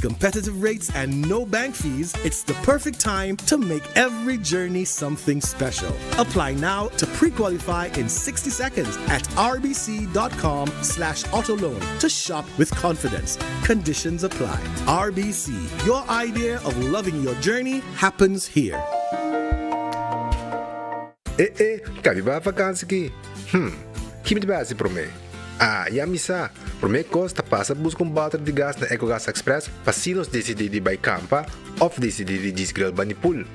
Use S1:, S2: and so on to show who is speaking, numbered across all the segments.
S1: competitive rates and no bank fees, it's the perfect time to make every journey something special. Apply now to pre-qualify in 60 seconds at rbc.com slash autoloan to shop with confidence. Conditions apply. RBC, your idea of loving your journey happens here.
S2: E e, ka mi bai vakansi ki? Hm, ki mi ta bai hasi promé? Ah, ya mi sa! Promé kos ta pasa buska un bòter di gas na Ecogas Express pa si nos disidí di bai kampa òf disidí di djis grill bani pool.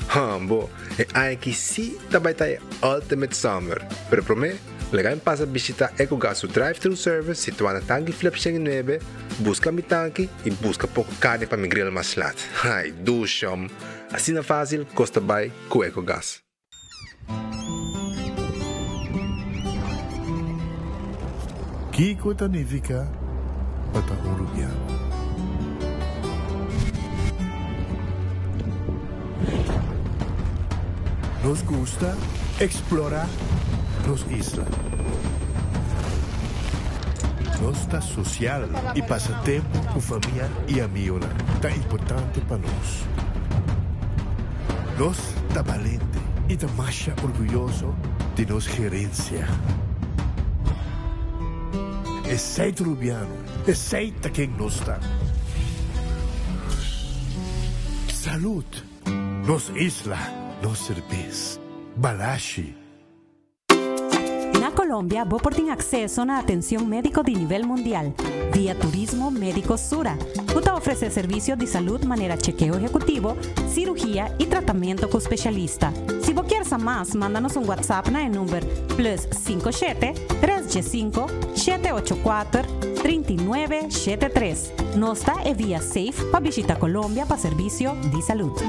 S2: Hòmbo, e aña aki sí ta bai ta e ultimate summer! Pero promé, laga mi pasa bishitá Ecogas su drive-thru service situá na Tanki Flip 109, buska mi tanki i buska poko karni pa mi grill mas lat. Ai, dushòm! Asina fásil kos ta bai ku Ecogas.
S3: Kiko ta nifiká pa ta un rubiano? Nos gusta eksplorá nos isla. Nos ta sosial i pasa tempu ku famia i amigonan ta importante pa nos. Nos ta balente i ta masha orguyoso di nos gerensia. Esei ta Rubiano, esei ta ken nos ta. Salud! Nos isla, nos serbes. Balashi.
S4: Na Colombia bo por tin acceso na atencion medico di nivel mundial via Turismo Medico Sura, cu ta ofrece servicio di salud manera chekeo ehecutivo, cirugia y tratamento cu specialista. Si bo kier sa mas, manda nos un WhatsApp na e number plus 57 315 784 39 73. Nos ta e via safe pa bishita Colombia pa servicio di salud.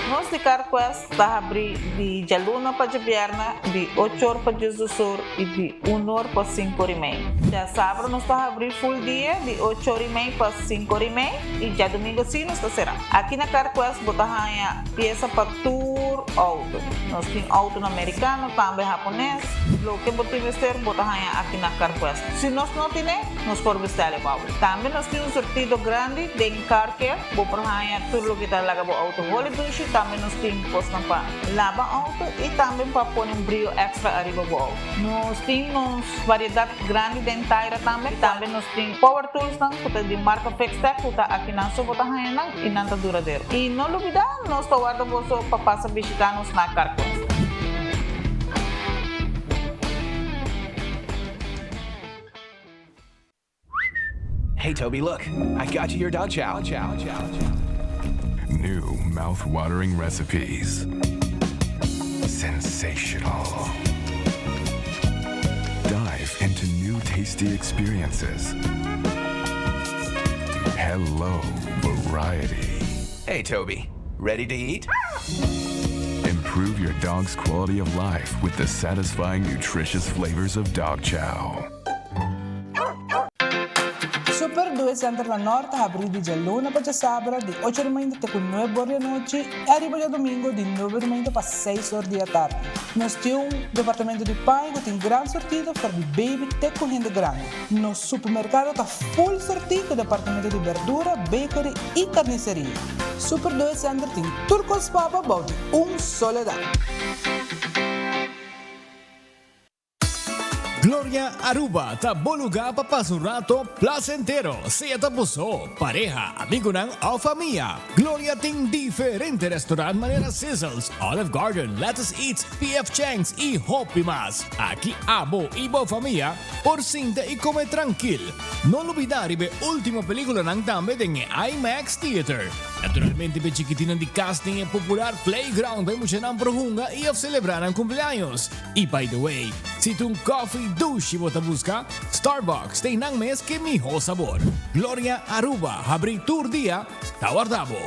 S5: Nos di CarQuest ta habrí di djaluna pa djabièrnè di ocho or pa diesdos or i di un or pa sinku or i mei. Djasabra nos ta habrí full dia di ocho or i mei pa sinku or i mei i djadumingu sí nos ta será. Aki na CarQuest bo ta haña piesa pa tur outo. Nos tin outonan merikano, tambe hapones. Loke bo tin mester bo ta haña aki na CarQuest. Si nos no tine, nos por bestèl e pa bo. Tambe nos tin un surtido grandi den car care. Bo por haña tur loke ta laga bo outo holi dushi. Tambe nos tin kosnan pa laba outo i tambe pa pone un brio èkstra ariba bo outo. Nos tin nos variedat grandi den taira tambe. Tambe nos tin power toolsnan ku ta di marka Fixtech ku ta akinan so bo ta haña nan i nan ta duradero. I no lubidá nos ta warda boso pa pasa bishitá nos na Carquest.
S6: Hey Toby, look, I got you your dog chow. chow, chow, chow.
S7: New mouth-watering recipes. Sensational. Dive into new tasty experiences. Hello, variety.
S6: Hey Toby, ready to eat?
S7: Improve your dog's quality of life with the satisfying, nutritious flavors of dog chow.
S8: Super Due Center na Nort ta habrí di djaluna pa djasabra di ocho di mainta te ku nuebe or di anochi i ariba djadumingu di nuebe di mainta pa seis or di atardi. Nos tin un departamento di paña ku tin gran sortido for di baby te ku hende grandi. Nos supermerkado ta full sortí ku departamento di berdura, bakery i karniseria. Super Due Center tin tur kos pa bo bou di un solo dak.
S9: Gloria Aruba ta bo lugar pa pasa un rato placentero, sea ta bo so, pareha, amigonan of famia. Gloria tin diferente restaurant manera Sizzles, Olive Garden, Lettuce Eats, PF Chang's y hopi mas. Aki abo y bo famia por sinta y come trankil. No lubida riba e ultimo peliculanan tambe den e IMAX Theater. Naturalmente p'e chikitinnan di cas tin e popular playground pa e muchanan por hunga y of celebra nan cumpleaños. Y by the way, si ta un coffee dushi bo ta busca, Starbucks ta einan mes ke miho sabor. Gloria Aruba habri tur dia, ta warda bo.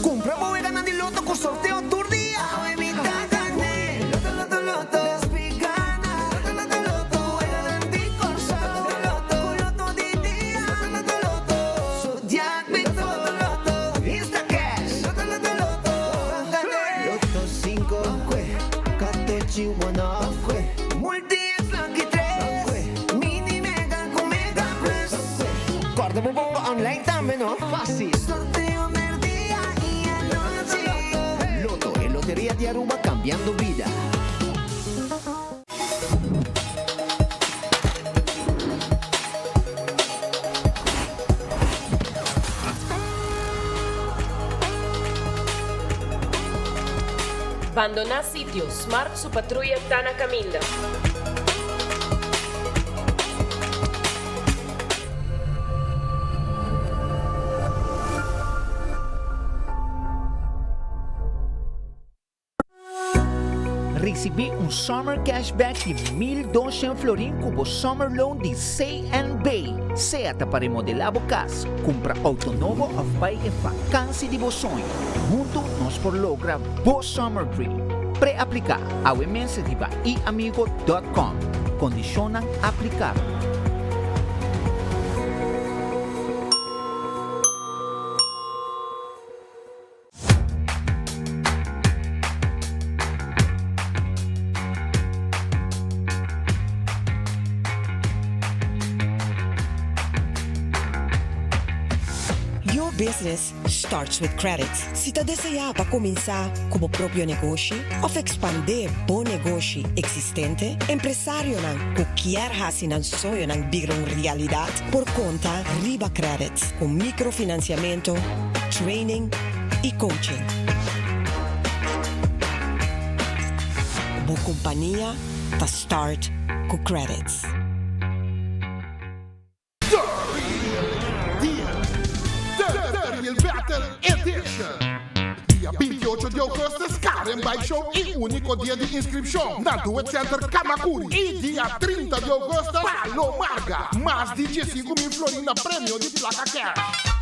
S10: Cumpra bo weganan di loto cu sorteo tur dia. Awe mi ta gane. Loto loto loto. Despi gana. Loto loto loto. Weganan di Corsou. Loto loto. Cu loto di dia. Loto loto loto. Zodiac Loto loto loto. Instacash. Loto loto loto. Gane. Loto cinco. Katochi one. Multi-X lucky. tambe no. Facil. Sorteo merdia y anochi. Lotto, e loteria di Aruba cambiando bida.
S11: Bandoná sitio, Smart su patruya ta na kaminda.
S12: Risibí un Summer Cashback di 1200 florin ku bo Summer Loan di CNB. Sea ta pa remodelá bo kas, kumpra outo nobo òf bai e fakansi di bo soño. Huntu nos por logra bo Summer Dream. Pre-apliká awe mes riba iamigo dòt kòm. Kondishonnan aplikabel.
S13: Your business starts with credit. Si ta deseá pa kuminsá ku bo propio negoshi òf ekspandé bo negoshi eksistente, empresarionan ku kier hasi nan soñonan bira un realidat por konta riba credit ku mikrofinansiamentu, training y coaching. Bo compania ta start cu Qredits.
S14: The Real Deal, The Real Battle Edition. Dia 28 di augustus Karen Bike Show y unico dia di inscripcion na Duet Center Camacuri y dia 30 di augustus Palo Marga. Mas di 15 mil florin na premio di placa cash.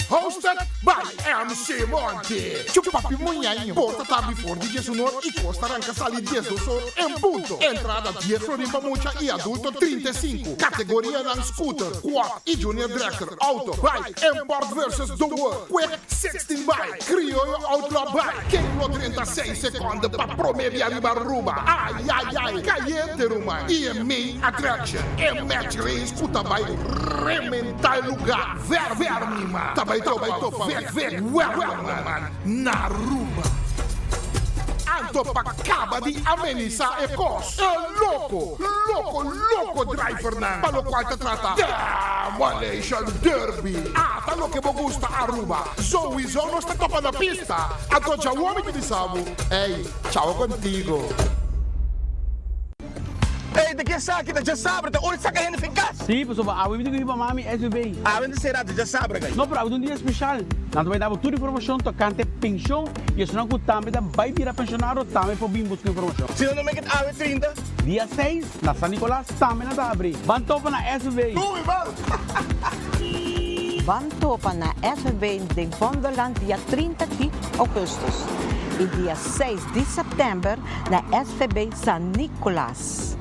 S14: Hosted by MC Monty. Chupapi Muñaño. Porta ta habri for di diesunor y cos ta ranca sali diesdosor en punto. Entrada dies florin pa mucha y adulto 35. Categorianan scooter, quad y junior dragster, auto, bike, import versus the world, quick 16 bike, crioyo outlaw bike. Ken lo drenta seis seconde pa prome bia riba Aruba? Ay ay ay, cayente ruman. Y e main attraction, e match race cu ta bay rementa e lugar. Ver ver mi man ta bay topa Vic Vic Werleman na Aruba. Anto pa caba di amenisa e cos, e loco, loco, loco drivernan pa locual ta trata Demolition Derby. Ata loke bo gusta Aruba, souiso nos ta topa na pista. Anto djawo mi ta bisa bo, ey, chao contigo.
S15: Ey, ta ke esaki? Ta djasabra, ta ora di saka hende fin kas.
S16: Sí, pasobra awe mi tin ku hiba mami SVB.
S15: Awe no ta sera, ta djasabra, gai.
S16: No, pero awe ta un dia speshal. Nan ta bai da bo tur informashon tokante penshon i esunnan ku tambe ta bai bira penshonado tambe por bin buska informashon.
S15: Si nan no make it awe 30?
S16: Dia seis, na San Nicolas tambe nan ta habri. Ban topa na SVB.
S15: Dumi, ban!
S17: Ban topa na SVB den Vondelland dia 30 di augustus i dia seis di sèptèmber na SVB San Nicolas.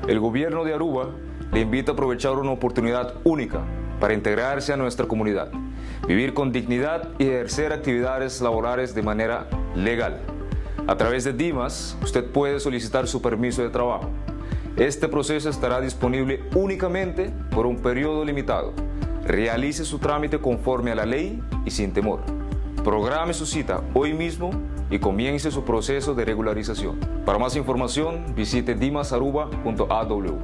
S18: El gobierno de Aruba le invita a aprovechar una oportunidad única para integrarse a nuestra comunidad, vivir con dignidad y ejercer actividades laborales de manera legal. A través de Dimas, usted puede solicitar su permiso de trabajo. Este proceso estará disponible únicamente por un periodo limitado. Realice su trámite conforme a la ley y sin temor. Programe su cita hoy mismo y comience su proceso de regularización. Para más información, visite dimasaruba.aw.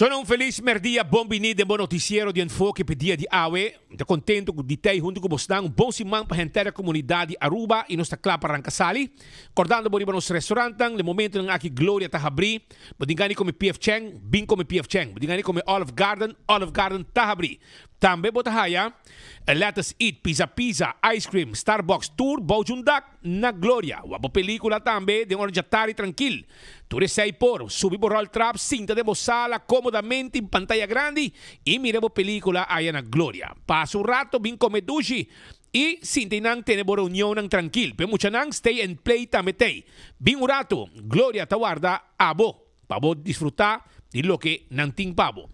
S19: Sona un felis merdia, bon bini den bo noticiero di Enfoke p'e dia di awe. Mi ta contento cu di tey hunto cu bosnan. Un bon siman pa henter e comunidad di Aruba y nos ta cla pa ranca sali. Cordando bo riba nos restaurantan, den momentonan aki Gloria ta habri. Bo tin gana di come PF Chang, bin come PF Chang. Bo tin gana di come Olive Garden, Olive Garden ta habri. Tambe bo ta haya Let Us Eat, Pizza Pizza, Ice Cream, Starbucks, tur bou djun dak. na Gloria. Wak bo pelicula tambe den ora djatari trankil. Tur esei por, subi bo roltrap, sinta den bo sala comodamente in pantaya grandi y mira bo pelicula aya na Gloria. Pasa un rato bin come dushi y sinta eynan tene bo reunionnan trankil. P'e muchanan stay and play tambe t'ey. Bin un rato, Gloria ta warda abo pa bo disfruta di loke nan tin pa bo.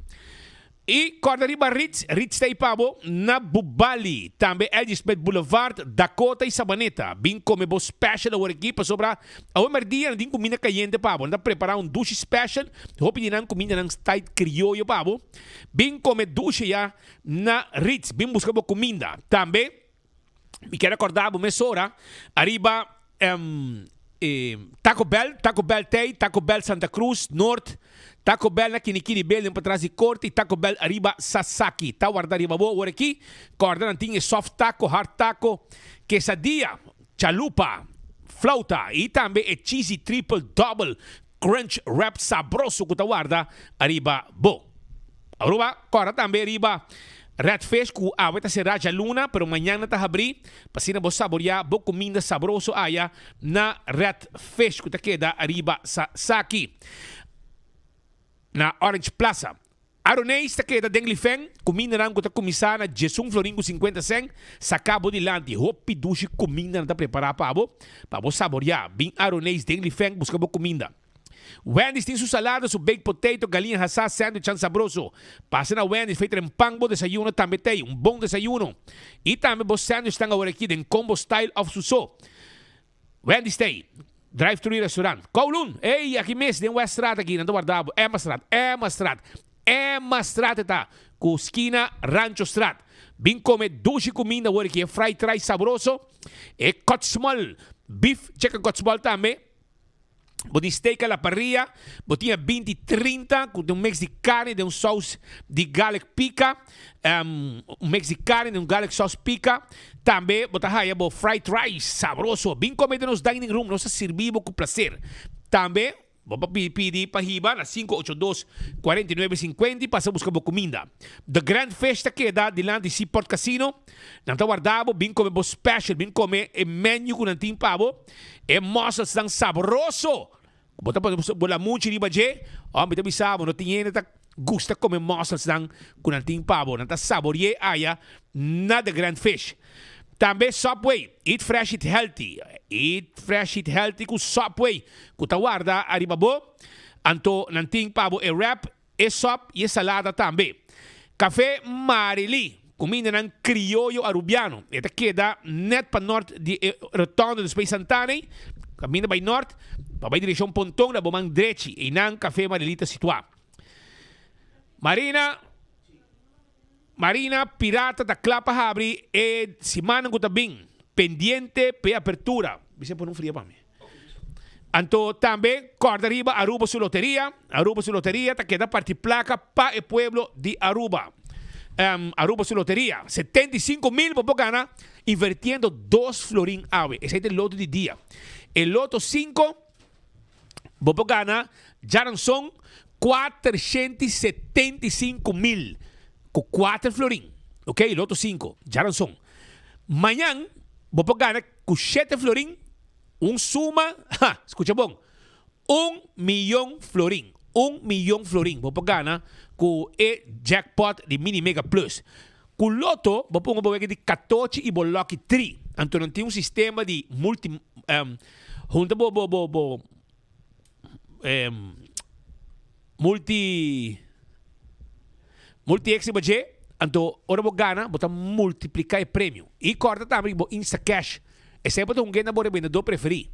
S19: Y corda riba Ritz, Ritz ta ey pa bo na Bubali, tambe LG Smith Boulevard, Dakota y Sabaneta. Bin come bo special awor aki pasobra awe merdia nan tin cuminda cayente pa bo. Nan ta prepara un dushi special, hopi di nan cumindanan style crioyo pa bo. Bin come dushi ya na Ritz, bin busca bo cuminda. Tambe mi kier acorda bo mesora ariba Taco Bell, Taco Bell t'ey, Taco Bell Santa Cruz, Noord, Taco Bell na Kinikini Building patras di Corte y Taco Bell ariba Sasaki. Ta warda riba bo awor aki. Corda nan tin e soft taco, hard taco, quesadilla, chalupa, flauta y tambe e cheesy triple double crunch wrap sabroso cu ta warda ariba bo. Aruba kòrda tambe riba Red Fish ku awe ta será djaluna pero mañana ta habrí pa asina bo saboriá bo kuminda sabroso aya na Red Fish ku ta keda ariba Sasaki na Orange Plaza. Aroneis ta keda den Lifen, kumindanan ku ta kuminsá na djesun florin ku sinkuenta sèn, saká bo dilanti. Hopi dushi kumindanan ta prepará pa bo, pa bo saboriá. Bin Aroneis den Lifen buska bo kuminda. Wendy's tin su salada, su baked potato, galiña hasá, sandwichan sabroso. Pasa na Wendy's fei tren pan bo desayuno tambe t'ei, un bon desayuno. I tambe bo sandwichnan awor aki den combo style of su so. Wendy's t'ei. Drive thru restaurant. Kowloon! Ey, aki mes den Weststraat aki nan ta warda bo. Emmastraat, Emmastraat, Emmastraat e ta, ku skina Ranchostraat. Bin kome dushi kuminda awor aki, e fried rice sabroso, e kòtsmòl, beef chicken kòtsmòl tambe. Bo tin steak a la parrilla, bo tin e 20 30 cu un mix di carne den un saus di garlic pica, um, un mix di carne den un garlic sauce pica. Tambe bo ta haya bo fried rice sabroso. Bin come den nos dining room, nos ta sirbi bo cu placer. Tambe bo por pidi pa hiba na 582 49 50 y pasa busca bo cuminda. The Grand Fish ta keda dilanti Seaport Casino. Nan ta warda bo, bin come bo special, bin come e menu cu nan tin pa bo. E musselsnan sabroso ku bo ta pone bo lamunchi riba dje, oh mi ta bisa bo no tin hende ta gusta kome musselsnan ku nan tin pa bo, nan ta sabori'é aya na The Grand Fish. Tambe Subway, eat fresh eat healthy, eat fresh eat healthy ku Subway ku ta warda ariba bo, anto nan tin pa bo e wrap E sòp i e salada tambe. Café Marily, kumindanan krioyo arubiano. E ta keda nèt pa nòrt di e rotonde di Space Santana ei. Kaminda bai nòrt, pa bai direkshon Ponton na bo man drechi. Einan Café Marily ta situá. Marina Marina Pirata ta kla pa habri e simannan ku ta bin. Pendiente p'e apertura. Bisa pone un fria pa mi. Anto tambe kòrda riba Aruba su loteria. Aruba su loteria ta keda parti plaka pa e pueblo di Aruba. Aruba su loteria, 75 mil bo por gana invertiendo 2 florin awe. Esei ta e loto di dia. E loto 5 bo por gana djaranson 475 mil ku 4 florin. Ok, loto 5, djaranson. Mañan bo por gana ku 7 florin un suma, ha, skucha bon, 1 miyon florin. 1 miyon florin bo por gana ku e jackpot di Mini Mega Plus. Ku loto, bo por hunga bo wega di 14 i bo lucky 3. Anto nan tin un sistema di multi, hunta bo bo bo bo multi multi X riba dje, anto ora bo gana bo ta multipliká e premio. I kòrda tambe bo Instacash. Esei bo ta hunga na bo rebendedó preferí.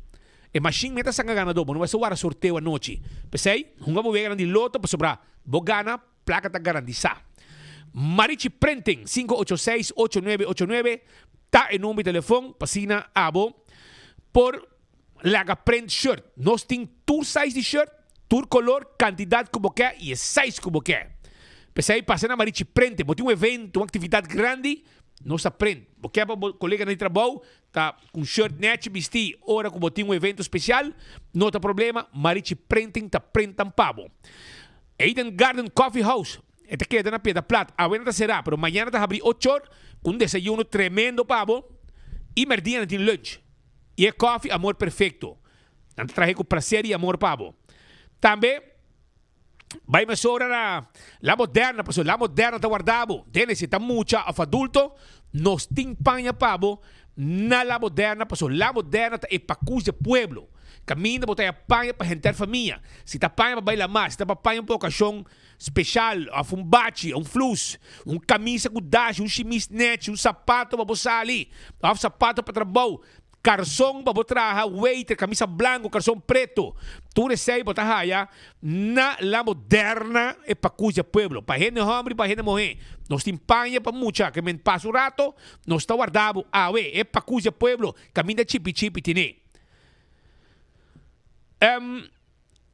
S19: E mashin mes ta saka ganadó, bo no mester wara sorteo anochi. P'esei, hunga bo weganan di loto pasobra bo gana, plaka ta garantisa. Marichi Printing, 586-8989 ta e number di telefon pa asina abo por laga print shirt. Nos tin tur size di shirt, tur color, cantidad cu bo ke y e size cu bo ke. P'esei pasa na Marichi Printing. Bo tin un evento, un actividad grandi, nos ta print. Bo ke pa bo coleganan di trabou ta cu un shirt nechi bisti ora cu bo tin un evento special, no ta problema, Marichi Printing ta printan pa bo. Eden Garden Coffee House, e ta keda na Piedra Plat. Awe nan ta será, pero mañana ta habrí ocho or cu un desayuno tremendo pa bo y merdia nan tin lunch. I e kòfi Amor Perfecto. Nan ta trahe ku plaser i amor pa bo. Tambe bai mesora na La Moderna pasobra La Moderna ta warda bo. Dene si ta mucha òf adulto nos tin paña pa bo na La Moderna pasobra La Moderna ta e pakus di e pueblo. Kaminda bo ta haya paña pa henter famia. Si ta paña pa bai lamar, si ta pa paña pa okashon special of un bachi, un flus, un camisa cu dashi, un shimis nechi, un sapato pa bo sali of sapato pa trabou, carson pa bo traha, waiter, camisa blanco, carson preto, tur esey bo ta haya na La Moderna e Pacus di Pueblo. Pa hende homber y pa hende muhe. Nos tin paña pa mucha ke men pasa un rato nos ta warda bo awe e Pacus di Pueblo caminda chipi chipi tine.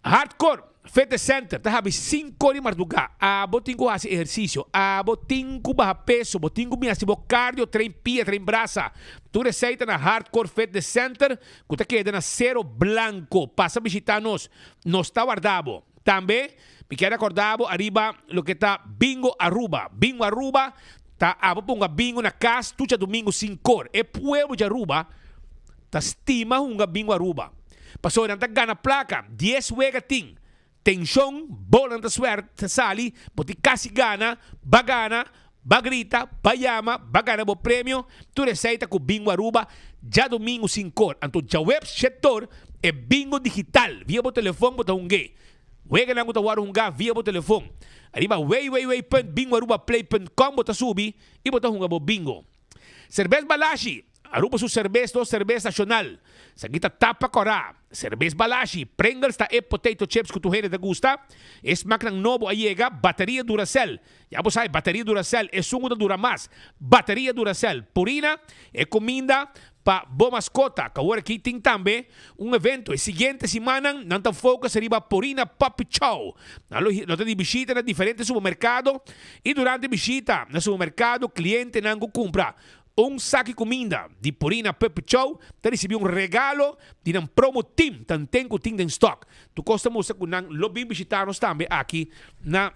S19: Hardcore Fitness Center ta habi sinku di mardugá. Abo tin ku hasi ehersisio. Abo tin ku baha peso. Bo tin ku bin hasi bo cardio, train pia, train brasa. Tur esei ta na Hardcore Fitness Center ku ta keda na Cero Blanco. Pasa bishitá nos. Nos ta warda bo. Tambe mi kier rekorda bo ariba loke ta Bingo Aruba. Bingo Aruba ta abo ponga bingo na kas tur djadumingu sinkor. E pueblo di Aruba ta stima hunga Bingo Aruba. Pasobra nan ta gana plaka, dies wega tin tenshon, bola nan ta suert ta sali, bo tin kasi gana, ba gana, ba grita, ba yama, ba gana bo premio, tur esei ta ku Bingo Aruba djadumingu sinkor. Anto djaweps shetor e bingo digital via bo telefon bo ta hung'é. Weganan ku ta wòrdu hungá via bo telefon. Ariba www.bingoarubaplay.com bo ta subi i bo ta hunga bo bingo. Serbes Balashi, Aruba su serbes nos serbes nacional. Esaki ta tapa cora. Serbes Balashi, Pringles ta e potato chips cu tur hende ta gusta. E smaknan nobo a yega, bateria Duracell. Ya bo sabi, bateria Duracell esun cu ta dura mas. Bateria Duracell. Purina, e cuminda pa bo mascota. Cu awor aki tin tambe un evento. E siguiente simannan nan ta focus riba Purina Puppy Chow. Nan lo ta di bishita na diferente supermercado y durante bishita na supermercado clientenan cu cumpra un saki cuminda di Purina Puppy Chow ta ricibi un regalo di nan promo team tanten cu tin den stock. Tur cos ta mustra cu nan lo bin bishita nos tambe aki na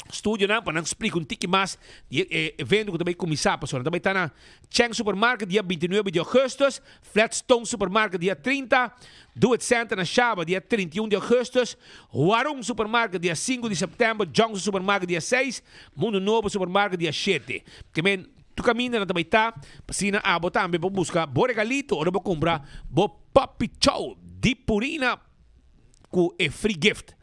S19: studionan pa nan splika un tiki mas di e evento ku ta bai kuminsá pasobra nan ta bai ta na Cheng Supermarket dia 29 di augustus, Flatstone Supermarket dia 30, Do It Center na Shaba dia 31 di augustus, Huarong Supermarket dia 5 di september, Johnson Supermarket dia 6, Mundo Nobo Supermarket dia 7. Ke men tur kaminda nan ta bai ta pa asina abo tambe por buska bo regalito ora bo kumpra bo Puppy Chow di Purina ku e free gift.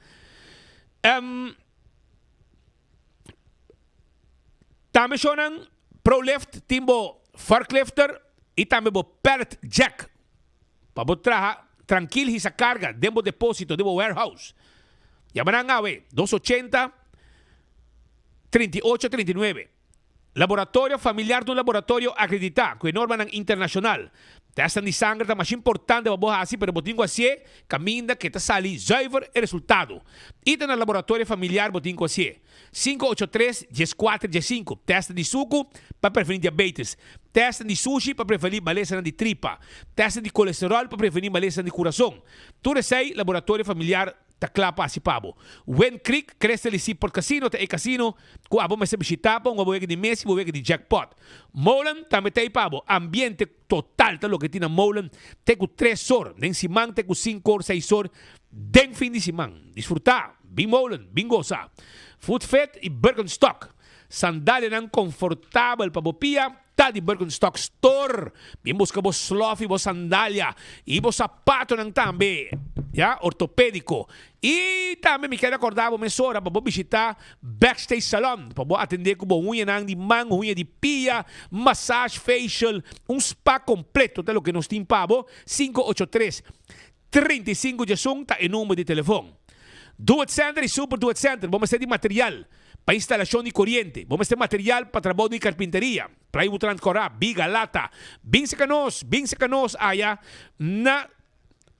S19: Tambe shownan ProLift tin bo forklifter y tambe bo pallet jack pa bo traha trankil hisa karga den bo deposito, den bo warehouse. Yama nan awe 280 38 39. Laboratorio familiar ta un laboratorio akreditá ku e normanan internashonal. Tèstnan di sanger ta masha importante pa bo hasi pero bo tin ku hasié kaminda ke ta sali zuiver e resultado. I ta na laboratorio familiar bo tin ku hasié. 583 14 15 Tèstnan di suku pa prevení diabetes. Tèstnan di sushi pa prevení malesanan di tripa. Tèstnan di kolesteròl pa prevení malesanan di kurason. Tur esei laboratorio familiar Ta kla pa hasi pa bo. Wind Creek, Crystal y Seaport Casino ta e casino cu abo mester bishita pa un abo wega di mes y bo wega di jackpot. Molen tambe ta ey pa bo. Ambiente total ta loke tin na Molen te cu tres or den siman te cu cinco or seis or den fin di siman. Disfruta, bin Molen, bin gosa. Food Fit y Birkenstock, sandalianan confortabel pa bo pia. Ta di Birkenstock Store. Bin buska bo slof i bo sandalia i bo sapatonan tambe, ya, ortopediko. I tambe mi kere akorda bo mesora pa bo bishita Backstage Salon pa bo atende ku bo huñanan di man, huña di pia, massage, facial, un spa kompleto ta loke nos tin pa bo. 583 35 diesun ta e number di telefon. Do It Center i Super Do It Center, bo mester di material pa instalashon di koriente, bo mester material pa trabou di karpinteria, plywood rand kòrá, biga, lata. Bin seka nos, bin seka nos aya na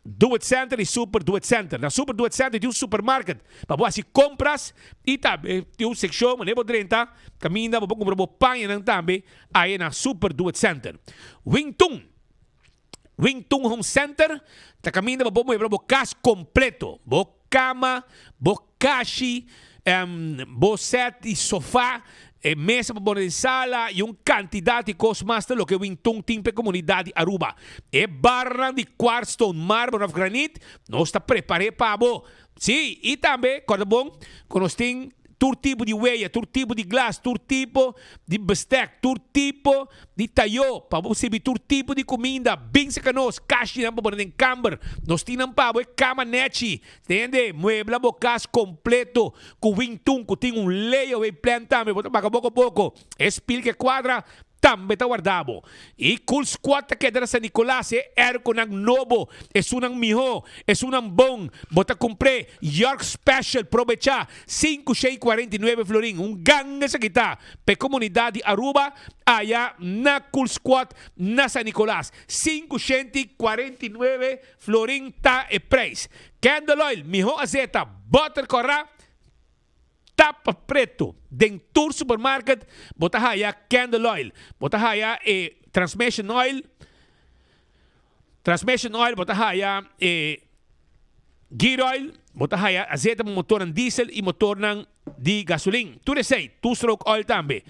S19: Do It Center i Super Do It Center. Na Super Do It Center tin un supermarket pa bo hasi kompras i tambe tin un sekshon manera bo drenta kaminda bo por kumpra bo pañanan tambe aya na Super Do It Center. Wing Tun. Wing Tun Home Center ta kaminda pa bo muebla bo kas kompleto, bo kama, bo kashi, bo set di sofa. E mesa pa pone den sala y un cantidad di cos mas ta loke Wington tin pa e comunidad di Aruba. E barnan di quartzstone, marmer of granit, nos ta prepare pa bo. Sí, y tambe, corda bon, cu nos tin tur tipo di weya, tur tipo di glas, tur tipo di bestek, tur tipo di tayo, pa bo sirbi tur tipo di cuminda. Bin cerca nos, kashinan pa pone den kamber, nos tin nan pa bo, e cama nechi, Tende, muebla bo kas kompleto ku wintun ku tin un layaway plan tambe bo ta paga poko poko. E spil ke kuadra tambe ta warda bo. I Cool Squad ta keda na San Nicolas e airconan nobo, esunnan miho, esunnan bon, bo ta kumpr'é York Special probecha 549 florin, un ganga esaki ta pa e komunidat di Aruba aya na Cool Squad na San Nicolas, 549 Florin ta e prijs. Candle oil, miho azeta, boter kora, tapa preto. Den tur supermarket bo ta haya candle oil. Bo ta haya e transmission oil, transmission oil, bo ta haya e gear oil, bo ta haya azeta pa motornan diesel y motornan di gasolin. Tur esey, two stroke oil tambe.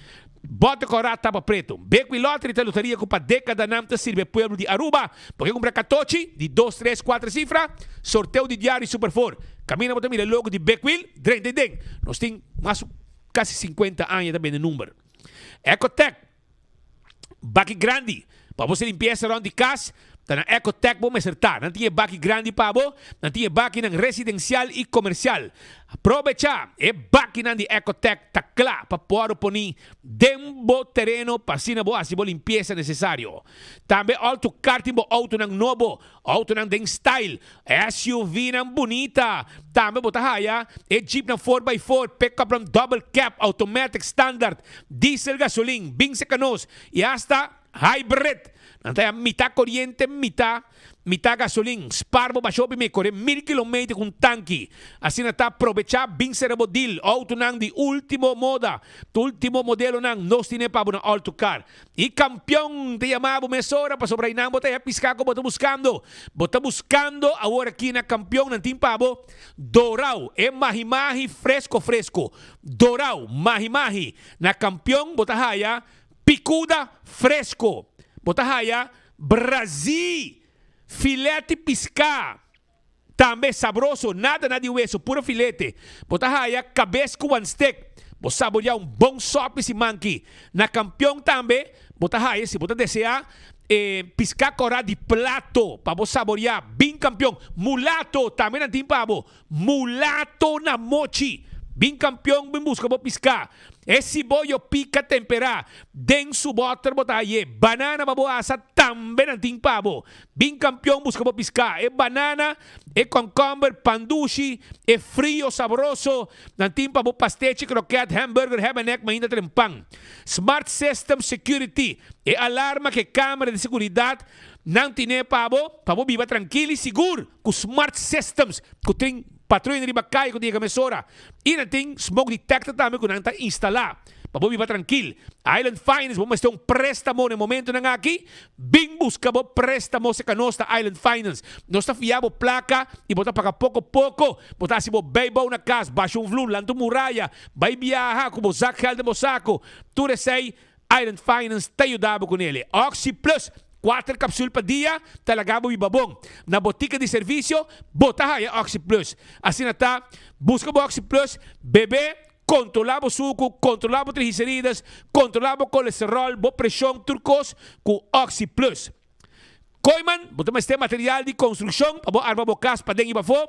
S19: Bote kora tapa preto. Bequi Lottery ta loteria cu pa decadanan ta sirbi e pueblo di Aruba. Bo ke cumpra catochi di dos, tres, cuater cifra? Sorteo di diario Super Four. Camina bo ta mira e logo di Bequil, drenta y den. Nos tin mas cu casi cincuenta aña ta bende number. Ecotec. Baki grandi pa bo haci limpieza rond di cas, ta na Ecotec bo mester ta. Nan tin e baki grandi pa bo, nan tin e bakinan residencial y comercial. Probecha e bakinan di Ecotec ta cla pa por poni den bo tereno pa asina bo haci bo limpieza necesario. Tambe Alto Car tin bo autonan nobo, Autonan den style, SUVnan bunita. Tambe bo ta haya e jeepnan four by four, pickupnan double cab, automatic, standard, diesel, gasolin, bin seca nos y hasta hybrid. Nan ta haya mita coriente, mita mita gasolin. Spaar bo basha hopi me core mil kilometer cu un tanki. Asina ta probecha bin cera bo deal. Autonan di ultimo moda, ultimo modelonan nos tine pa bo na All To Car. E kampion ta yama bo mesora pasobra einan bo ta haya piská ku bo ta buskando. Bo ta buskando awor aki na kampion nan tin pa bo dorau, e mahi-mahi fresko fresko. Dorau, mahi-mahi. Na kampion bo ta haya pikuda fresko. Bo ta haya brazí, filèt di piská. Tambe sabroso, nada na di weso, puro filete. Bo ta haya kabes ku wan stek. Bo saboria un bon sopi si manki. Na Kampion tambe bo ta haya, si bo ta desea, e piská kòrá di plato pa bo saboria. Bin Kampion. Mulato tambe nan tin pa bo. Mulato na mochi. Bin Kampion bin buska bo piská. E siboyo pika temperá den su bòter bo ta haye. Banana pa bo asa tambe nan tin pa bo. Bin kampion buska bo piská. E banana, e kònkòmber, pandushi, e frio sabroso nan tin pa bo pastechi, kroket, hamburger, hebenek, mainta tren pan. Smart System Security, e alarma ku e kamera di seguridat nan tine pa bo, pa bo biba trankil i sigur ku Smart Systems ku tin patruya riba kaya ku ta yega mesora. I nan tin smoke detector tambe ku nan ta instalá pa bo biba trankil. Island Finance, bo mester un préstamo na e momentunan aki? Bin buska bo préstamo serka nos ta Island Finance. Nos ta fia bo plaka i bo ta paga poko poko. Bo ta hasi bo beibou na kas, basha un vloer, lanta un muraya, bai biaha ku bo zakgeld den bo sako. Tur esei Island Finance ta yuda bo ku nele. Oxi Plus, kuater kapsul pa dia ta laga bo biba bon. Na botika di servisio bo ta haya Oxi Plus. Asina ta, buska bo Oxi Plus, bebe, kontrolá bo suku, kontrolá bo triglicerides, kontrolá bo kolesterol, bo preshon, tur kos ku Oxi Plus. Kooiman, bo ta mester material di konstrukshon pa bo arma bo kas paden i pafó?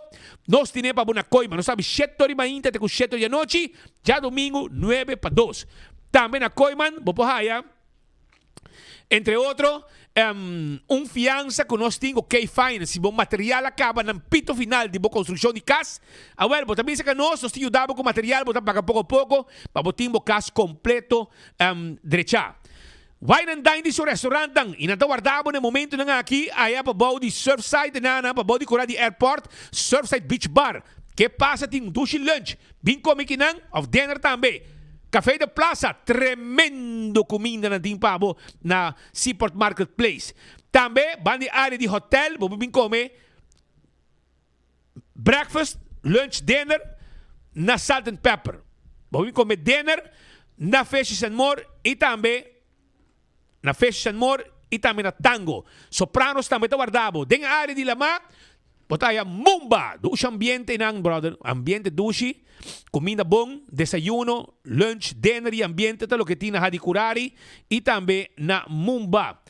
S19: Nos tine pa bo na Kooiman. Nos ta abi shete ora di mainta te ku shete ora di anochi, djadumingu nuebe pa dos. Tambe na Kooiman bo por haya, entre otro, un fiansa ku nos tin ku K-Finance. Si bo material a kaba na pito final di bo konstrukshon di kas, awel bo ta bisa ka nos, nos ta yuda bo ku material, bo ta paga poko poko pa bo tin bo kas kompleto drechá. Wine and dine di su restaurantnan y nan ta warda bo na e momentonan aki aya pa bou di Surfside nana pa bou di cura di airport Surfside Beach Bar. Ke pasa tin un dushi lunch bin come kinan of dinner tambe. Café de Plaza tremendo cuminda nan tin pa bo na Seaport Market Place. Tambe ban di area di hotel bo por bin come Breakfast, lunch, dinner na Salt and Pepper. Bo bin come dinner. Na Fishes and More y tambe na Fishes and More y tambe na Tango. Sopranos tambe ta warda bo. Den area di Lamá bo ta haya Mumba. Dushi ambiente einan brother. Ambiente dushi, cuminda bon, desayuno, lunch, dinner y ambiente ta loke tin na Hadicurari y tambe na Mumba.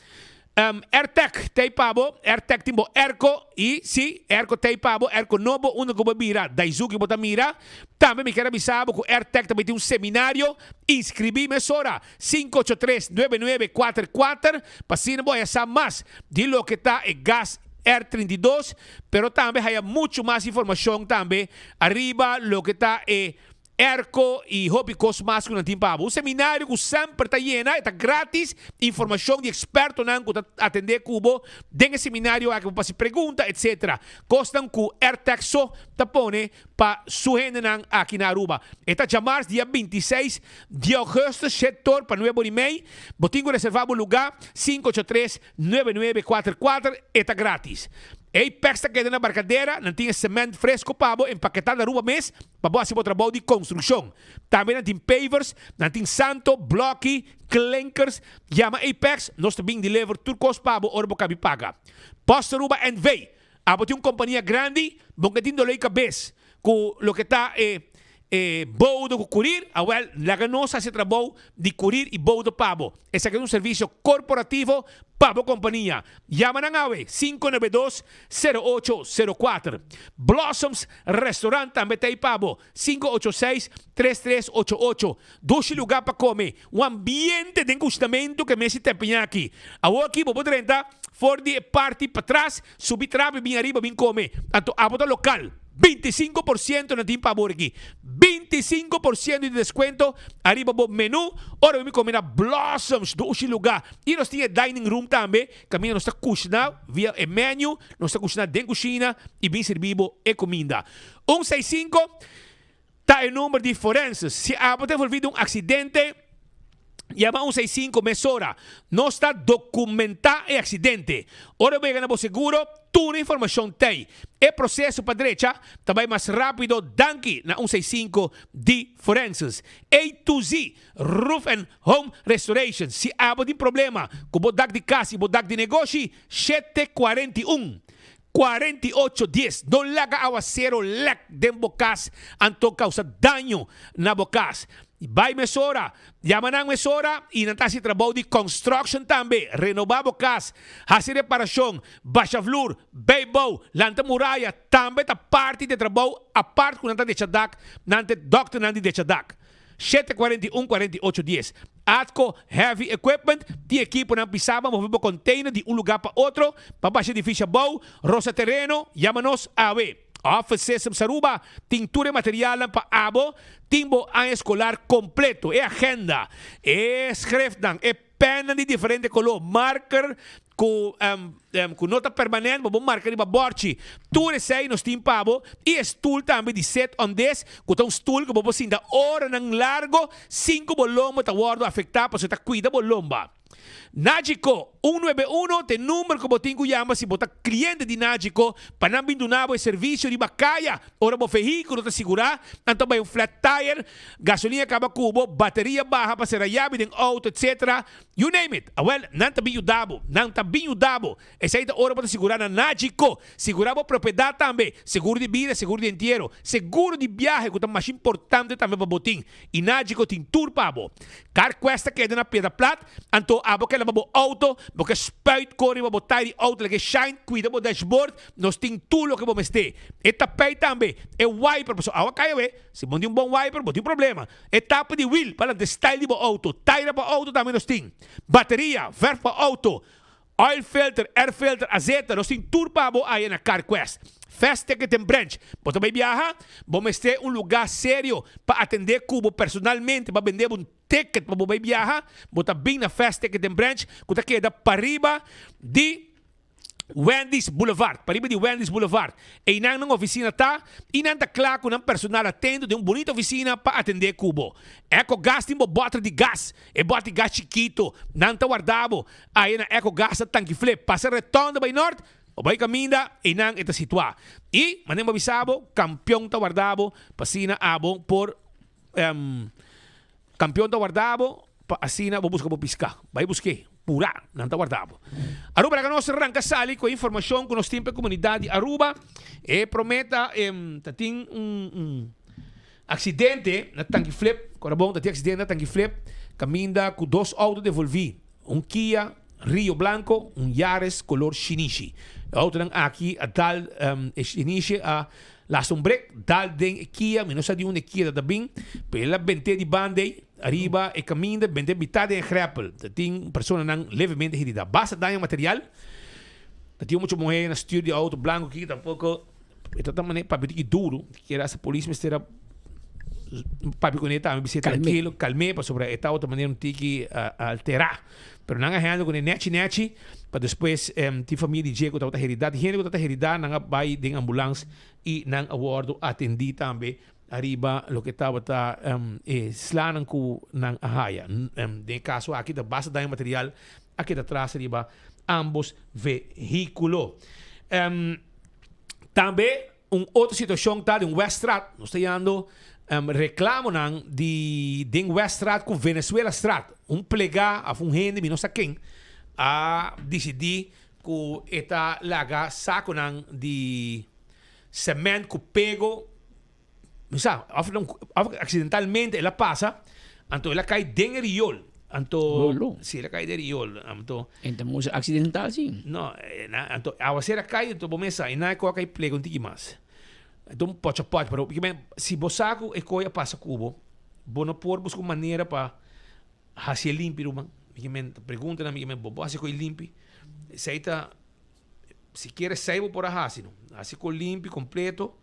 S19: Airtec t'ei pa bo, Airtec tin bo airco y si, airco t'ei pa bo, airco nobo unda cu bo bira Daizuki bo ta mira. Tambe mi kier a bisa bo cu Airtec tambe tin un seminario, inscribi mesora 583 9944 pa asina bo haya sa mas di loke ta e gas Air 32, pero tambe haya mucho mas informacion tambe ariba loke ta e Airco y hopi cos mas cu nan tin pa bo. Un seminario cu semper ta yena, e ta gratis, informacion di expertonan cu ta atende cu bo den e seminario aki, bo por haci pregunta etc. Cosnan cu Airtec so ta pone pa su hendenan aki na Aruba. E ta djamars dia 26 di augustus shet tor pa nuebe ora y mei. Bo tin cu reserva bo luga, 583 9944, e ta gratis. Apex ta keda na Barcadera, nan tin e cement fresco pa bo empaketa na Aruba mes. Pa bo hasi bo trabou di konstrukshon. Tambe nan tin pavers, nan tin santo, bloki, klinkers. Yama Apex, nos ta bin deliver tur kos pa bo ora bo kabi paga. Post Aruba NV. Abo tin un kompania grandi, bo ke tin doloi kabes ku loke ta e e boudo ku kurir, awel laga nos hasi e trabou di kurir i boudo pa bo. Esaki ta un servisio korporativo pa bo kompania. Yama nan awe, 592 0804. Blossoms Restaurant tambe ta ei pa bo, 586 3388. Dushi lugá pa kome, un ambiente den gustamentu ke mester teppanyaki. Awor aki bo por drenta for di e parti patras, subi trapi bin ariba bin kome. Anto abo ta lokal. 25 por ciento nan tin pa bo aki. 25 por ciento di descuento ariba bo menu ora bo bin come na Blossoms dushi lugar. Y nos tin e dining room tambe, caminda nos ta cushna via e menu, nos ta cushna den cushina y bin sirbi bo e cuminda. 165 ta e number di forenses. Si abo ta envolvi den un accidente, yama 165 mesora. Nos ta documenta e accidente. Ora bo yega na bo seguro, tur e informacion t'ey. E proceso pa drecha ta bay mas rapido danki na 165 di forenses. A to Z Roof and Home Restoration. Si abo tin problema cu bo dak di cas y bo dak di negoshi, 741 48 10. No laga awacero lek den bo cas anto causa daño na bo cas. Bay mesora, yama nan mesora y nan ta haci trabou di construction tambe, renoba bo cas, haci reparacion, basha vloer, bijbouw, lanta muraya, tambe ta parti di e trabou apart cu nan ta decha dak, nan ta e dokternan di decha dak. 7 41 48 10. Atco Heavy Equipment tin ekiponan pisá pa move bo container di un lugá pa otro, pa basha edificio abou, rosa tereno, yama nos awe. Office Systems Aruba tin tur e materialnan pa abo tin bo aña escolar completo, e agenda, e schriftnan, e pennan di diferente color, marker cu cu no ta permanent, bo por marca riba borchi. Tur esey nos tin pa bo y e stoel tambe di sit on this, cu ta un stoel cu bo por sinta oranan largo sin cu bo lomba ta wordo afecta pasobra ta cuida bo lomba. Nagico, un nuebe uno ta e number cu bo tin cu yama si bo ta cliente di Nagico pa nan bin duna bo e servicio riba caya ora bo vehiculo ta sigura, anto bay un flat tire, gasolina caba cu bo, bateria baha pa cera yabi den auto etc. You name it. Awel, nan ta bin yuda bo. Nan ta bin yuda bo. Esei ta ora bo ta sigurá na Nagico. Sigurá bo propiedat tambe. Seguro di bida, seguro di entiero, seguro di biahe ku ta masha importante tambe pa bo tin. I Nagico tin tur pa bo. Carquest ta keda na Piedra Plat, anto abo ke laba bo auto, bo ke spuit kor riba bo tai di auto leke shine, kuida bo dashboard, nos tin tur loke bo mester. E tapei tambe, e wiper, pasobra awa kai awe, si bo no tin un bon wiper bo tin problema. E tapa di wiel pa lanta e style di bo auto. Taira pa auto tambe nos tin. Bateria, verf pa auto, oil filter, air filter, azeta, nos tin tur pa bo aya na Carquest. Fast Ticket and Branch. Bo ta bay biaha? Bo mester un luga serio pa atende cu bo personalmente pa bende bo un ticket pa bo bay biaha? Bo ta bin na Fast Ticket and Branch cu ta keda pariba di. Wendy's Boulevard, pariba di Wendy's Boulevard. Einan nan oficina ta y nan ta cla cu nan personal atento den un bonita oficina pa atende cu bo. Eco Gas tin bo boter di gas, e boter di gas chikito, nan ta warda bo. Aya na Eco Gas ta tanki flip, pasa retonda bay nort, bo bay caminda, einan e ta situa. Y, manera bo a bisa bo, Campeon ta warda bo pa asina abo por. Kampion ta warda bo pa asina bo buska bo piska. Bai busk'é. Purá. Nan ta warda bo. Aruba laga nos ranka sali ku e informashon ku nos tin pa e komunidat di Aruba. E promé ta ta tin un un aksidente na Tanki Flip. Kora bon ta tin aksidente na Tanki Flip kaminda ku dos outo devolví. Un Kia Rio Blanco, un Yaris kolor shinishi. E outonan aki a dal e shinishi a Lasta un brek, dal den e kia, mi no sa di unda e kia ta ta bin, pero el a bent'é di banda ei, ariba e kaminda, bent'é mitad den e grèpel. Ta tin personanan levemente heridá. Basta daño material. Ta tin un mucha muhé na stuur di outo blanko aki, tampoko e ta ta manera papia tiki duru, kier hasta polis mester a papia kuné tambe, bis'é trankilo, kalm'é, pasobra e tabata manera un tiki alterá. Pero nan a handle kuné nèchi nèchi, pa despues tin famia di dje ku tabata heridá. Tin hende ku tabata heridá, nan a bai den ambulans i nan a wòrdu atendí tambe ariba loke tabata e slanan ku nan a haya. Den e kaso aki ta basta daño material a keda tras riba ambos vehíkulo. Tambe un otro situashon ta den Weststraat. Nos ta yando reklamonan di den Weststraat ku Venezuelastraat. Un plegá òf un hende, mi no sa ken, a disidí ku e ta laga sakonan di sèmènt ku pego, mi sa, òf òf aksidentalmente el a pasa, anto el a kai den e riol. Anto, si el a kai den e riol, anto.
S20: E ta mucha aksidental si.
S19: No, anto awasera kai, anto bo mes sa, e nan e koe a kai plega un tiki mas. Anto un poch a poch, pero si bo sa ku e koe a pasa ku bo, bo no por buska un manera pa hasi e limpi ruman. Mi ke men pregunta nan, mi ke men bo por hasi e koe limpi? Esei ta, sikiera esei bo por a hasi no. Hasi e koe limpi kompleto,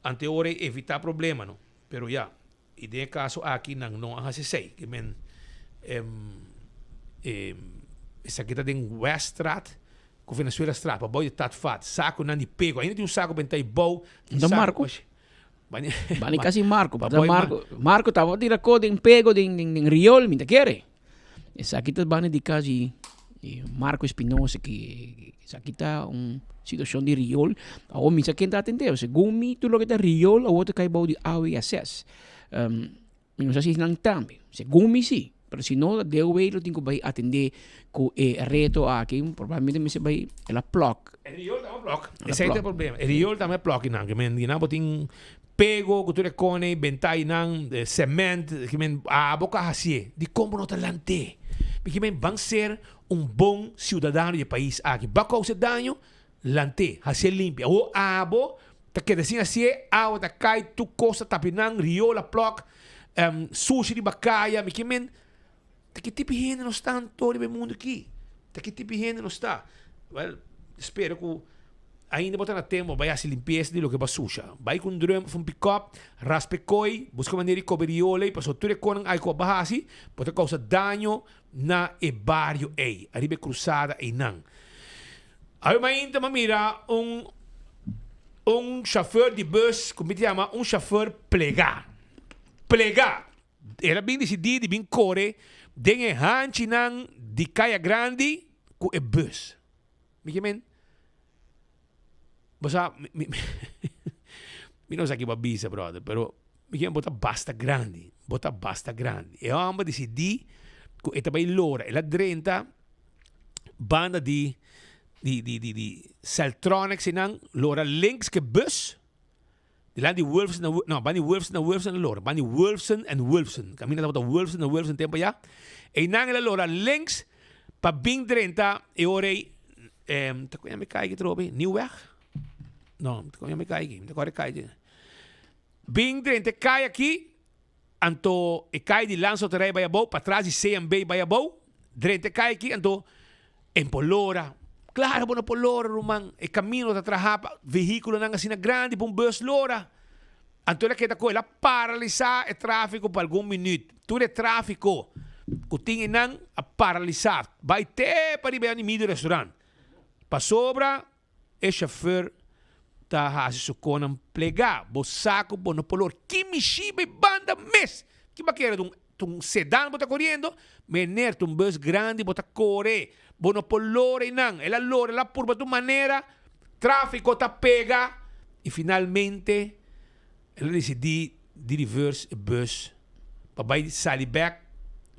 S19: ante ora e evita problema no. Pero ya, i den e kaso aki nan no a hasi esei. Ke men esaki ta den Weststraat ku Venezuelastraat, pa bou di Tatvat. Sakunan di pego, ainda tin un saku benta ei bou.
S20: Ta Marco? Bani kasi Marco, pa Marco, Marco tabata tira ko den pego den den riol, mi ta kere. Esaki ta bani di kas di Marco Espinosa ki esaki ta un situacion di riol. Awor mi sa ken ta atende, segun mi tur loke ta riol awor ta kai bou di awa i ases. Mi no sa si nan tambe, segun mi si, pero si no DOW lo tin ku bai atende ku e reto aki, probablemente mester bai el a plòk.
S19: E riol tambe a plòk, esei ta e problema, e riol tambe a plòk nan, ke men di nan bo tin pego ku tur e kone, bentai nan, sement, ke men abo ka hasié, dikon bo no ta lant'é? Mi ke men ban ser un bon siudadano di e pais aki, ba kousa daño, Lant'é, hasié limpi. Awor abo ta keda sin hasié, awa ta kai, tur kos ta tapi nan, riola plòk, sushi riba kaya. Mi ke men, ta ki tipo hende nos ta anto riba e mundu aki? Ta ki tipo hende nos ta? Wèl, spera ku ainda bo ta na tempu bai hasi limpiesa di loke bo a susha. Bai ku un drùm òf un pikòp, raspa e koi, buska manera di kobe riola ei, pasobra tur e konan ai ku bo a hasi, bo ta kousa daño na e bario ei, ariba e krusada einan. Awe mainta m'a mira un un chauffeur di bus ku mi ta yama un chauffeur plegá. Plegá! El a bin disidí di bin kore den e hanchinan di Kaya Grandi ku e bus. Mi ke men, bo sa, mi mi no sa ki bo a bisa brother, pero mi ke men bo ta basta grandi, bo ta basta grandi. E hòmber disidí ku e ta bai lora, el a drenta. banda di di di di di Celtronics y nan lora links ke bus dilanti di Wolfson na no banda di Wolfson na Wolfson a lora banda di Wolfson and Wolfson kaminda tabata Wolfson na Wolfson tempo ya eynan el a lora links pa bin drenta e ora ey ta kon yama e kai aki atrobe Nieuwweg no ta kon yama e kai aki mi ta kòrda e kai bin drenta e kai aki. Anto e kai di Landsloterij bai abou, patras di CMB bai abou, drenta e kai aki, anto en por lora. Claro bo no por lora ruman, e camino ta traha pa vehiculonan asina grandi pa un bus lora. Anto el a keda cu el a paralisa e trafico pa algun minuut. Tur e trafico cu tin eynan a paralisa, bai te pariba e Animido restaurant. Pasobra E chauffeur ta hasi su konan plegá. Bo sa ku bo no por lor. Ki mishi bay banda mes! Ki bo a kere? Ta un sedan bo ta koriendo? Meneer, ta un bus grandi bo ta kore. Bo no por lor einan. El a lor, el a purba tur manera. Tráfiko ta pega. I finalmente el a disidí di reverse e bus. Pa bai sali bek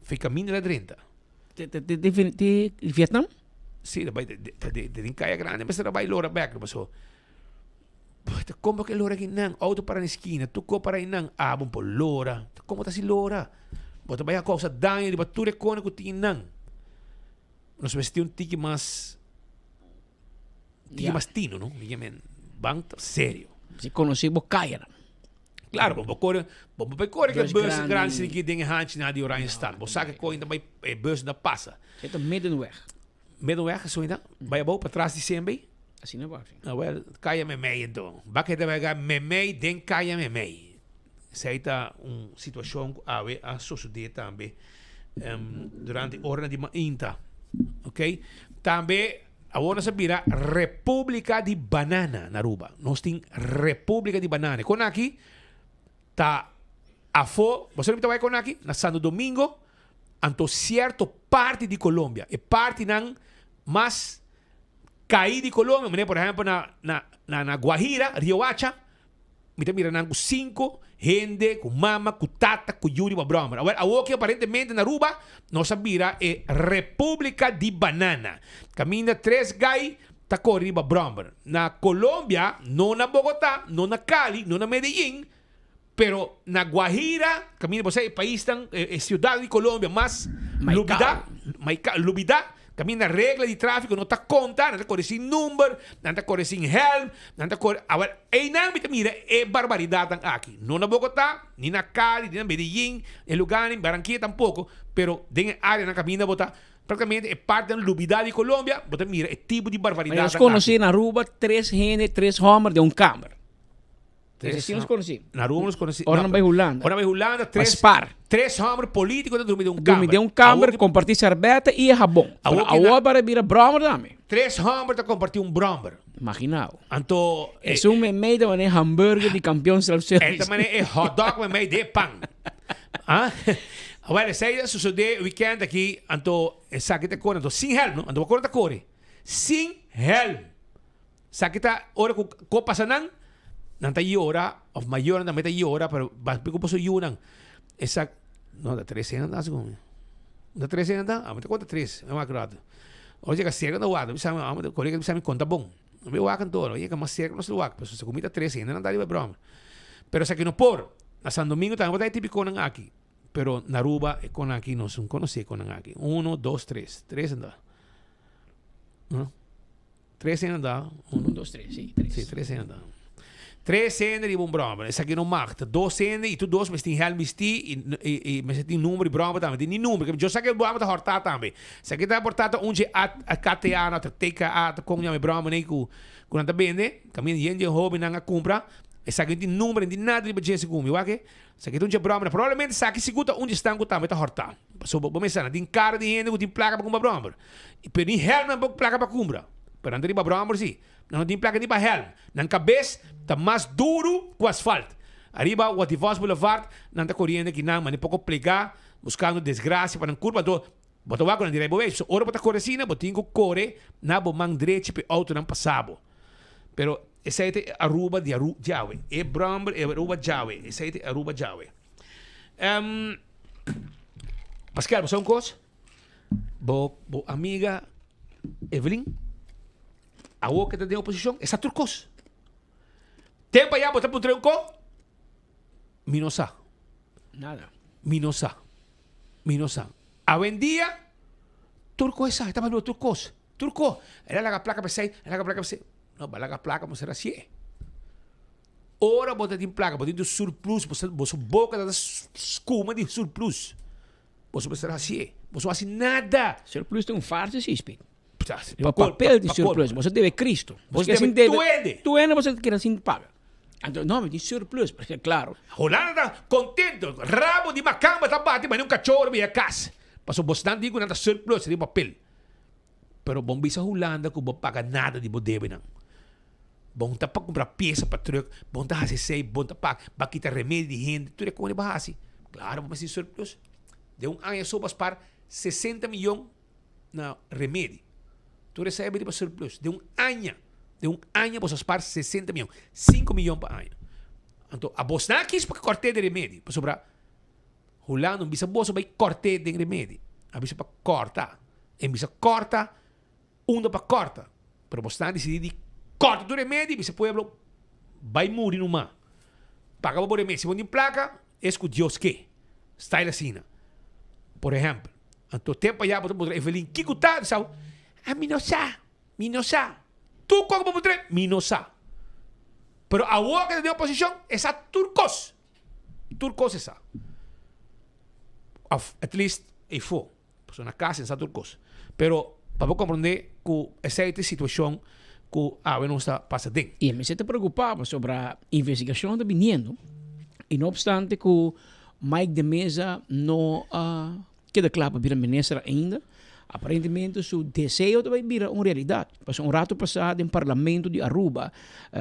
S19: fi kaminda ta drenta.
S20: Di Vietnam?
S19: Si, ta bai den kaya grandi mester a bai lora bek paso ta como ke lora kinan auto para na eskina tur ko para einan abo por lora ta como ta hasi lora bo ta bai a kousa daño riba tur e kone ku tin einan nos mester tin un tiki mas tiki mas tino no ban ta serio.
S20: Si konosé bo kaya nan.
S19: Claro, bo kore, bo bo kore ke bus grandi sini ki den e hanchi na di Oranjestad. Bo sa ke koin ta bai e bus na pasa.
S20: E ta Middenweg.
S19: Middenweg so ina? Bai abou patras di CMB?
S20: Asina ba.
S19: Ah wel, kaya Memey ento. Ba keda bai ga Memey den kaya Memey. Esei ta un situacion ku awe a sosode tambe durante ora di mainta. Ok. Tambe Awor nos a bira República di Banana na Aruba. Nos tin República di Banana. Kon aki ta afó, bo sa loke mi ta wak kon aki? Na Santo Domingo, anto cierto parti di Colombia. E partinan mas caí di Colombia, manera por ehempel na na na Guajira, Riohacha, Mi ta mira nan ku sinku hende, ku mama, ku tata, ku yu riba bròmer. Awor, awoki aparentemente na Aruba nos a bira e Repúblika di Banana. Kaminda tres gai ta kore riba bròmer. Na Colombia, no na Bogotá, no na Cali, no na Medellín, pero na Guajira, kaminda bo sa e paisnan, e siudat di Colombia mas lubidá, lubidá, Kaminda regla di tráfiko no ta konta, nan ta kore sin number, nan ta kore sin hèlm, nan ta kore, awor einan mi ta mira e barbaridatnan aki, no na Bogotá, ni na Cali, ni na Medellín, e lugánan, Barranquilla tampoko, pero den e áreanan kaminda bo ta, práktikamente e partinan lubidá di Colombia, bo ta mira e tipo di barbaridatnan
S20: aki. Nos konosí na Aruba tres hende, tres hòmber den un kamer.
S19: Tres
S20: Ese sí nos conocí.
S19: Na Aruba nos conocí.
S20: Ora nan bai Hulanda.
S19: Ora bai Hulanda, tres,
S20: spar.
S19: tres hombre político ta drumi den un kamer.
S20: Drumi den un kamer, compartí serbeta y e habon. Pero awor para bira brommer tambe.
S19: Tres hombre ta compartí un brommer.
S20: Imaginao.
S19: Anto.
S20: Esun memey ta manera hamburger di Campeon Self Service.
S19: E ta manera e hot dog memey de pan. Ah. Awel, esei a sucede weekend aki, anto esaki ta kore, anto sin helm, no? Anto bo kore ta kore. Sin helm. Sa ki ta ora ku ko pasa nan, nan ta yora, of mayornan tambe ta yora, pero bas ku boso yunan. Esa, no, ta tres aña ta segun mi. Ta tres aña ta? Ami ta konta tres, mi wak rato. Ora yega serka na wak, mi sa mi, ami kolega bisa mi konta bon. Mi wak anto, ora yega mas serka nos ta wak, pasobra segun mi ta tres aña nan ta riba e broma. Pero esaki no por. Na San Domingo tambe bo ta e tipikonan aki. Pero na Aruba e konan aki nos no konosé e konan aki. Uno, dos, tres. Tres anda. No? Tres hende da.
S20: Un, dos, tres. Sí, tres.
S19: Sí, tres hende da. Tres hende riba un brommer. Esaki no mag. Ta dos hende y tur dos mester tin helm bisti y, y, y mester tin number di brommer tambe. Tin ni number. Yo sa ke brommer ta horta tambe. Esaki ta por ta un dje A, A, KTA, no, ta TKA, ta kon yama e brommer nei ku, ku nan ta bende. Kaminda yen dje hobennan a kumpra. Esaki no tin number, no tin nada riba dje segun mi. Wak e. Esaki ta un dje brommer. Probablemente esaki sigur ta un dje stan ku tambe ta horta. Pasobra bo mester sa nan tin kara di hende ku tin plaka pa kumpra brommer. Pero ni helm nan por plaka pa kumpra. Pero nan ta riba brommer si. Nan no tin plaka ni pa helm. Nan kabes ta mas duru ku asfalt. Ariba Wativos Boulevard nan ta koriendo kinan mane poko plegá buskando desgrasia pa nan kurpa. Anto bo ta wak ku nan di rijbewijs. So ora bo ta kore asina bo tin ku kore na bo man drechi pa e outonan pasa bo. Pero esei ta e Aruba di Aru djawe. E brommer e Aruba djawe. Esei ta e Aruba djawe. Pascal bo sa un kos? Bo bo amiga Evelyn awor ke ta den oposishon e sa tur kos. Tempo aya bo ta puntra un ko? Mi no sa.
S20: Nada.
S19: Mi no sa. Mi no sa. Awendia tur kos e sa, e ta papia tur kos. Tur kos. El a laga plaka p'esei, el a laga plaka p'esei. No, bo a laga plaka bo ser hasié. Ora bo ta tin plaka, bo tin tur surplus, bo su boka ta skuma di surplus. Boso mester hasié. Boso no hasi nada.
S20: Surplus ta un farsa si, Speed. Pa papel di surplus, boso debe Cristo.
S19: Boso debe tu hende.
S20: Tu hende boso keda sin paga. Anto, no, mi tin surplus, claro.
S19: Hulanda ta contento. Rabo di macamba ta bati manera un cachorro bia cas. Pasobra bosnan di cu nan ta surplus riba papel. Pero bon bisa Hulanda cu bo paga nada di bo debenan. Bon ta pa cumpra pieza pa truck, bon ta haci esey, bon ta paga, ba kita remedi di hende, tur e cos bo haci. Claro bo mester surplus. Den un aña so bo a spaar sesenta miyon na remedi. Tur esey a bini pa surplus. Den un aña, den un aña bo sa spaar sesenta miyon, cinco miyon pa aña. Anto abos nan a kies pa corte di remedi, pasobra. Hulanda no bisa boso bai kòrt'é den remedi. A bisa pa kòrta. E bisa kòrta unda pa kòrta. Pero bosnan a disidí di kòrta tur remedi i bisa pueblo bai muri numa. Paga bo bo remedi. Si bo no tin plaka, es ku Dios ke. Style asina. Por ehèmpel. Anto tempu ayá bo ta puntra Evelyn kiko ta, di sa, A mi no sa. Mi no sa. Tur kos ku bo puntr'é, mi no sa. Pero awor ku e ta den oposishon, e sa tur kos. Tur kos e sa. Of at least eifó. Pasobra na kas e sa tur kos. Pero pa bo komprondé ku esei ta e situashon ku awe nos ta pasa den.
S20: I mester ta preokupá pasobra investigashon ta biniendo i no opstante ku Mike de Meza no a keda kla pa bira minister ainda, aparentemente su deseo ta bai bira un realidat. Pasobra un rato pasá den parlamento di Aruba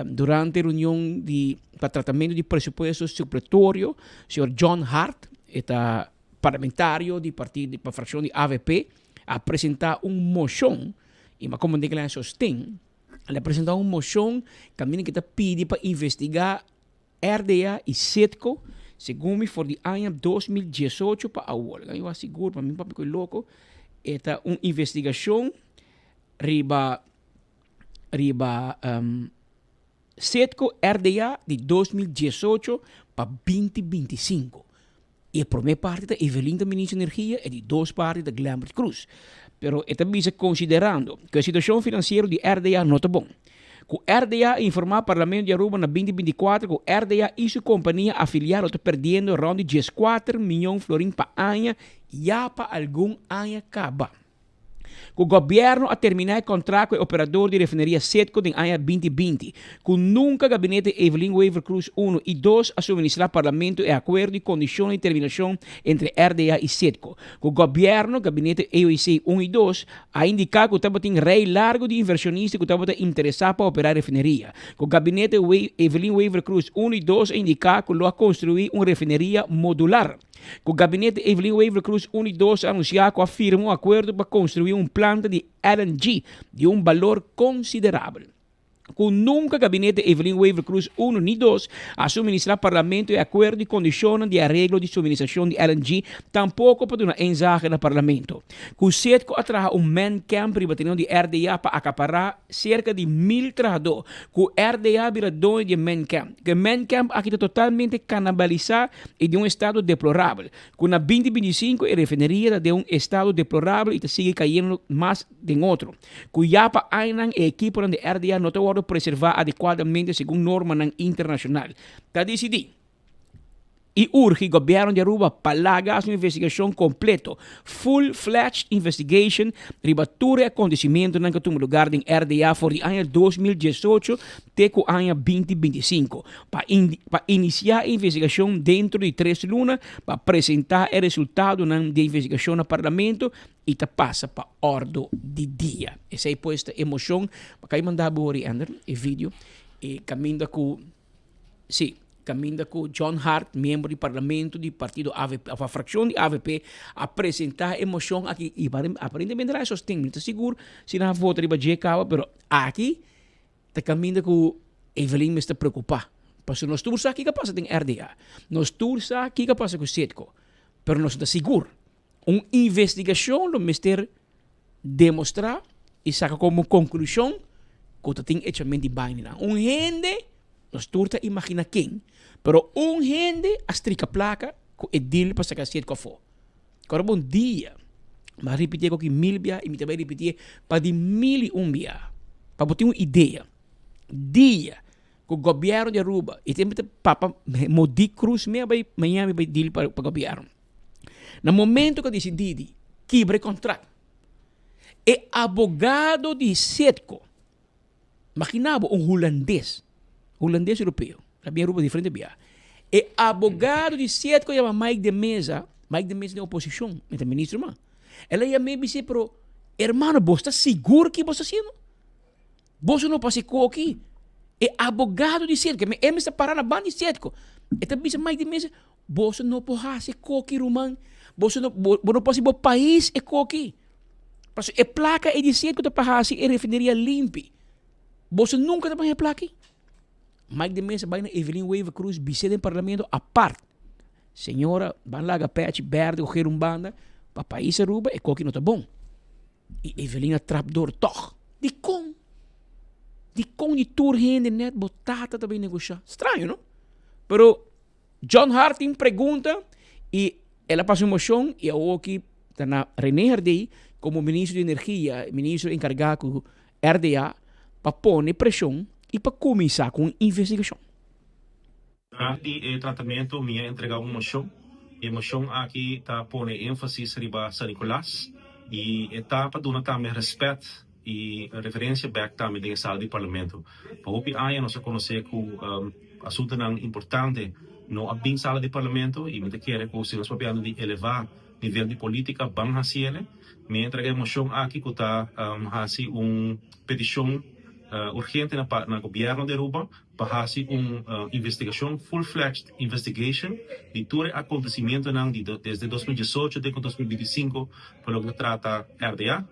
S20: durante reunion di pa tratamentu di presupuesto supletorio señor John Hart e ta parlamentario di partido pa fraccion di avp a presenta un mocion y mi a comprende cu el a sosten, el a presenta un mocion caminda cu ta pidi pa investiga RDA y Citgo segun mi for di aña 2018 pa awor. Mi wak sigur pa mi papia cu e loco e ta un investigacion riba riba Citgo RDA di 2018 pa 2025. E prome parti ta Evelyn ta minister di energia e di dos parti ta Glenbert Croes. Pero e ta bisa considerando cu e situacion financiero di RDA no ta bon. Cu RDA a informa Parlamento di Aruba na 2024 cu RDA y su compania afiliado ta perdiendo rond di 14 miyon florin pa aña ya pa algun aña caba. Ku gobièrnu a terminá e kontrakt ku e operador di refineria Citgo den aña 2020, ku nunka gabinete Evelyn Wever-Croes uno i dos a suministrá parlamento e akuerdo i kondishonnan di terminashon entre RDA i Citgo. Ku gobièrnu, gabinete EOC un i dos, a indiká ku tabatin rei largu di invershonista ku tabata interesá pa operá refineria. Ku gabinete Evelyn Wever-Croes uno i dos a indiká ku lo a konstruí un refineria modular. Ku gabinete Evelyn Wever-Croes un i dos a anunsiá ku a firma un akuerdo pa konstruí un planta di LNG di un balor konsiderabel. Ku nunka gabinete Evelyn Wever-Croes uno ni dos a suministrá parlamento e akuerdo i kondishonnan di areglo di suministrashon di LNG, tampoko pa duna inzage na parlamento. Ku Citgo a traha un man camp riba tereno di RDA pa akapará serka di mil trahadó. Ku RDA bira doño di e man camp. Ku e man camp aki ta totalmente kanabalisá i den un estado deplorabel. Ku na 2025 e refineria ta den un estado deplorabel i ta sigui kayendo mas den otro. Ku ya pa añanan e ekiponan di RDA no ta wòrdu preservá adekuadamente segun normanan internashonal. Ta disidí. I urgi Gobierno di Aruba pa laga haci un investigacion completo, full fledged investigation, riba tur e acontecimentonan cu a tuma lugar den RDA for di aña 2018 te cu aña 2025, pa pa inicia e investigacion dentro di tres luna, pa presenta e resultadonan di e investigacion na Parlamento y ta pasa pa ordo di dia. Esey pues ta e mocion. Pa cay manda bo hori Ender e video e caminda cu. Sí, caminda cu John Hart, miembro di parlamento di partido avp, of a fraccion di avp, a presenta e mocion aki y aparentemente nan a sosten. Mi no ta sigur si nan a vota riba dje caba, pero aki ta caminda cu Evelyn mester preocupa. Pasobra nos tur sa kico a pasa den RDA. Nos tur sa kico a pasa cu Citgo. Pero nos no ta sigur. Un investigacion lo mester demostra y saca como conclusion cu ta tin echamento di bañonan. Un hende, nos tur ta imagina ken, pero un hende a strika placa cu e deal pa saca Citgo afo. Ora bon dia, mi a ripiti aki mil bia y mi ta bay ripiti'e pa di mil y un bia, pa bo tin un idea. Dia cu gobierno di Aruba, y tempo ta papa Modi Cruz mi a bay Miami bay deal pa gobierno. Na momento cu a dicidi di kibra e contract, e abogado di Citgo, magina bo un Hulandes, Hulandes Europeo, ta bin Aruba diferente bia, e abogado di Citgo yama Mike de Meza, Mike de Meza den oposicion, e ta ministro man, el a yama e bis'e pero hermano bo sta sigur ki bo sta haciendo? Boso no pasa e koki. E abogado di Citgo, e mester para na banda di Citgo. E ta bisa Mike de Meza, boso no por hasi e koki ruman. Boso no, bo, bo no por hasi bo pais e koki. Pasobra e plaka e di Citgo ta pa hasi e refineria limpi. Boso nunka ta baña e plaka ei. Mike de Meza bai na Evelyn Wever Croes bis'é den parlamento apart. Señora, ban laga pèchi bèrdè ku gel un banda, pa pais Aruba e koki no ta bon. I Evelyn a trap dor tòg. Dikon? Dikon di tur hende nèt bo tata ta bai negoshá? Straño, no? Pero John Hart tin pregunta i el a pasa un moshon i awoki ta na Rene Herdé komo ministro di energia, ministro enkargá ku RDA pa pone preshon i pa kuminsá ku un investigashon.
S21: Durante di e tratamentu mi a entrega un moshon. E moshon aki ta pone énfasis riba San Nicolas i e ta pa duna tambe rèspèt i referensia bèk tambe den e sala di parlamento. Pa hopi aña nos a konosé ku asuntunan importante no a bin sala di parlamento i mi ta kere ku si nos papiando di elevá nivel di polítika ban hasiele. Mi a entrega e moshon aki ku ta hasi un petishon urgente na gobièrnu di Aruba pa hasi un investigashon, full-fledged investigation, di tur e akontesimentonan di desde 2018 te ku 2025 pa loke ta trata RDA,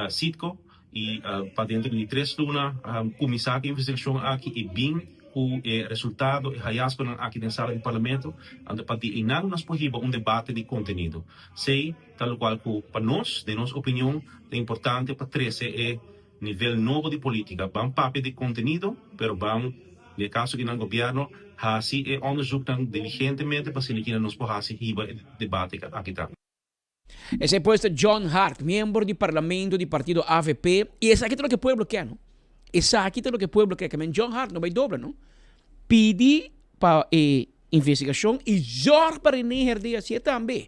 S21: Citgo, i pa dentro di tres luna kuminsá ku e investigashon aki i bin ku e resultado, e hayasgonan aki den sala di parlamento, anto pa di einan nos por hiba un debate di kontenido. Esei ta lokual ku pa nos, den nos opinion, ta importante pa trese e Nivel nobo di politica. Ban papia di contenido, pero ban, den e caso aki nan gobierno, haci e onderzoeknan diligentemente pa asina kina nos por haci hiba e debate aki ta.
S20: Esei pues ta John Hart, miembro di parlamento di partido avp, y esaki ta loke pueblo ke, no? Esaki ta loke pueblo ke, men John Hart no bay dobla, no? Pidi pa e Investigacion y zorg pa Rene Herdé hacié tambe.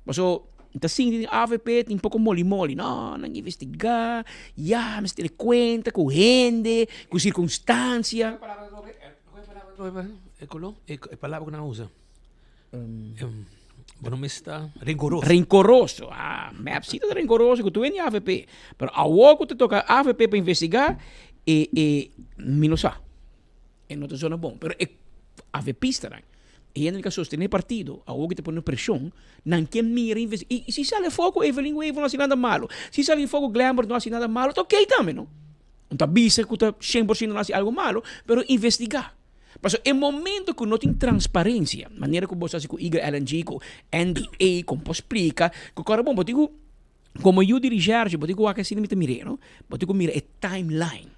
S20: Paso ta sinti den avp tin poco moli moli. No, nan investiga, ya, mester tene cuenta cu hende, cu circunstancia.
S19: E color, e palabra cu nan usa. Bo no mester ta rencoroso.
S20: Rencoroso, ah, mep si ta rencoroso cu tur hende di avp. Pero awor cu ta toca avp pa investiga, e, e, mi no sa. E no ta zona bon, pero e avepistanan, e hende ku a sostené partido, awor ku ta pone preshon, nan ke mira inves i si sali afó ku Evelyn Wever no hasi nada malo, si sali afó ku Glenbert no hasi nada malo, ta oké tambe no. No ta bisa ku ta 100% no hasi algu malo, pero investigá. Pasobra e momento ku no tin transparensia, manera ku bo sa hasi ku Eagle LNG, ku NDA, kon por splika, ku kòrda bon, bo tin ku, komo yu di reshershi, bo tin ku wak asina mi ta mir'é no, bo tin ku mira e timeline.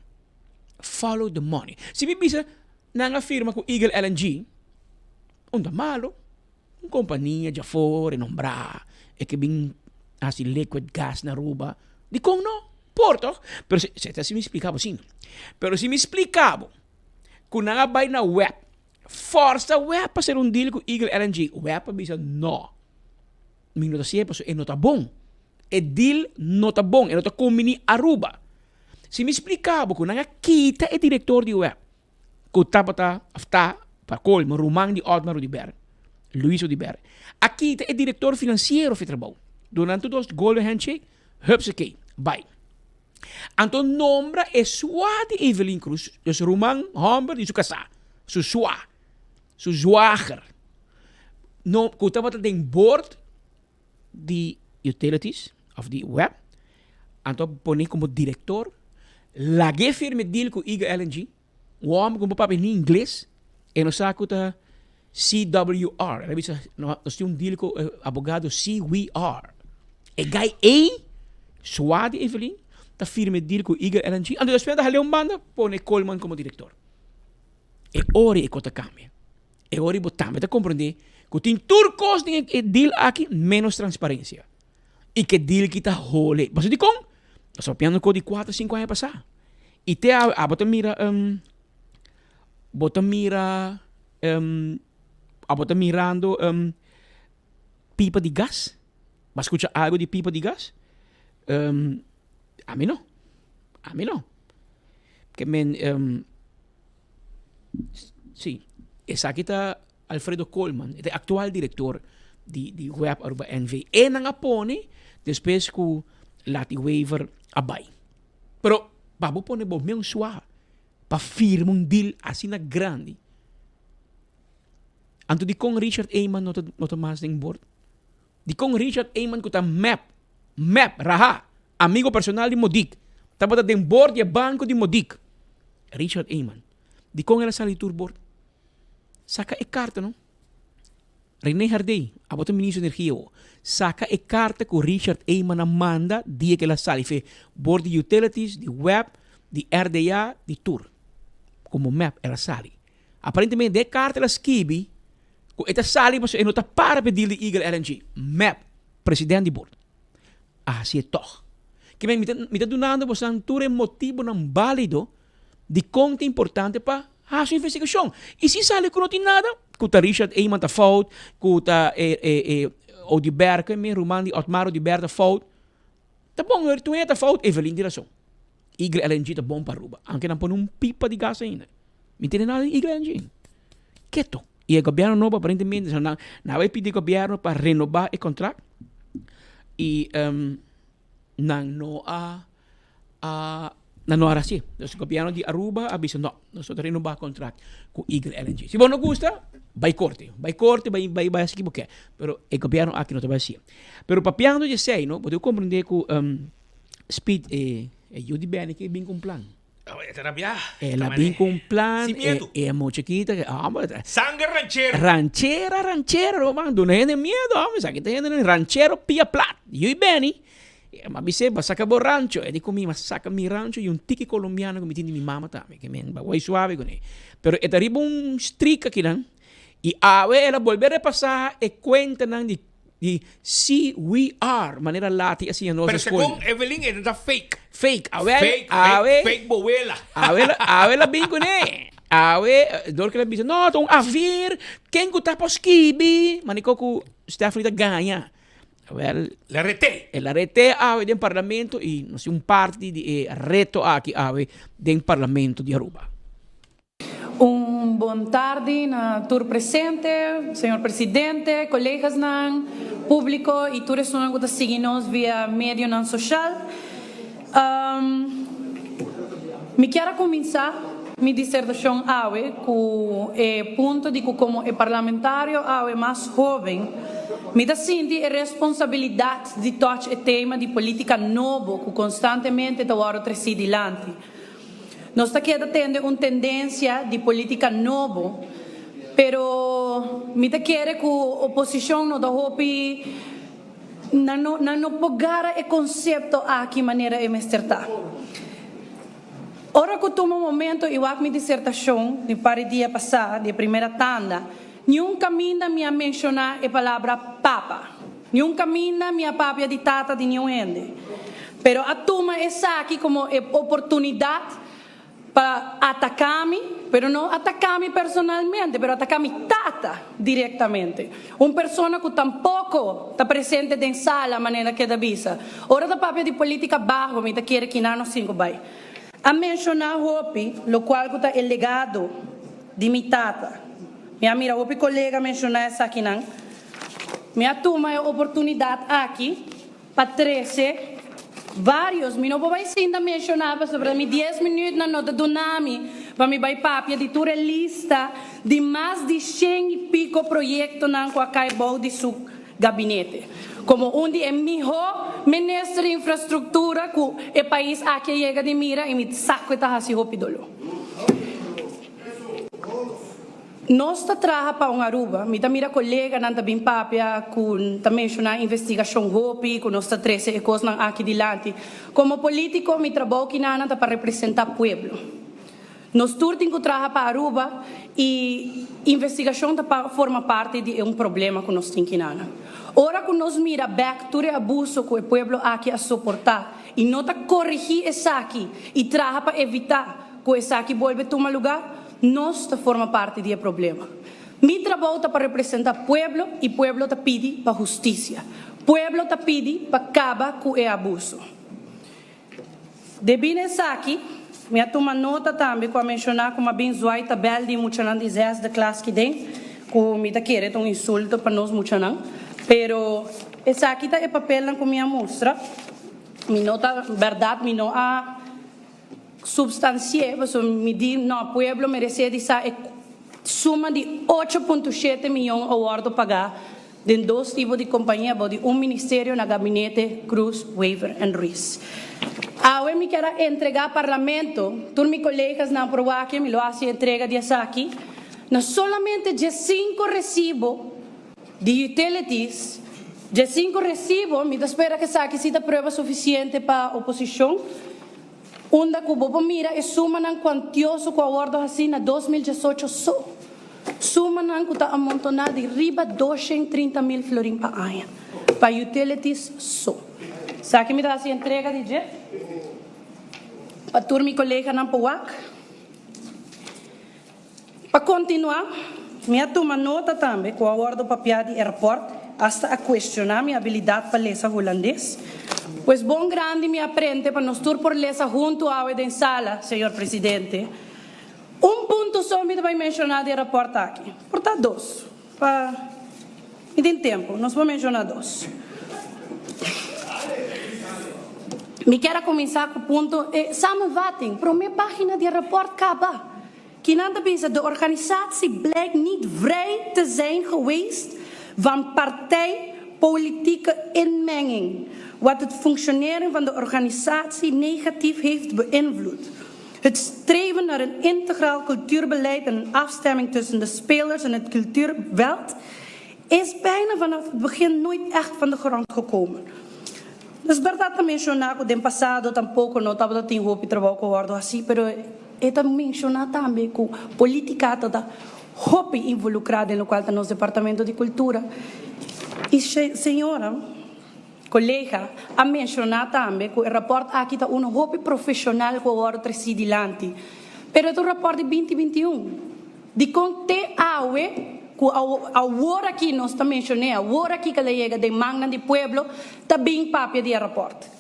S20: Follow the money. Si mi bisa nan a firma ku Eagle LNG, un ta malo. Un kompania djafor renombrá e ke bin hasi liquid gas na Aruba. Dikon no? Por toch? Pero si, si mi splika bo asina. Pero si mi splika bo ku nan a bai na web, forsa web pa sera un deal ku Eagle LNG, web a bisa no. Mi no ta sier pasobra e no ta bon. E deal no ta bon, e no ta kombiní Aruba. Si mi splica bo cu nan a kita e director di web cu tabata of ta pa colmo ruman di Otmar Oduber, Luis Oduber, a kita e director financiero fi trabou. Duna nan tur dos golden handshake, hupsakee, bai. Anto nombra e sua di Evelyn Cruz, dus ruman homber di su casá, su sua, su zwager, no, cu tabata den board di utilities of di web, anto a pone como director, lag'é firme deal cu Eagle LNG, un homber cu no por papia ni ingles, e no sa cu ta CWR, el a bisa nos tin un deal cu abogado CWR, e guy ey, sua di Evelyn, ta firme deal cu Eagle LNG, anto despues nan ta hal'é un banda, pone Coleman como director. E ora e cos ta cambia. E ora bo tambe ta comprende cu tin tur cos den e deal aki menos transparencia. Y cu e deal ki ta hole. Pasobra dicon? Nos ta papiando cu di cuatro cinco aña pasa. Y te awe abo ta mira bo ta mira abo ta mirando pipa di gas? Bo a scucha algo di pipa di gas? Ami no. Ami no. Ke men Sí, esaki ta Alfredo Koolman, e ta e actual director di di web Aruba NV. E nan a pone despues cu Lati Wever a bay. Pero pa bo pone bo mes sua pa firma un deal asina grandi. Anto dicon Richard Eman no ta no ta mas den board? Dikon Richard Eman ku ta mep, mep, raha, amigo personal di Modik, tabata den bord di e banko di Modik? Richard Eman, dikon el a sali di tur bord? Saka e karta no. René Herdé, abo ta ministro di energia awo. Saca e carta cu Richard Eman a manda dia cu el a sali fe board di utilities, di web, di RDA, di tur. Como mep el a sali. Aparentemente den e carta el a skibi cu e ta sali pasobra e no ta para pa e deal di Eagle LNG. Mep, president di board, a hacié tog. Kimen mi ta mi ta dunando bosan tur e motibonan balido Dikon ta importante pa hasi un investigashon? I si sali ku no tin nada, ku ta Richard Eman ta fout, ku ta e e e Oduber, ku e mi ruman di Otmar Oduber ta fout, ta bon, tur hende ta fout, Evelyn tin rason. Eagle LNG ta bon pa Aruba, anke nan pone un pipa di gas ainda. Mi tene nada di Eagle LNG. Keto. I e gobièrnu nobo aparentemente nan nan a bai pidi gobièrnu pa renobá e kontrakt i nan no a a nan no a haci. Dus gobierno di Aruba a bisa no, nos no ta renoba contract cu Eagle LNG. Si bo no gusta, bay corte. Bay corte, bay bay bay haci kibo ke. Pero e gobierno aki no ta bay haci. Pero papiando di esey no, bo debe comprende cu Speed e e yu di Benny ke bin cu un plan.
S19: Oh, e ta rabia.
S20: El a bin cu un plan, e e muchachita ke, hombre, ta.
S19: Sangre ranchero.
S20: Ranchera, ranchera, no man, duna hende miedo, hombre, esaki ta hende ranchero pia plat. Yu di Benny. Mi a bis'é, Bo saka bo rancho. E di ku mi, Mi a saka mi rancho i un tiki kolombiano ku mi tin di mi mama tambe. Ke men bai suave kuné. Pero e ta riba un streak akinan i awe el a bolbe repasá e kuentanan di di CWR, manera Lati a siña nos
S19: Pero
S20: na skol.
S19: segun Evelyn e ta fake.
S20: Fake. Awe,
S19: Fake,
S20: awe.
S19: fake, fake bowela.
S20: Awe, awe el a bin kuné. Awe, dor ku el a bisa, no, ta un afir, ken ku ta por skibi? Maniko ku Stephanie ta gaña. Wel,
S19: La reté.
S20: El a reté awe den parlamento y nos tin un parti di e reto aki awe den parlamento di Aruba.
S1: Un bon tardi na tur presente, señor presidente, colegasnan, publico y tur esunnan cu ta sigui nos via medionan social. Mi kier a cuminsa mi disertacion awe cu e punto di cu como e parlamentario awe mas hoben, mi ta sinti e responsabilidad di touch e tema di politica nobo cu constantemente ta wordo treci dilanti. Nos ta keda tende un tendencia di politica nobo, pero mi ta kere cu oposicion no ta hopi. Nan no, nan no por gara e konsepto aki manera e mester ta. Ora ku tuma un momento i wak mi disertashon di un par di dia pasá, di e primera tanda, niun kaminda mi a menshoná e palabra papa. Niun kaminda mi a papia di tata di niun hende. Pero a tuma esaki komo e oportunidat Pa ataká mi, pero no ataká mi personalmente, pero ataká mi tata direktamente. Un persona ku tampoko ta presente den sala, manera keda bisa. Ora ta papia di polítika baho, mi ta kere kiná nos tin ku bai. A menshoná hopi lokual ku ta e legado di mi tata. Mi a mira hopi kolega menshoná esakinan. Mi a tuma e oportunidat aki. Pa trese varios, mi no por bai sinta menciona pasobra mi dies minuutnan no ta duna mi pa mi bai papia di tur e lista di mas di shen y pico proyectonan cu a cay bou di su gabinete. Como un di e miho minister di infrastructura cu e pais aki a yega di mira y mi sa cu e ta haci hopi dolo. Nos ta traha pa un Aruba. Mi ta mira coleganan ta bin papia cu ta menciona investigacion hopi, cu nos ta trece e cosnan aki dilanti. Como politico mi trabou kinanan ta pa representa pueblo. Nos tur tin cu traha pa Aruba y investigacion ta forma parti di e un problema cu nos tin kinanan. Ora cu nos mira bek tur e abuso cu e pueblo aki a soporta y no ta corigi esaki y traha pa evita cu esaki bolbe tuma lugar, Nos ta forma parti di e problema. Mi trabou ta pa representa pueblo y pueblo ta pidi pa husticia. Pueblo ta pidi pa caba cu e abuso. Debí na esaki, mi a tuma nota tambe cu a menciona cu m'a bin zwaai tabel di muchanan di zesde klas ki den, cu mi ta kere ta un insulto pa nos muchanan, pero esaki ta e papelnan cu mi a mustra. Mi no ta, berdad mi no a. Substansi'é, pasobra mi di no, pueblo meresé di sa e suma di ocho punto shete miyon a wòrdu pagá den dos tipo di kompania bou di un ministerio na gabinete Croes, Wever en Ruiz. Awe mi kier a entregá Parlamento, tur mi kolegasnan por wak mi lo hasi entrega di esaki, na solamente diesinko resibo. Di utilities, dje sinku resibo, mi ta spera ku esaki si ta prueba sufisiente pa oposishon, unda ku bo por mira e sumanan kuantioso ku a wòrdu hasí na 2018 so, sumanan ku ta amontoná di riba 230.000 florin pa aña, pa utilities so. Esaki mi ta hasi entrega di dje pa tur mi koleganan por wak. Pa kontinuá, mi a tuma nota tambe ku a wòrdu papiá di airport, asta a kuestioná mi abilidat pa lesa hulandes. Pues bon grandi mi aprente pa nos tur por lesa huntu awe den sala, señor presidente. Un punto so mi ta bai menshoná di e rapòrt aki, por ta dos, pa mi tin tempu, nos por menshoná dos. Mi kier a kuminsá ku punto e samenvatting, promé página di e rapòrt kaba. Kinan ta bisa, De organisatie blijkt niet vrij te zijn geweest van partijpolitieke inmenging, wat het functioneren van de organisatie negatief heeft beïnvloed. Het streven naar een integraal cultuurbeleid en een afstemming tussen de spelers en het cultuurveld is bijna vanaf het begin nooit echt van de grond gekomen. Dus berdad ta menciona cu den pasado tampoco no tabata tin hopi trabao cu a wordo haci, pero e ta menciona tambe cu politica ta ta hopi involucra den locual ta nos departamento di cultura. Y señora colega a menciona tambe cu e rapport aki ta uno hopi profesional cu a wordo treci dilanti, pero e ta un rapport di binti 21. Dikon te awe ku awor aki nos ta menshon'é, awor aki ku el a yega den mannan di pueblo, ta bin papia di e rapòrt?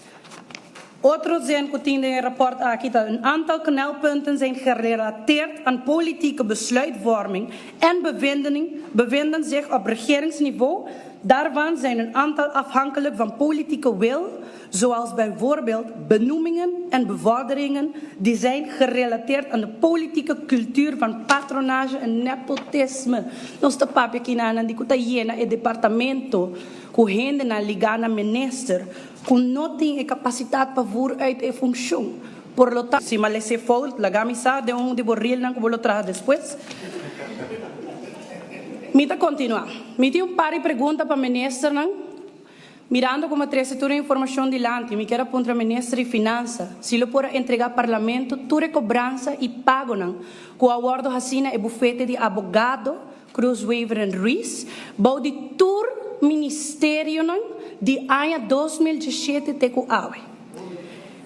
S1: Otro zin ku tin den e rapòrt aki ta, Een aantal knelpunten zijn gerelateerd aan politieke besluitvorming en bevinden zich op regeringsniveau, daarvan zijn een aantal afhankelijk van politieke wil, zoals bijvoorbeeld benoemingen en bevorderingen die zijn gerelateerd aan de politieke cultuur van patronage en nepotisme. Nos ta papia kinanan di ku ta yena e departamento ku hendenan ligá na minister ku no tin e kapasitat pa voer uit e funshon. Por lo tanto, si mi a lesa e fout, laga mi sa den un di bo rielnan ku bo lo traha despues. Mi ta kontinuá. Mi tin un par di pregunta pa ministernan. Mirando como a trece tur e informacion dilanti, mi kier a puntra Minister di Finansa si lo por a entrega Parlamento tur e cobransa y pagonan cu a wordo haci na e bufete di abogado Cruz Wever en Ruiz bou di tur ministerionan di aña 2017 te cu awe.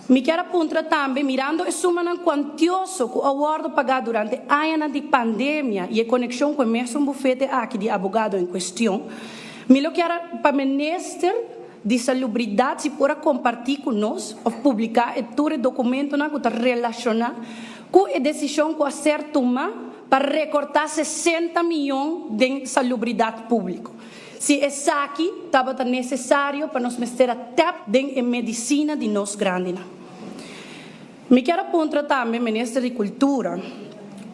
S1: Mi kier a puntra tambe, mirando e sumanan cuantioso cu a wordo paga durante añanan di pandemia y e conexion cu e mesun bufete aki di abogado en cuestion, mi lo kier a pa Minister di Salubridad si por a comparti cu nos of publica e tur e documentonan cu ta relaciona cu e decision cu a ser tuma pa recorta 60 miyon den salubridad publico. Si esaki tabata nesesario pa nos mester a tèp den e medisina di nos grandinan. Mi kier a puntra tambe Minister di Kultura,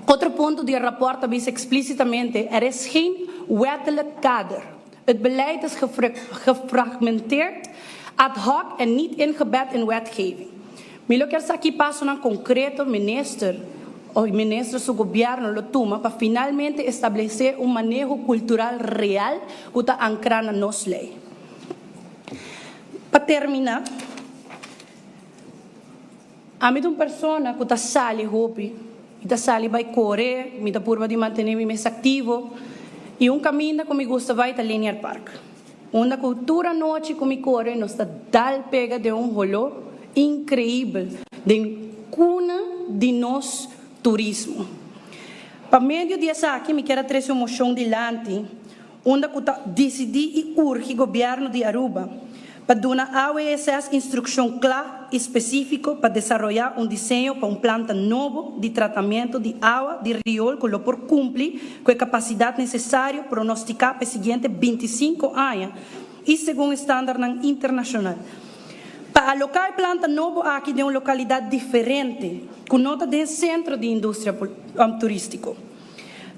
S1: otro punto di e rapòrt ta bisa eksplísitamente er is geen wettelijk kader. Het beleid is gefragmenteerd, ad hoc en niet ingebed in wetgeving. Mi lo kier sa ki pasonan konkreto Minister o Minister su Gobierno lo tuma pa finalmente establece un maneho cultural real cu ta ancra na nos ley. Pa termina, ami ta un persona cu ta sali hopi, mi ta sali bay core, mi ta purba di mantene mi mes activo y un caminda cu mi gusta bay ta Linear Park. Unda cu tur anochi cu mi core nos ta dal pega den un holo increibel den cuna di nos turismo. Pa medio di esaki mi kier a trece un mocion dilanti unda cu ta dicidi y urgi Gobierno di Aruba pa duna AWSS instruccion cla y specifico pa desaroya un diseño pa un planta nobo di tratamiento di awa di riool cu lo por cumpli cu e capacidad necesario pronostica pa e siguiente 25 aña y segun estandarnan internacional. Pa aloca e planta nobo aki den un localidad diferente cu no ta den centro di industria turistico.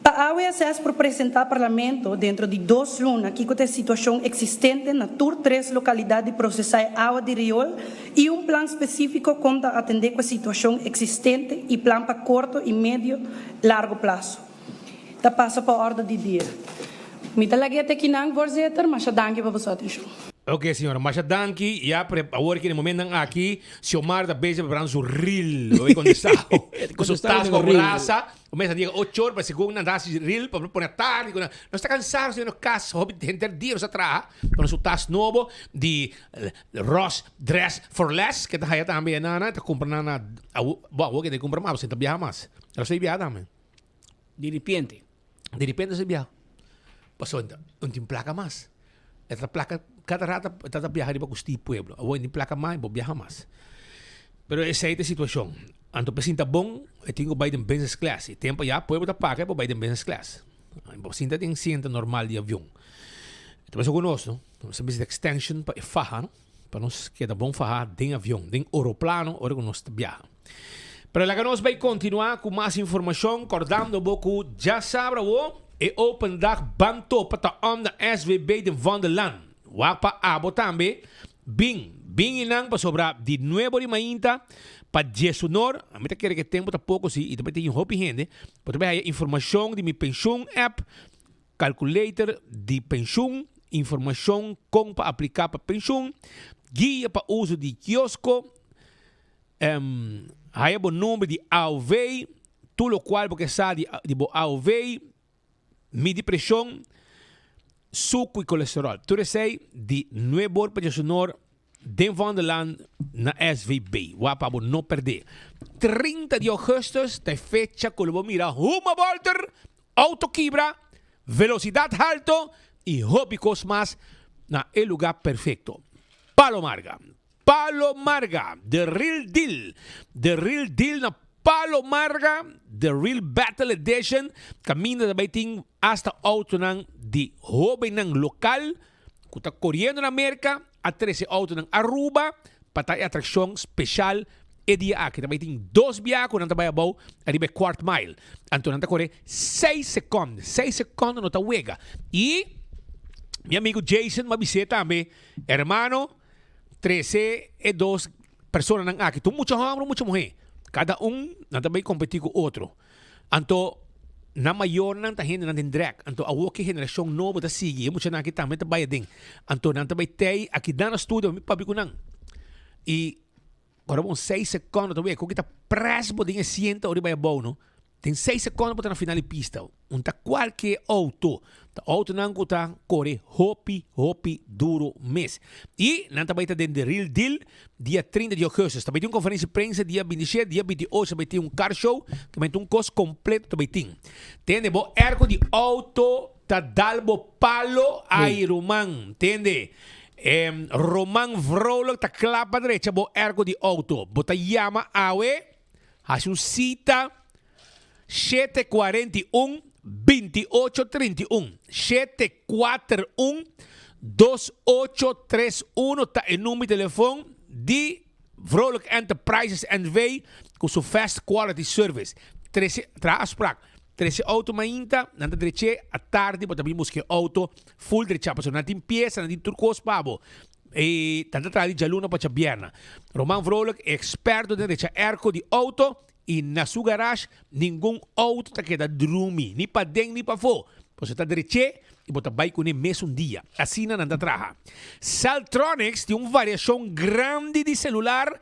S1: Pa AWSS por presentá Parlamento dentro di dos luna kiko ta e situashon eksistente na tur tres lokalidat di prosesá e awa di riol i un plan spesífiko kon ta atendé ku e situashon eksistente i plan pa korto i medio largo plaso. Ta pasa pa òrdu di dia. Mi ta lag'é te akinan, voorzitter. Masha danki pa boso atenshon.
S19: Ok señora, masha danki. Ya pre awor ki den momentonan aki Xiomara ta bezig preparando su reel. Lo bay contesta cu su tas pa brasa. O mesa diga ocho or, pa segun nan ta haci reel pa pone atardi cu nan. Nos ta cansa, nos ta yendo cas hopi henter dia nos ta traha. Pone su tas nobo di Ross Dress for Less ke ta haya tambe e nana. Ta cumpra nan na bo awor ke ta cumpra mas, pasobra ta biaha mas. Ela sa biaha tambe.
S20: Di repente.
S19: Di repente se biaha. Pasobra no tin placa mas. E ta placa cada rato e ta biaha riba custi pueblo. Awor e tin placa mas e por biaha mas. Pero esey ta e situacion. Anto pa e sinta bon e tin cu bay den business class. E tempo ya pueblo ta paga e por bay den business class. E por sinta den sienta normal di avion. E ta mester cu nos no. Nos ta mester extension pa e faha no. Pa nos keda bon faha den avion, den oroplano ora cu nos ta biaha. Pero laga nos bay continua cu mas informacion cordando bo cu djasabra awo e open dag ban topa ta om na SVB den Vondelland. Wak pa abo tambe bin, bin y nan pasobra di nuebo di mainta pa diesunor, ami ta kere cu e tempo ta poco si y ta bay tin hopi hende, bo ta bay haya informacion di mi pensioen app, Calculator di penshun, informashon kon pa apliká pa penshun, guia pa uso di kiosko, haya bo number di AOV, tur lokual bo ke sa di bo AOV, midi preshon, suku i kolesteròl. Tur esei di nuebe or pa diesunor den Vondelland na SVB. Wak pa bo no perdé. 30 di augustus ta e fecha ku lo bo mira Huma Bolter Auto kibra, velocidad halto y hopi cos mas na e lugar perfecto. Palo Marga. Palo Marga, the real deal. The real deal na Palo Marga, the real battle edition. Caminda ta bay tin hasta autonan di hobennan local cu ta coriendo na Merca a trece autonan Aruba pa ta e atraccion special e dia aki. Ta bay tin dos biaha cu nan ta bay abou ariba e kwart mile. Anto nan ta core seis seconde. Seis seconde no ta wega. Y mi amigo Jason m'a bis'é tambe, Hermano, trece e dos personanan aki. Tur mucha homber un mucha muher. Cada un nan ta bay competi cu otro. Anto nan mayornan ta hendenan den drek. Anto awor ki generashon nobo ta sigui, e muchanan aki tambe ta bai aden. Anto nan ta bai tei aki nan a studia, mi papia ku nan. I ora bo un seis sekondo ta wea ku ki ta pres bo den e sienta ora i bai abou no. Den seis sekondo bo ta na final di pista. Un ta kualke outo. Ta outonan ku ta kore hopi hopi duro mes. I nan ta bai ta den The Real Deal dia 30 di augustus. Ta bai tin un conferencia di prensa dia 27, dia 28 ta bai tin un car show, ta bai tin un cos completo ta bai tin. Tende bo airco di auto ta dal bo palo ay ruman. Tende em Roman Vrolijk ta kla pa drecha bo airco di auto. Bo ta yama awe, haci un cita 741 2831 741 2831 ta e number di telefon di Vrolijk Enterprises NV ku su Fast Quality Service. Trese, traha afspraak. Trese auto mainta, nan ta dreche atardi bo ta bin buska e auto full drecha pasobra nan tin piesa, nan tin tur kos pa bo. E nan ta traha di djaluna pa djabierna. Roman Vrolijk, e experto den drecha airco di auto, I na su garage ningun auto ta keda drumi, ni paden ni pafó. Boso ta drech'é i bo ta bai kuné mesun dia. Asina nan ta traha. Celltronics tin un variashon grandi di selular,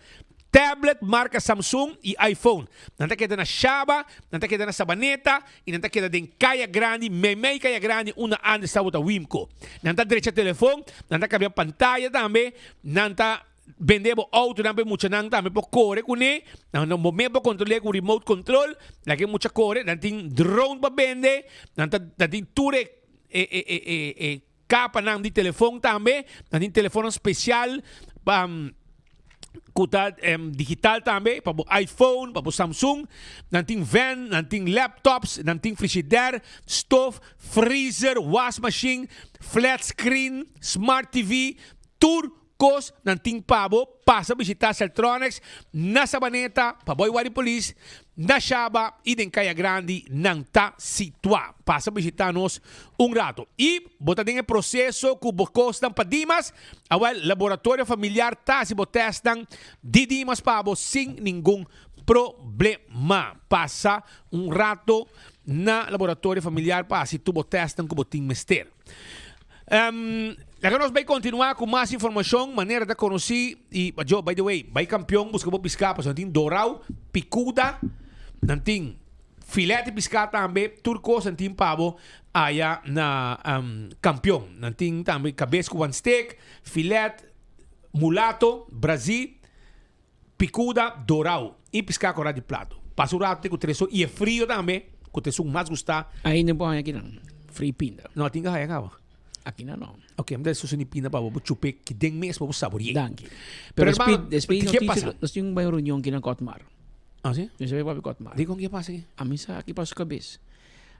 S19: tablet marka Samsung i iPhone. Nan ta keda na Shaba, nan ta keda na Sabaneta i nan ta keda den Kaya Grandi, meimei Kaya Grandi unda antes tabata Wimco. Nan ta drecha telefon, nan ta kambia pantaya tambe, nan ta. Bende bo autonan pa e muchanan tambe por kore kuné. Nan no bo mes por kontrol'é ku remote control. Laga e mucha kore. Nan tin drone pa bende. Nan ta nan tin tur e e e e e e kapanan di telefon tambe. Nan tin telefonnan spesial pa ku ta digital tambe pa bo iPhone, pa bo Samsung. Nan tin van, nan tin laptops, nan tin frishider, stof, freezer, wasmachine, flat screen, smart TV, tur Kos nan tin pa bo, pasa bishita Celtronics na Sabaneta, pa Boy Wari Polis, na Shaba y den Kaya Grandi nan ta situa. Pasa bishita nos un rato. Y bo ta den e proceso cu bo kosnan pa Dimas? Awel, Laboratorio Familiar ta haci bo testnan di Dimas pa bo sin ningun problema. Pasa un rato na Laboratorio Familiar pa haci tur bo testnan cu bo tin mester. Um, laga nos bai continua cu mas informacion, manera ta conoci y yo, by the way, bai campeon busca bo pisca, pasobra nan tin dorao, picuda, nan tin filet di pisca tambe, tur cos nan tin pa bo aya na um, campeon. Nan tin tambe cabes cu wan steak, filet, mulato, brazi, Picuda, dorao y pisca cora di plato. Pasa un rato te cu tres or y e frio tambe cu ta esun mas gusta.
S20: Ainda bo haña akinan fri pinda?
S19: No, tin ka haña caba.
S20: Akinan no.
S19: Ok, mi ta susu ni pinda pa bo, bo chupe ki den mes pa bo saborie.
S20: Danki.
S19: Pero
S20: Pero
S19: hermano,
S20: despues
S19: ke pasa?
S20: Nos tin un bai reunion kinan cu Otmar.
S19: Ah, si?
S20: Nos a bai papia cu Otmar.
S19: Dikon ke pasa aki?
S20: A mi sa ki pasa su cabes.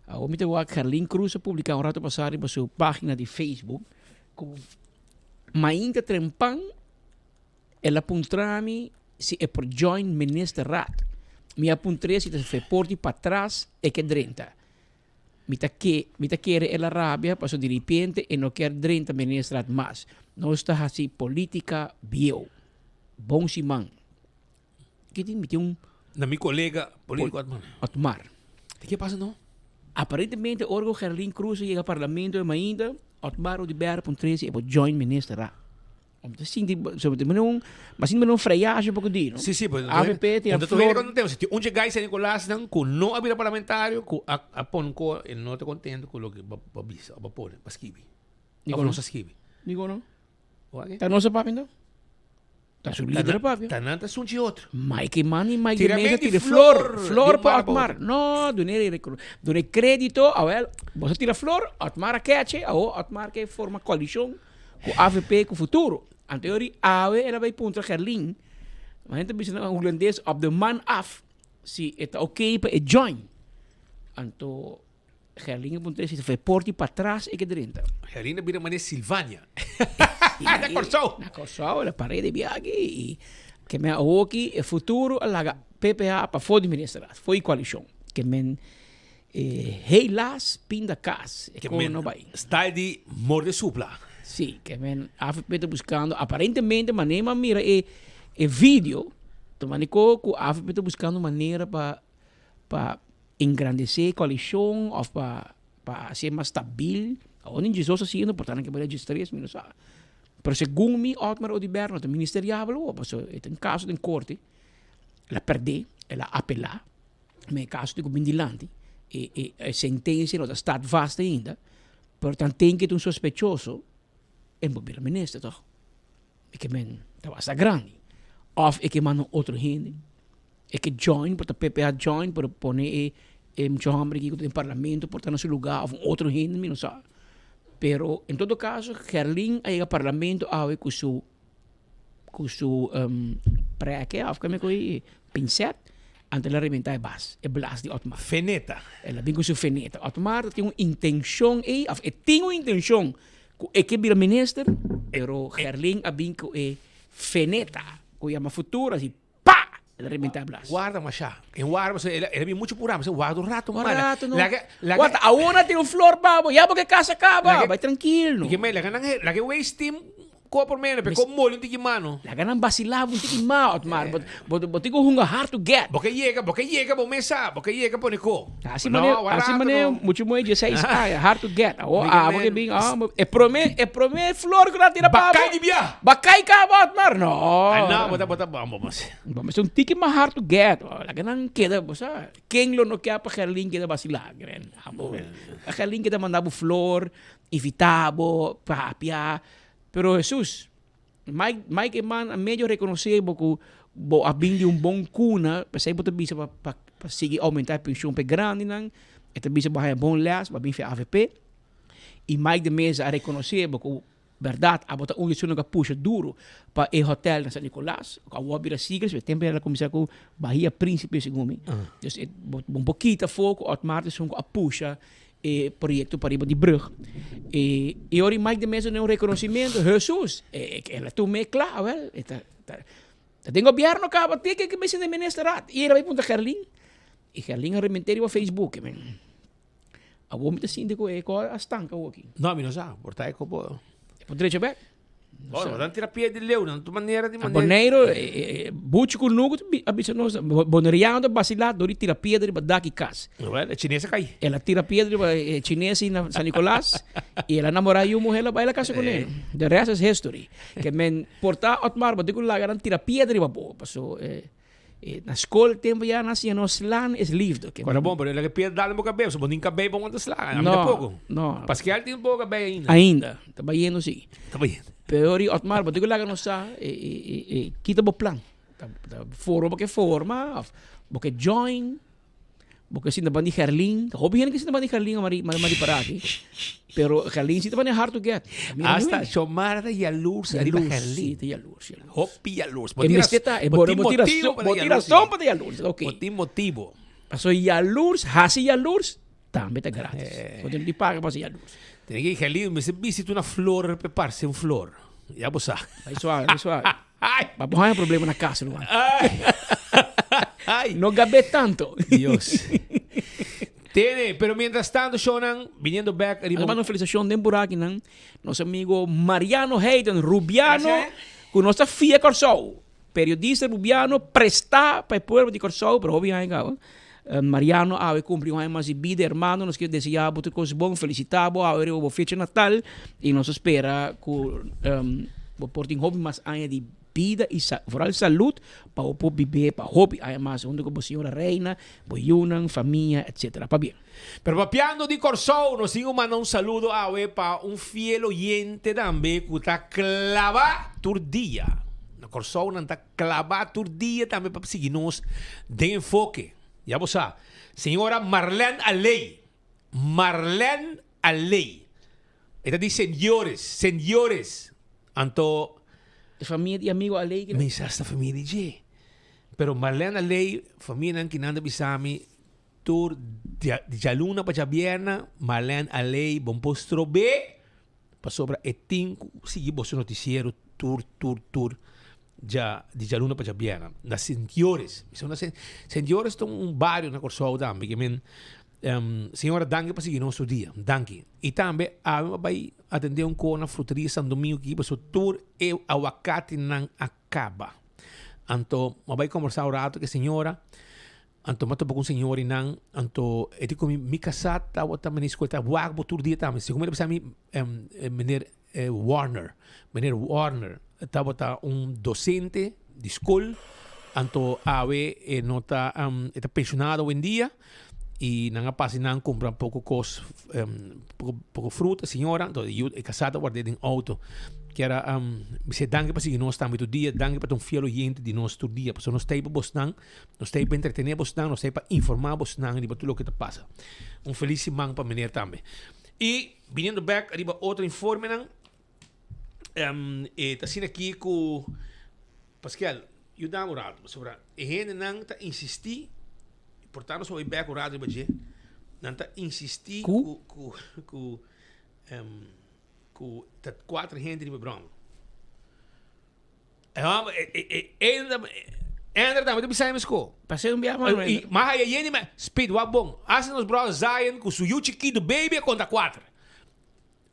S20: Awor mi ta wak Gerlin Cruz a publica un rato pasa riba su pagina di Facebook cu mainta trempan El a puntra mi si e por join ministerraad. Mi a puntr'é si ta fe por di patras e ke drenta. Mi ta ke mi ta kere el a rabia paso diripiente e no kier drenta ministerraad mas. Nos ta hasi politica bieu. Bon siman. Ki tin mi tin un.
S19: Na mi colega politico Otmar.
S20: Otmar.
S19: Di ke pasa no?
S20: Aparentemente ora cu Gerlin Cruz a yega parlamento e mainta, Otmar Oduber a puntr'é si e por join ministerraad. Om te sinti, so te un, ma sinti un freyaje poco di, no?
S19: Sí, sí, pues,
S20: AVP tiene
S19: flor. Cuando tenemos, si un llega San Nicolás nan cu no a bira parlamentario, cu a a pon co e no ta contento cu loke ba ba bisa, ba pone, ba skibi.
S20: Digo
S19: no sa skibi.
S20: Digo no. Ta no sa papia no? Ta su lider papia.
S19: Ta nan ta sunchi otro.
S20: Mike Eman y Mike de Meza tira flor, flor pa Otmar. No, dune dune credito, awel, bo sa tira flor, Otmar a keche, awo Otmar ke forma coalicion cu avp cu futuro. Anto yori awe el a bay puntra Gerlin, ma hende ta bisa na Hulandes op de man af si e ta ok pa e join. Anto Gerlin a puntra si ta fue porti patras e ke drenta.
S19: Gerlin a bira manera Silvania. Na Kòrsou.
S20: Na Kòrsou, el a par'é di biaha aki i ke men awoki e futuro a laga PPA pafó di ministerat, for di koalishon. Ke men helaas pinda kas, e
S19: Ke men
S20: no bai.
S19: Style di morde supla.
S20: Si, ke men avp ta buskando, aparentemente manera mi a mira e e video, ta manera ku avp ta buskando manera pa pa engrandesé e koalishon òf pa pa hasié mas stabil. Awor nin Jesus a siendo, por ta nan ke bai registr'é, mi no sa. Pero segun mi Otmar Oduber no ta ministeriabel awor, pasobra e ta un kaso den korte, el a pèrdè, el a apelá, ma e kaso tin ku bin dilanti, e e e sentensia no ta staat vast ainda, pero tanten ke ta un sospechoso, e no por bira minister tòg. E ke men ta basta grandi. Òf e ke manda un otro hende. E ke join, por ta PPA join, por pone e e mucha homber aki ku ta den parlamento por ta na su lugá òf un otro hende, mi no sa. Pero en todo kaso Gerlin a yega parlamento awe ku su ku su preke òf keme ku e pinsèt, anto el a rebentá e bas, e blas di Otmar.
S19: Feneta.
S20: El a bin ku su feneta. Otmar ta tin un intenshon ei òf e tin un intenshon ku e ke bira minister, pero Gerlin a bin ku e feneta ku yama futuro, asi Pa! El a rebentá e blas.
S19: Warda masha. En warda, pasobra el a, el a bin muchu purá. Pasobra warda un rato,
S20: Un
S19: mana.
S20: rato, no.
S19: Laga, laga.
S20: Warda, awor a tin un flor pa bo. Ya bo ke kasa kaba.
S19: Laga-
S20: Bai trankil, no.
S19: Dije, me, laga nan, laga e waste team ko por meno, pe ko moli un tiki mano.
S20: Laga nan basilá bo un tiki mas, Otmar. Bo, bo, bo tin ku hunga hard to get.
S19: Bo ke yega, bo ke yega, bo mes sa. Bo ke yega pone ko.
S20: Asi
S19: No,
S20: mane,
S19: warda
S20: asi
S19: rato,
S20: mane,
S19: no.
S20: muchu moe dieseis aña, hard to get. Awor,
S19: Dije,
S20: abo ke
S19: men,
S20: bin, ah, e prome, e prome flor ku nan tira pa bo.
S19: Bakai di bia.
S20: Bakai kaba Otmar? No.
S19: Ay no, bo ta bo ta bo bo.
S20: Bo mester un tiki mas hard to get. Laga nan keda, bo sa, ken lo no kia pa Gerlin keda basila? Gren, abo. Gerlin keda manda bo flor, invita bo, papia. Pero Jesus, Mike, Mike Eman a medio reconoce bo cu bo a bin di un bon cuna, p'esey bo ta bisa pa pa pa sigui aumenta e pensioen p'e grandinan, e ta bisa bo haya bon les, bo a bin fi avp. Y Mike de Meza a reconoce bo cu Berdad, abo ta un di esunnan ku a pusha duru pa e hotel na San Nicolas, ku awor a bira Seagulls, e tempu el a kuminsá ku Bahia Principe segun mi. Dus e bo bo por kita afó ku Otmar ta esun ku a pusha e proyekto pariba di brug. E i ora i Mike de Meza duna un rekonosimentu, Hesus, e el a tum'é kla, awel, e ta ta ta den gobièrnu kaba te ke ke mester den ministerat. I el a bai puntra Gerlin, i Gerlin a rement'é riba Facebook, men. Awor mi ta sinti ku e kos a stanka awor aki.
S19: No, mi no sa. Por ta e ko por.
S20: E por drecha bek.
S19: Bueno, dan tira pie di leeuw, dan tu manera di manera.
S20: Boneiro, buchi ku nuku a bisa nos, Boneriano ta basilá dor di tira piedra riba dak i kas.
S19: Well, e chines a kai.
S20: El a tira piedra riba e chines na San Nicolas i el a namorá yu muher, el a bai la kasa kuné. The rest is history. Ke men por ta Otmar, bo tin ku laga nan tira piedra riba bo, paso na skol tempu ya nan siña nos slaan is liefde.
S19: Ora bon, pero el a piedra dal bo kabes, bo tin kabei pa wanta slaan, ami
S20: No,
S19: tampoco.
S20: no.
S19: Pascal tin un poco kabei ainda.
S20: Ainda, ta bayendo si.
S19: Ta bayendo.
S20: Pero ori Otmar, bo tin ku laga nos sa kita bo plan. Ta forma bo ke forma of bo ke join. Bo ke sinta ban di Gerlin. Hopi hende ke sinta ban di Gerlin a mari mari para aki. Pero Gerlin si ta bani hard to get.
S19: Hasta Xomara ta yalurs ariba Gerlin.
S20: Si, ta yalurs, yalurs.
S19: Hopi yalurs.
S20: E mester ta, e bo bo tin rason, bo tin rason pa ta yalurs. Ok.
S19: Bo tin motibo.
S20: Paso yalurs, hasi yalurs, tambe ta gratis. Bo tin di paga pa hasi yalurs.
S19: Tene ke Gerlin mester bisti una flor pe parse un flor. Ya bo sa.
S20: Bai suave, bai suave. Pa bo haña problema na casa, ruman.
S19: Ay.
S20: No gabé tanto.
S19: Dios. Tene, pero mientras tanto, shownan, viniendo back
S20: riba. Manda un felicitacion den burakinan, nos amigo Mariano Hayden, Rubiano, cu nos ta fia Corsou. Periodista Rubiano, presta pa e pueblo di Corsou, pero hopi aña caba. Mariano awe cumpli un aña mas di bida, hermano, nos kier desea bo tur cos bon, felicita bo awe riba bo fecha natal y nos ta spera cu bo por tin hopi mas aña di bida y vooral salud pa bo por bibe pa hopi aña mas hunto cu bo señora Reina, bo yunan, famia, etcetera. Pabien.
S19: Pero papiando di Corsou, nos tin cu manda un saludo awe pa un fiel oyente tambe cu ta claba tur dia. Na Corsou nan ta Claba tur dia tambe pa sigui nos den enfoke. Ya bo sa. Señora Marlene Aley. Marlene Aley. E ta di Sendiores, Sendiores. Anto.
S20: E famia di amigo Aley
S19: kila? Mi sa sta famia di dje. Pero Marlene Aley, famianan kinan ta bisa mi tur di djaluna pa djabierna, Marlene Aley bon por strobe pasobra e tin ku sigui boso noticiero tur tur tur dja di djaluna pa djabièrnè na Sentiores. Mi sa na Sentiores ta un bario na Kòrsou tambe ke men señora danki pa sigui nos tur dia. Danki. I tambe awe mi a bai atendé un kos na fruteria San Domingo aki pasobra tur e awakatinan a kaba. Anto mi a bai kombersá un rato ku e señora anto mi a topa ku un señor einan anto e di ku mi mi kasá tabata mene skol ta wak bo tur dia tambe. Segun mi ta bisa mi meneer Warner. Meneer Warner tabata un docente di school, anto awe e no ta, e ta pensionado awendia y nan a pasa y nan cumpra poco cos, poco, poco fruta, señora, anto e yu, e casá ta ward'é den auto. Kier a bis'é danki pa sigui nos tambe tur dia, danki pa ta un fiel oyente di nos tur dia, pasobra nos ta ei pa bosnan, nos ta ei pa entretené bosnan, nos ta ei pa informá bosnan riba tur loke ta pasa. Un feliz siman pa meneer tambe. Y biniendo bek riba otro informenan, e ta asina aki ku Paskel, yuda mi un rato, pasobra e hendenan ta insistí, por tanto nos a bai bek un rato riba dje, nan ta insistí ku ku ku ku ta kuater hende riba e bròmer. E hòmber, e e e Ender tambe ta bisa e mesko.
S20: Pasé un biaha mas
S19: I mas haya yende ma speed wak bon. Hasta nos brother Zion ku su yu chikitu baby a konta kuater.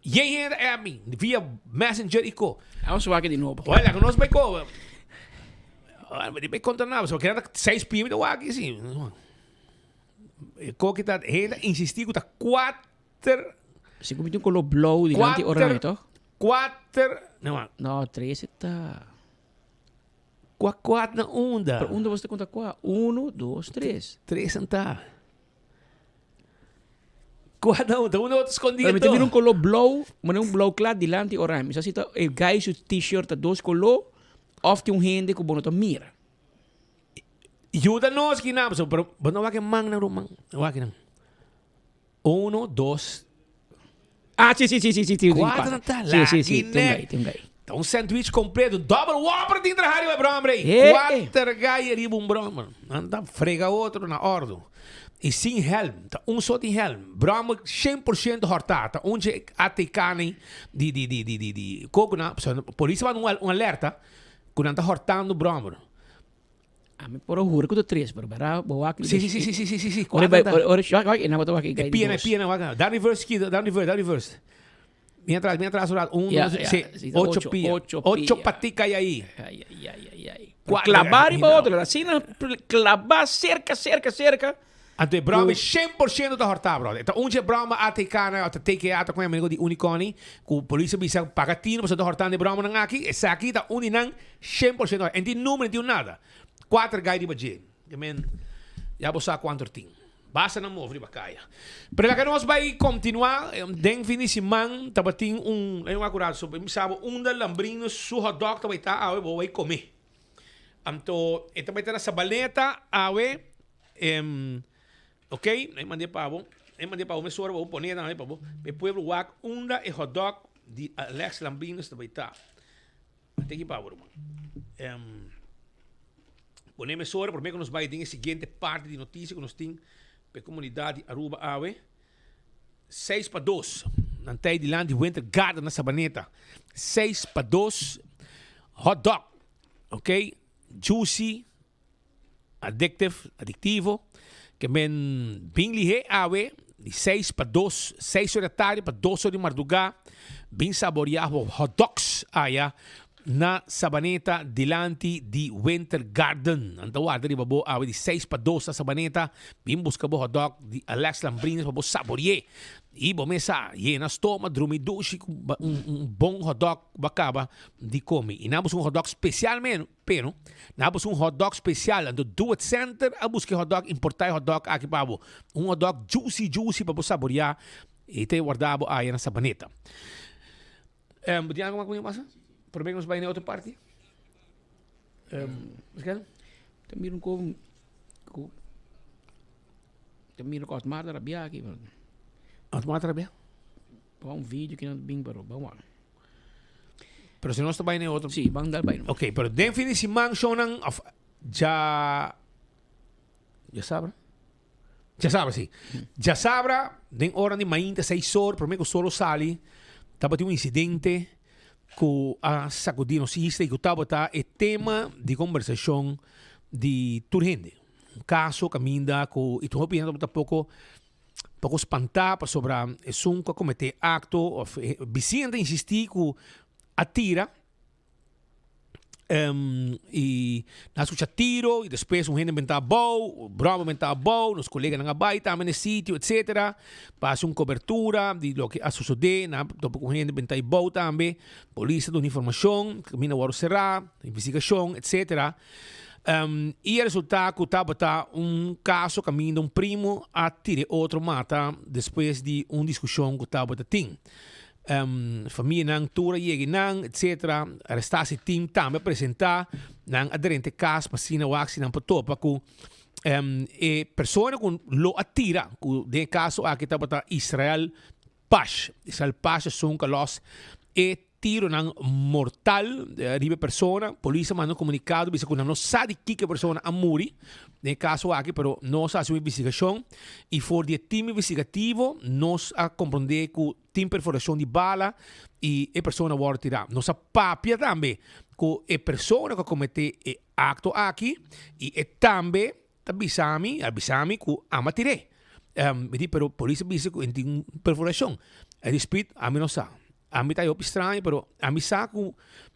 S19: Yen hende ta app mi via messenger i ko.
S20: Aos wak di nobo.
S19: Oye laga nos bai ko. Di bai konta nada pasobra keda ta seis pm ta wak si. E koki ta hende ta insisti ku ta kuater.
S20: Si ku mi tin un koló blou dilanti oranje toch?
S19: Kuater, no man.
S20: No, tres e ta.
S19: Kua kuat na unda?
S20: Pero unda bo ta konta kua? Uno, dos, tres.
S19: Tres an ta. Kua na unda? Unda bo ta skondi
S20: Pero mi ta mira un koló blou, manera un blou kla dilanti oranje. Mi sa si ta e guy su t-shirt ta dos koló of tin un hende ku bo no ta mira.
S19: Yuda nos kinan, pero bo no wak e man nan ruman. Wak nan. Uno, dos.
S20: Ah, si, si, si, si, si, si.
S19: Cuatro ta
S20: Sí, sí, sí, tin un gai, tin un gai.
S19: Ta un sandwich completo. Double Whopper tin traha riba e brommer ei.
S20: Eh, eh.
S19: Cuater gai riba un brommer. Nan ta frega otro na ordo. Y sin helm. Ta un so tin helm. Brommer 100% horta. Ta un dje ATK nei di, di, di, di, di, di coco na. Polis a manda un alerta cu nan ta hortando brommer.
S20: Ami por a hura ku ta tres, pero bera bo wak.
S19: Sí, sí, sí, sí, sí, sí, sí, sí.
S20: Ora bai, ora, ora, wak, wak, e nan bo ta wak e
S19: gai di
S20: dos.
S19: E pia, e pia, wak. Dan reverse ki, dan reverse, dan reverse. Bin atras, bin atras un rato. Un,
S20: Ja,
S19: dos,
S20: ja,
S19: sí,
S20: sí, ta
S19: ocho
S20: ocho,
S19: pia.
S20: ocho
S19: Ocho
S20: pia.
S19: patica hay ahí.
S20: Ay, ay, ay, ay, ay.
S19: Cuatro.
S20: Clavar riba
S19: No.
S20: otro, asina clavar cerca, cerca, cerca.
S19: Anto e broma 100% ta hortá, brother. Ta un dje broma ATK na ota TKA ta con e amigo di Unicorni cu polis a bisa paga tino pasobra ta hortando e bromanan aki. Esaki ta un di nan 100% hortá. En tin numero, en tin un nada. Cuater guy riba dje. Ke men ya bo sa cuanto er tin. Basta nan move riba caya. Pero laga nos bay continua. Den fin di siman tabatin un, un acurado so mi sa bo unda Lambrino su hotdog ta bay ta awe bo bay come. Anto e ta bay ta na Sabaleta awe. Em, ok, e mand'é pa bo. E mand'é pa bo mesora pa bo pone tambe pa bo. E pueblo wak unda e hotdog di Alex Lambinos ta bai ta. Ate aki pa bo, ruman. Em, pone mesora prome ku nos bai den e siguiente parti di notisia ku nos tin pa e komunidat di Aruba awe. Seis pa dos. Nan ta ei dilanti Winter Garden na Sabaneta. Seis pa dos hotdog. Ok, juicy. Addictive, adictivo, ke men bin lihé awe di seis pa dos, seis or di atardi pa dos or di mardugá, bin saboriá bo hot dogs aya na Sabaneta dilanti di Winter Garden. Nan ta warda riba bo awe di seis pa dos na Sabaneta, bin buska bo hot dog di Alex Lambrines pa bo saborié. I bo mes sa yena stoma, drumi dushi ku un bon hot dog ku bo a kaba di komi. I nan buska un hot dog spesial men. Pero, nan a buska un hotdog special, anto Do It Center a buska e hotdog, importa e hotdog aki pa bo. Un hotdog juicy juicy pa bo saborea y ta warda bo aya na Sabaneta. Um, bo tin algo mas ku mi pasa? Prome ku nos bai na e otro parti? Um, Michel?
S20: Ta mira un ko ku ta mira ku Otmar ta rabia aki.
S19: Otmar ta rabia?
S20: Bo un video ki nan bin pero ban wak.
S19: Pero si nos ta bai na e otro.
S20: Sí, ban dal bai.
S19: Ok, pero den fin di siman shownan of dja djasabra? Djasabra sí. Djasabra den ora di mainta seis or prome ku sol a sali tabatin un insidente ku a sakudi nos isla i ku tabata e tema di kombersashon di tur hende. Un kaso kaminda ku i tur hopi hende tabata poko Poko spantá pasobra esun ku a kometé akto òf e bisiña ta insistí ku a tira i nan a skucha tiro i despues un hende benta abou, bròma benta abou, nos koleganan a bai tambe na e sitio etsetera pa hasi un kobertura di loke a sosodé, nan a topa ku un hende benta abou tambe, polis a duna informashon, kaminda a wòrdu será, investigashon etsetera. I a resultá ku tabata un kaso kaminda un primo a tira e otro mata despues di un diskushon ku tabata tin. Famianan tur a yega einan etsetera. Arestasi team tambe a presentá. Nan a drenta e kas pa asina wak si nan por topa ku e persona ku lo a tira, ku den e kaso aki tabata Israel Pash. Israel Pash esun ku a lòs e Tironan mortal riba e persona. Polis a manda un comunicado bisa cu nan no sa di kico e persona a muri den e caso aki, pero nos a haci un investigacion y for di e team investigativo nos a comprende cu tin perforacion di bala y e persona a wordo tira. Nos a papia tambe cu e persona cu a comete e acto aki y e tambe ta bisa mi, a bisa mi cu ama tir'é. Mi di, pero polis a bisa cu e tin un perforacion. E di, Speed, ami no sa. Ami ta hopi straño, pero ami sa cu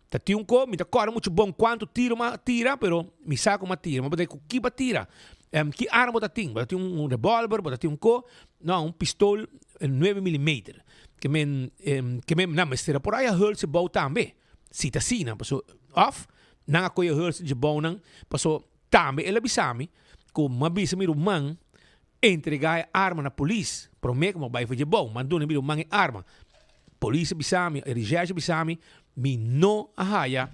S19: ta tin un co, mi ta corda mucho bon cuanto tiro m'a tira, pero mi sa cu m'a tira. M'a puntra cu ki bo a tira? Ki arma bo ta tin? Bo ta tin un revolver, bo ta tin un co? No, un pistol nuebe milimeter. Ke men, ke men, nan mester a por haya hulse bou tambe, si ta asina, paso, of nan a coge hulse dje bounan, paso Tambe el a bisa mi ku m'a bisa mi ruman entregá e arma na polis promé ku m'a bai for dje bou. M'a duna mi ruman e arma. Polis a bisa mi, e reshèrsh a bisa mi, mi no a haya,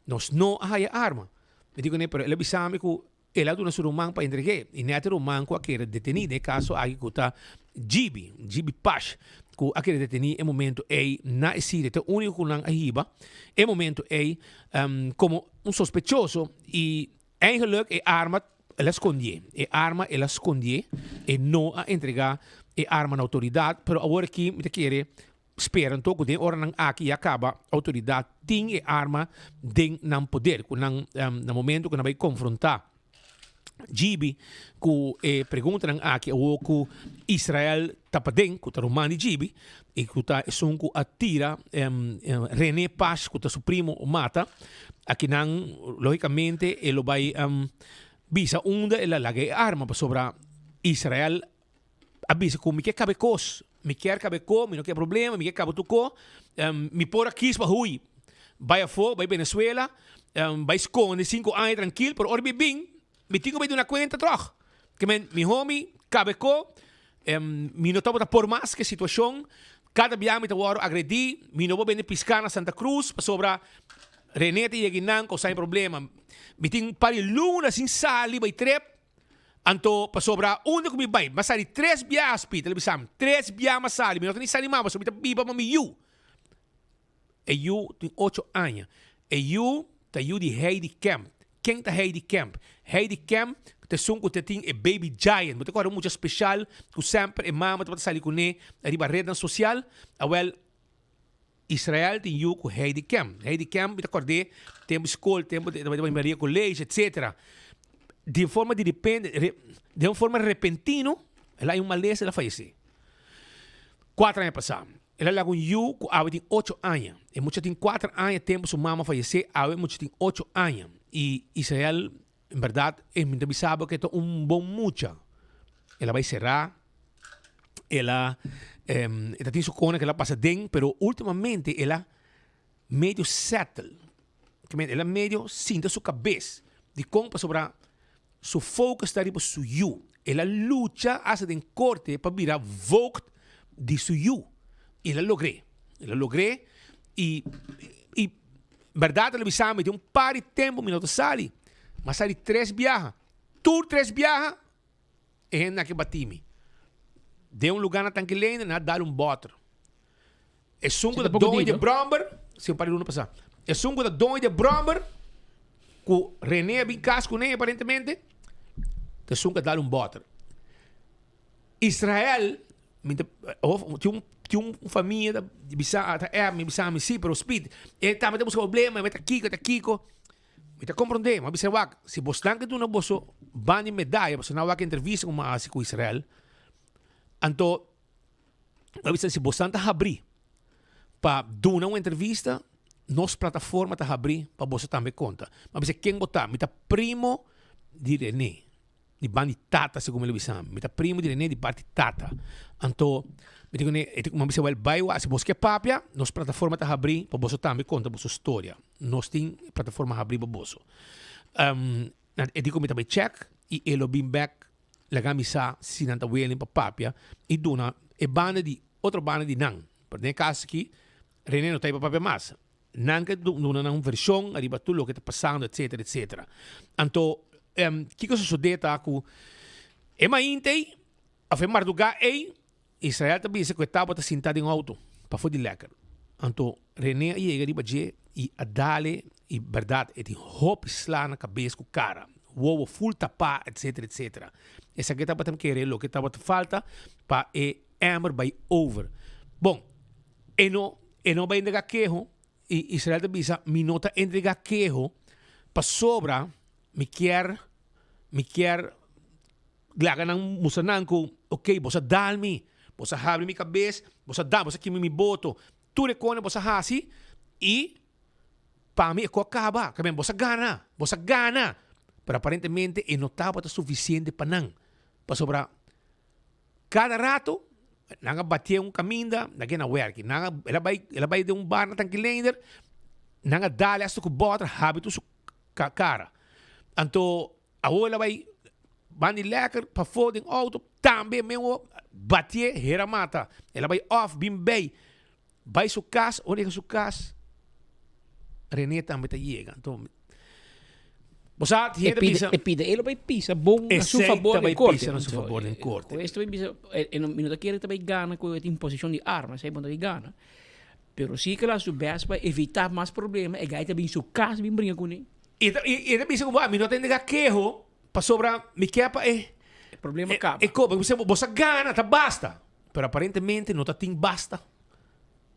S19: nos no a haya e arma. Mi di kuné, pero el a bisa mi ku el a duna su ruman pa entreg'é. I nèt e ruman ku a keda detení den e kaso aki ku ta Gibi, Gibi Pash, ku a keda detení e momento ei na e sitio. Ta e úniko ku nan a hiba e momento ei komo un sospechoso i eigenlijk e arma el a skondié. E arma el a skondié, e no a entregá e arma na outoridat, pero awor aki mi ta kere spera anto ku den oranan aki ya kaba outoridat tin e arma den nan poder, ku nan na momento ku nan bai konfrontá. Gibi ku e preguntanan aki awor ku Israel ta paden, ku ta ruman di Gibi, i ku ta esun ku a tira Rene Pash ku ta su primo mata. Akinan logicamente e lo bai bisa unda el a laga e arma pasobra Israel a bisa ku mi ke kaba e kos, mi kier kaba e ko, mi no kier problema, mi ke kaba tur ko, mi por a kis pa hui, bai afó, bai Venezuela, bai skonde sinku aña trankil, pero ora mi bin, mi tin ku bai duna kuenta tròg. Ke men, mihó mi kaba e ko, mi no tabata por mas ku e situashon, kada bia mi ta wòrdu agredí, mi no por bende piská na Santa Cruz pasobra Rene ta yega einan kousa mi problema. Mi tin un par di luna sin sali bai trep. Anto pasobra unda ku mi bai, mi a sali tres biaha hospital, el a bisa mi, tres biaha mi a sali, mi no ta ni sali mas pasobra mi ta biba pa mi yu. E yu tin ocho aña. E yu ta yu di Heidi Kemp. Ken ta Heidi Kemp? Heidi Kemp ta esun ku ta tin e baby giant. Bo ta kòrda un mucha speshal ku semper e mama tabata sali kuné riba rednan sosial? Awèl, Israel tin yu ku Heidi Kemp. Heidi Kemp mi ta kòrd'é tempu di skol, tempu e tabata bai Maria College, etsetera. Di un forma di repente, den un forma repentino, el a haña un malesa, el a fayesé. Kuater aña pasá. El a laga un yu ku awe tin ocho aña. E mucha tin kuater aña tempu su mama fayesé, awe e mucha tin ocho aña. I Israel, en bèrdat, e mi ta bisa bo ku e ta un bon mucha. El a bai será, el a e ta tin su kona ku el a pasa den, pero últimamente el a medio settle. El a medio sinta su kabes. Dikon? Pasobra su focus ta riba su yu. El a lucha hasta den korte pa bira voogd di su yu. Y el a logr'é. El a logr'é y y berdad el a bisa mi den un par di tempo mi no ta sali. Mi a sali tres biaha. Tur tres biaha e hende aki bati mi. Den un lugar na Tanki-Leende nan a dal un bòter. Esun ku ta doño di e bròmber, si un par di luna pasá. Esun ku ta doño di e bròmber, ku René a bin kas kuné aparentemente, ta esun ku a dal un bòter. Israel, mi ta, of tin un tin un famia ta bisa ta app mi bisa mi si, pero Speed, e tambe ta buska problema, e ta kiko, e ta kiko. Mi ta komprondé, mi a bisa wak, si bosnan ke duna boso ban di medaya, pasobra nan wak entrevista ku mi a hasi ku Israel, anto mi a bisa si bosnan ta habrí pa duna un entrevista, nos plataforma ta habrí pa boso tambe konta. Mi a bisa ken bo ta? Mi ta primo di René. Di ban di tata segun mi lo bisa mi. Mi ta primo di Rene di parti tata. Anto mi di kuné, e mi a bisa wèl bai wak si bos ke papia nos plataforma ta habrí pa boso tambe konta boso storia. Nos tin plataforma habrí pa boso. E di ku mi ta bai chèk i e lo bin bèk laga mi sa si nan ta willing pa papia i duna e banda di otro banda di nan. Pero den e kaso aki Rene no ta ei pa papia mas. Nan ke duna nan un vershon ariba tur loke ta pasando etcetera etcetera. Anto kiko sosodé ta ku e mainta ei òf e mardugá ei Israel ta bisa ku e tabata sintá den outo pafó di lèker. Anto René a yega riba dje i a dale i bèrdat e tin hopi sla na kabes ku kara, wowo ful tapá etcetera etcetera. Esaki tabata kere loke tabata falta pa e emmer bai over. Bon, E no, e no bai entrega keho, i Israel ta bisa, Mi no ta entrega keho pasobra mi kier, mi kier laga nan mustra nan ku, ok, boso a dal mi, boso a habri mi kabes, boso a dal, boso a kimi mi boto, tur e kosnan boso a hasi, i pa mi e kos a kaba, kaminda boso a gana, boso a gana. Pero aparentemente e no tabata sufisiente pa nan, pasobra Kada rato nan a batié un kaminda, nan ke na wèrki. Nan a, el a bai, el a bai den un bar na Tanki Leender, nan a dal hasta ku bòter habi tur su kara. Anto awor el a bai banda di lèker pafó den outo, tambe mesmo batié hera mata. El a bai òf bin bei, bai su kas, ora yega su kas, Rene tambe ta yega. Anto bo sa
S20: E
S19: hende
S20: pida,
S19: bisa
S20: e pida e lo bai pisa bon na su
S19: Esei
S20: fabor
S19: ta
S20: den
S19: bai
S20: korte.
S19: pisa na su fabor den korte.
S20: Ku esto bai bisa, e e no mi no ta kere ta bai gana ku e tin posishon di arma, esei bo no ta bai gana. Pero si ke lo hasi su best pa evita mas problema, e gai ta bin su kas bin bringa kuné.
S19: E ta e ta bisa ku bo, mi no ta entrega keho pasobra mi ke pa e
S20: E problema kaba.
S19: E koba, bo sa bo sa gana, ta basta. Pero aparentemente no ta tin basta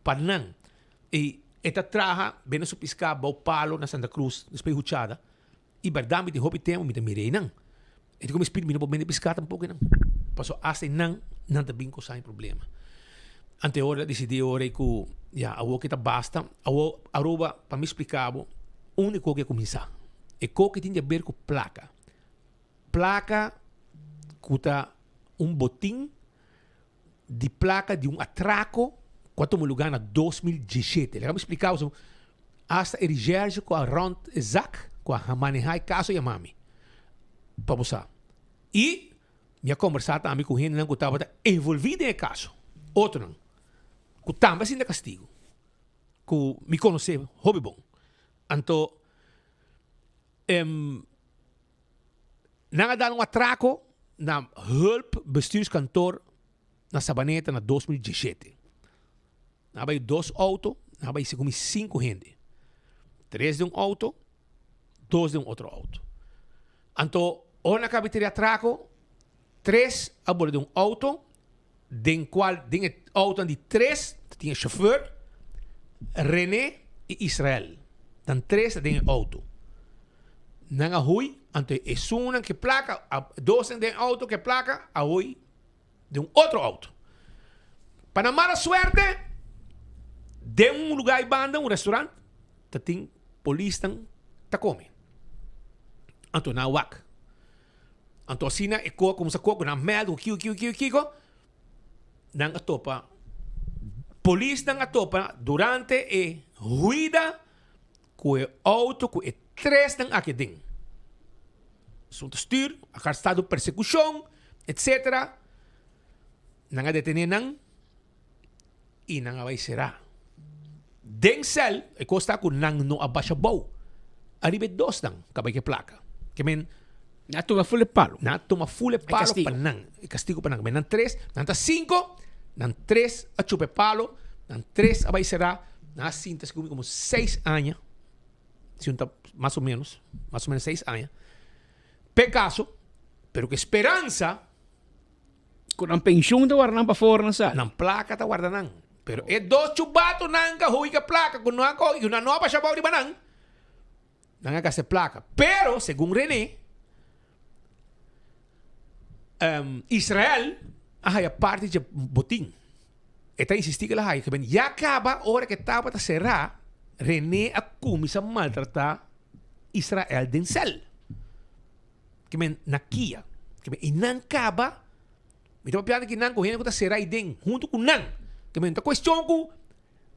S19: pa nan. I e ta traha bende su piská bou palo na Santa Cruz, despues huchada. I bèrdat mi tin hopi tempu mi ta mira einan. E di ku mi spiritu mi no por bende piská tampoko einan. Pasobra asta einan nan ta bin kosá mi problema. Ante ora el a disidí ora ei ku ya awor ke ta basta. Awor Aruba pa mi splika bo unda e koki a kuminsá. E koki tin di aber ku plaka. Plaka ku ta un botin di plaka di un atrako ku a tuma lugá na 2017. Laga mi splika bo hasta e recherche ku a rònt e zak ku a manehá e kaso a yama mi pa bo sa. I mi a kombersá tambe ku hendenan ku tabata envolví den e kaso, otronan ku tambe a sinta kastigu ku mi konosé hopi bon. Anto Nan a dal un atraco na Hulp Bestuurskantoor na Sabaneta na 2017. Nan a bay dos auto, nan a bay segun mi cinco hende. Tres den un auto, dos den un otro auto. Anto ora nan a caba di tira e atraco, tres a bole den un auto, den cual den e autonan di tres ta tin e chauffeur, Rene y Israel. Nan tres ta den e auto. Nan a huy, anto esunnan ke placa, dosnan den e auto ke placa a huy den un otro auto. Pa nan mala suerte, den un lugar ay banda, un restaurant, ta tin polisnan ta come. Anto nan a wak. Anto asina e koa kumsa koa ku nan mèldu ku kiko kiko kiko kiko, nan a topa, polisnan a topa durante e huida ku e outo ku e tresnan aki aden. Esun ta stür, a kar stado persekushon, etsetera. Nan a detené nan i nan a bai será. Den sèl, e kos ta ku nan no a basha bou. Ariba e dosnan ku a bai ku e plaka. Ke men.
S20: Nan a tuma ful e palo.
S19: Nan a tuma ful e palo pa nan. E kastigu pa nan. Nan tres, nan ta sinku, nan tres a chupa e palo, nan tres a bai será. Nan a sinta segun mi komo seis aña, si un ta mas o ménos, mas o ménos seis aña. P'e kaso, pero ku e speransa.
S20: Ku nan penshun ta warda nan pafor nan sa.
S19: Nan plaka ta warda nan. Pero e dos chubatonan ka hui ka plaka ku no a kohe ku nan no a basha abou riba nan, nan a gasta e plaka. Pero segun Rene, Israel a haya parti dje botin. E ta insistí ku el a haya. Ke ya kaba ora ku e tabata será, Rene a kuminsá maltratá Israel den sèl. Ke men na kia. Ke men i nan kaba, mi ta papiando ki nan ku hende ku ta sera aiden huntu ku nan. Ke men no ta kuestion ku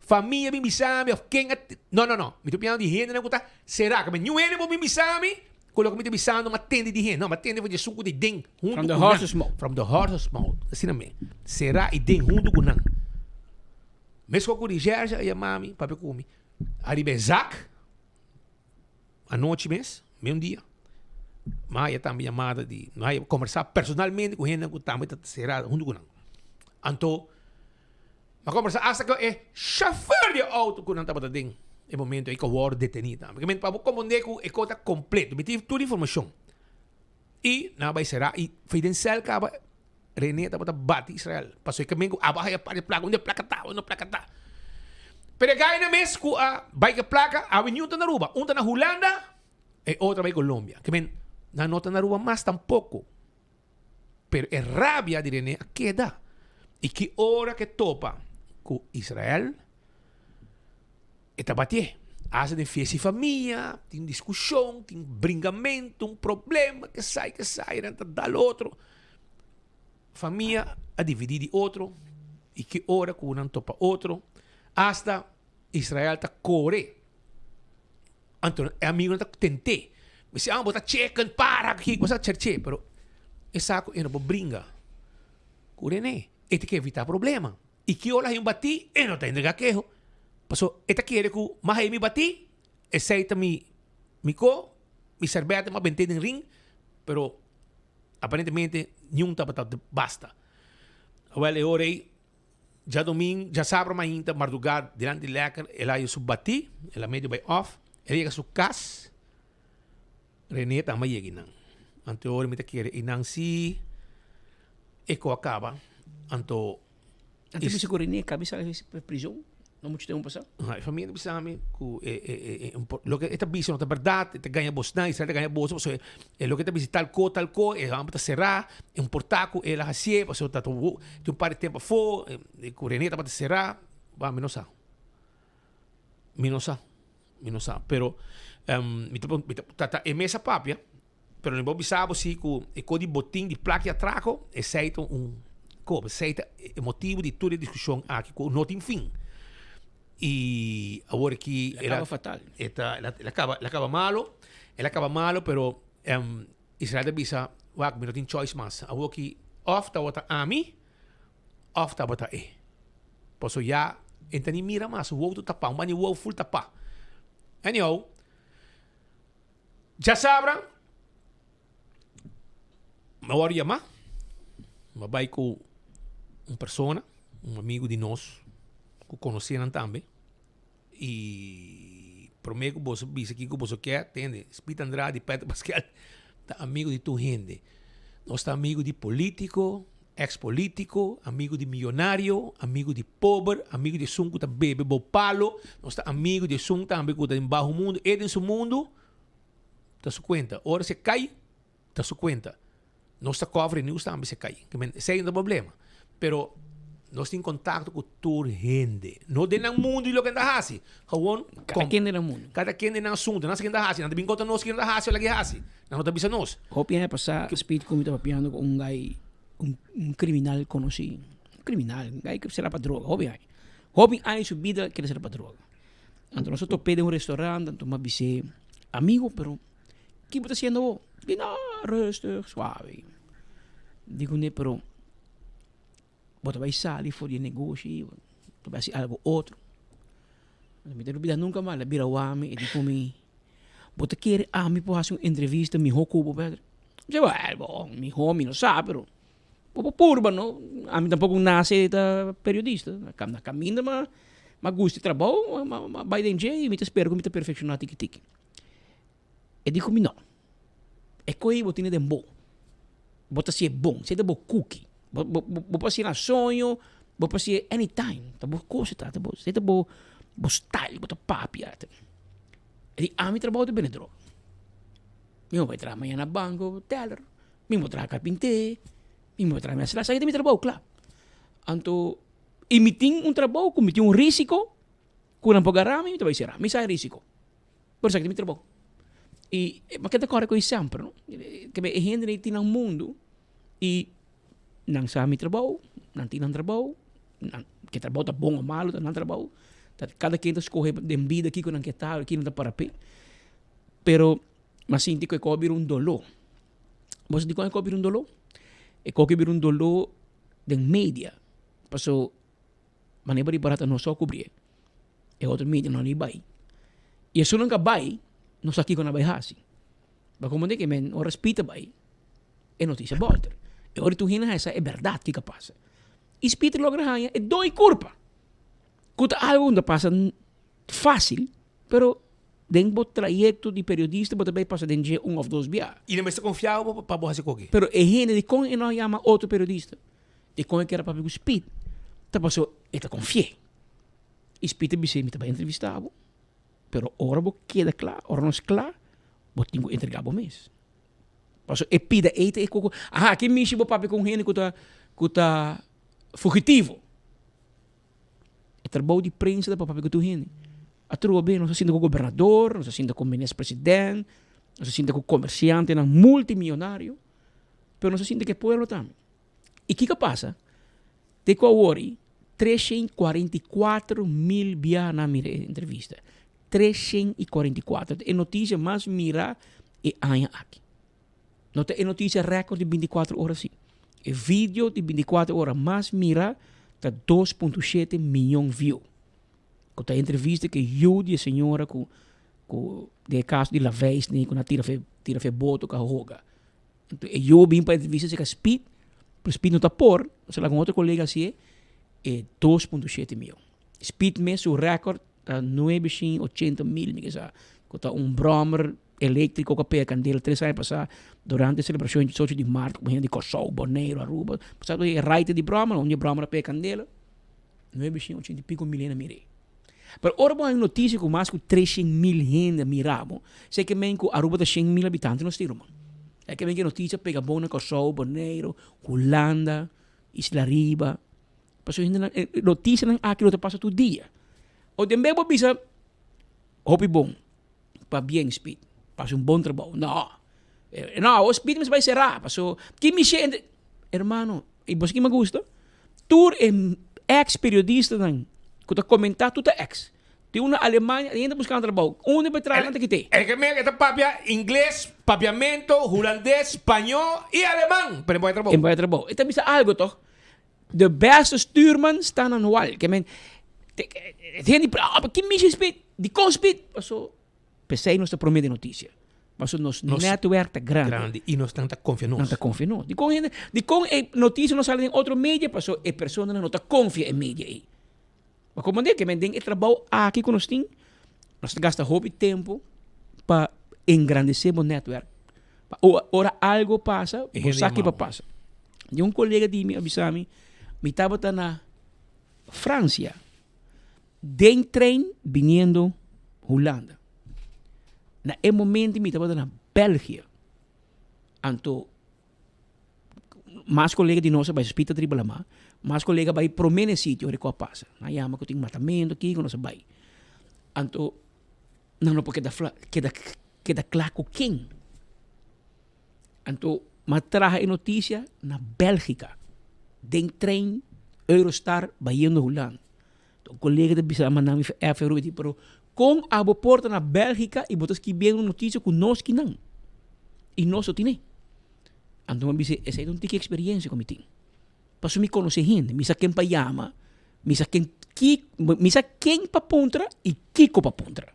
S19: famia bin bisa mi òf ken a, no no no, mi ta papiando di hendenan ku ta sera. Ke men niun hende por bin bisa mi ku loke mi ta bisando mi a tende di hende. No, mi a tende for di esun ku ta aiden huntu
S20: From
S19: ku
S20: the
S19: nan.
S20: horse's mouth.
S19: From the horse's mouth. Asina men. Sera aiden huntu ku nan. Meskos ku Rigerge a yama mi papia ku mi ariba e zak. Anochi mes, meun dia, mi haya tambe yamada di, mi haya kombersá personalmente ku hendenan ku tambe ta sera huntu ku nan. Anto, mi a kombersá asta ku e shofèr di e outo ku nan tabata den e momento ei ku a wòrdu detení tambe. Kimente pa bo komprondé ku e kos ta kompleto, mi tin tur informashon. I nan a bai sera i fei den sèl kaba Rene tabata bati Israel. Pasobra e kaminda ku abo a haya par di plaka, unda e plaka ta, unda e plaka ta. Pero e gainan mes ku a bai ku e plaka, awe niun ta na Aruba. Un ta na Hulanda, e otro a bai Colombia. Ke men, nan no ta na Aruba mas tampoko. Pero e rabia di Rene a keda. I ki ora ku e topa ku Israel, E ta batié. Hasta den fiesta di famia, tin discusion, tin bringamento, un problema, ke sai, ke sai, nan ta dal otro. Famia a dividi di otro, i ki ora ku nan topa otro, hasta Israel ta kore. Anto e amigonan ta tent'é. Bis'é, ah, bo ta chicken, para aki, bo sa cherché. Pero e sa ku e no por bringa ku René. E ta ke evitá problema. I ki ora hay un batí, e no ta entregá keho. Pasobra e ta kere ku mas hay mi batí, esei ta mi mi ko, mi sèrbètè m'a bent'é den ring, pero aparentemente niun tabata basta. Awèl e ora ei, djadumingu, djasabra mainta, mardugá dilanti lèker, el a haña su batí, el a medio bai òf, el a yega su kas, Rene tamba yega einan. Anto e ora mi ta kere einan si e ko a kaba. Anto.
S20: Anto bisa ku Rene kabi sali di prizon? No mucho tempo pasá.
S19: E famia ta bisa mi ku e e e loke e ta bisa no ta bèrdat, e ta gaña bosnan, Israel ta gaña boso pasobra e loke e ta bisa tal ko tal ko e homber ta será, e un portá ku el a hasié pasobra ta tin un par di tempu afó ku Rene tabata será, bah mi no sa. Mi no sa, mi no sa, pero mi ta mi ta ta e mes a papia, pero mi por bisa bo si ku e ko di botin di plak i atrako esei ta un ko, esei ta e motibu di tur e diskushon aki ku no tin fin. I awor aki
S20: El a kaba fatal.
S19: E ta el a kaba el a kaba malo, el a kaba malo pero Israel ta bisa wak mi no tin choice mas, awor ki òf tabata ami Of tabata e. Paso ya e ta ni mira mas, su wou tur tapá, un banda di wou ful tapá. Anyhow, djasabra mi a wòrdu yamá, mi a bai ku un persona, un amigu di nos ku konosé nan tambe, i promé ku boso bisa kiko boso ke, tende, Speed Andrade i Petro Paskel ta amigu di tur hende. Nos ta amigu di polítiko, Ex politico, amigo di miyonario, amigo di pober, amigo di esun cu ta bebe bou palo, nos ta amigo di esun tambe cu ta den baho mundo, e den su mundo ta su cuenta, ora si e cay ta su cuenta, nos ta cover e news tambe si e cay, esey no ta problema, pero nos tin contacto cu tur hende, no den nan mundo y loke nan ta haci, gewoon
S20: Cada ken den nan mundo.
S19: Cada ken den nan asunto, nan sa ken ta haci, nan ta bin conta nos ken ta haci o loke haci, nan no ta bisa nos.
S20: Hopi aña pasa Speed cu mi ta papiando cu un guy, un criminal conoci, un criminal, un guy cu sera pa droga, hopi aña. Hopi aña di su bida keda sera pa droga. Anto nos a top'e den un restaurant, anto mi a bis'e, amigo pero ki bo ta haciendo awo? Di no, rustig, suave. Di cune pero Bo ta bai sali for di e negoshi, bo ta bai hasi algo otro. Mi ta lubida nunka mas, el a bira wak mi, e di ku mi, Bo ta kere ami por hasi un entrevista mihó ku bo, Pedro? Mi di, Wèl, bo, mihó mi no sa, pero bo por purba, no? Ami tampoko nase ta periodista. Na kaminda m'a gusta e trabou, m'a bai den dje i mi ta spera ku mi ta perfekshoná tiki tiki. E di ku mi, No. E koe bo tene den bo. Bo ta hasié bon, esei ta bo kuki. Bo bo bo por hasié na soño, bo por hasié anytime. Ta bo kos e ta, ta bo esei ta bo bo style, bo ta papia. E di ami trabou ta bende droga. Mi no bai traha mañana na banko teller, mi no traha karpinté, mi no traha mesra, esaki ta mi trabou kla. Anto i mi tin un trabou ku mi tin un risiko ku nan por gara mi, mi ta bai sera. Mi sa e risiko. Pero esaki ta mi trabou. I ma ke ta kòrda ku ei semper no, ke e hende ei tin nan mundu i nan sa mi trabou, nan tin nan trabou, nan ke trabou ta bon o malu ta nan trabou, ta kada ken ta skohe den bida kiko nan ke ta, kiko nan ta para p'e. Pero mi a sinti ku e kos a bira un doló. Bo sa dikon e kos a bira un doló? E kos a bira un doló den media, paso manera bo ripará ta nos so a kubrié. E otro media no ni bai. I esunnan ka bai, no sa kiko nan bai hasi. Bo komprende ke men ora Speed a bai, e notisia bolter. E ora tur hende haña sa e bèrdat kiko a pasa. I Speed a logra haña e doi kurpa. Ku ta algu ku no ta pasa fásil, pero den bo trayekto di periodista bo ta bai pasa den dje un òf dos bia.
S19: I nan mester konfia bo pa bo hasi koki.
S20: Pero e hende dikon e no a yama otro periodista? Dikon e kere papia ku Speed? Ta pasobra e ta konfi'é. I Speed a bis'é, Mi ta bai entrevistá bo, pero ora bo keda kla, ora nos kla, bo tin ku entregá bo mes. Pasobra e pida ei ta e koko, aha, ke mishi bo papia ku un hende ku ta ku ta fugitivo? E trabou di prensa ta pa papia ku tur hende. Atrobe nos a sinta ku gobernador, nos a sinta ku minister president, nos a sinta ku komersiantenan multimionario, pero nos a sinta ku e pueblo tambe. I kiko a pasa? Te ku awor i 344 mil biaha nan a mira e entrevista. 344. E notisia mas mirá e aña aki. No ta e notisia rèkòrt di bintikuater ora sí. E video di bintikuater ora mas mirá ta 2.7 miyon view. Ku ta e entrevista ku e yu di e señora ku ku den e kaso di Laveisne ku nan a tira fe tira fe boto ku a hoga. Enton e yu bin pa entrevista cerca Speed, pero Speed no ta por, nos a laga un otro colega hacié, e 2.7 miyon. Speed mes su record ta 980 mil, mi ke sa, cu ta un brommer electrico cu a pega candela tres aña pasa durante e celebracion 18 di maart cu hende di Corsou, Boneiru, Aruba, sa e raite di brommer, un di e brommer a pega candela, 980 y pico mil hende a mir'é. Pero ora bo haña un notisia ku mas ku 300,000 hende a mira bo, esei ke men ku Aruba ta 100,000 habitante nos tin ruman. Esei ke men ku e notisia pega bon na Kòrsou, Boneiru, Hulanda, Isla Riba. Pasobra hendenan, e notisianan aki lo ta pasa tur dia. O den bes bo bisa hopi bon, pabien Speed, bo hasi un bon trabou. No, no, awor Speed mester bai será, pasobra ki mishi hende, hermano, i bo sa ki mi a gusta? Tur e ex periodistanan ku ta komentá tur ta ex. Tin un na Alemania, hende ta buskando trabou. Unda bo traha nan ta kit'é.
S19: E ke men e ta papia ingles, papiamento, hulandes, spañó i aleman, pero e bai trabou.
S20: E bai trabou. E ta bisa algo tòg. De beste stuurman staan aan wal. Ke men, hende ah, ki mishi Speed? Dikon Speed? Paso, p'esei nos ta promé den notisia. Paso nos netwerk ta grandi.
S19: Grandi i nos nan ta konfia nos.
S20: Nan ta konfia nos. Dikon hende, dikon e notisia no sali den otro media? Paso e personanan no ta konfia e media ei. Ma komo ke men den e trabou aki ku nos tin, nos ta gasta hopi tempu pa engrandesé bo netwerk. Pa ora algo pasa, bo sa ke pa pasa. Di un kolega di mi a bisa mi, mi tabata na Fransia, den trein biniendo Hulanda. Na e momento mi tabata na België. Anto Mas kolega di nos a bai spita riba lamá, mas kolega a bai promé na e sitio ora ku a pasa. Nan a yama ku tin matamentu aki ku nos a bai. Anto nan no por keda fla keda keda kla ku ken. Anto mi a traha e notisia na Bèlgika den trein Eurostar bayendo Hulanda. Un kolega ta bisa a manda mi F Rubio di pero kon abo por ta na Bèlgika i bo ta skibiendo un notisia ku nos kinan i nos no tine. Anto mi a bisa esei ta un tiki eksperensia ku mi tin. Pasobra mi konosé hende, mi sa ken pa yama, mi sa ken ki mi sa ken pa puntra i kiko pa puntra.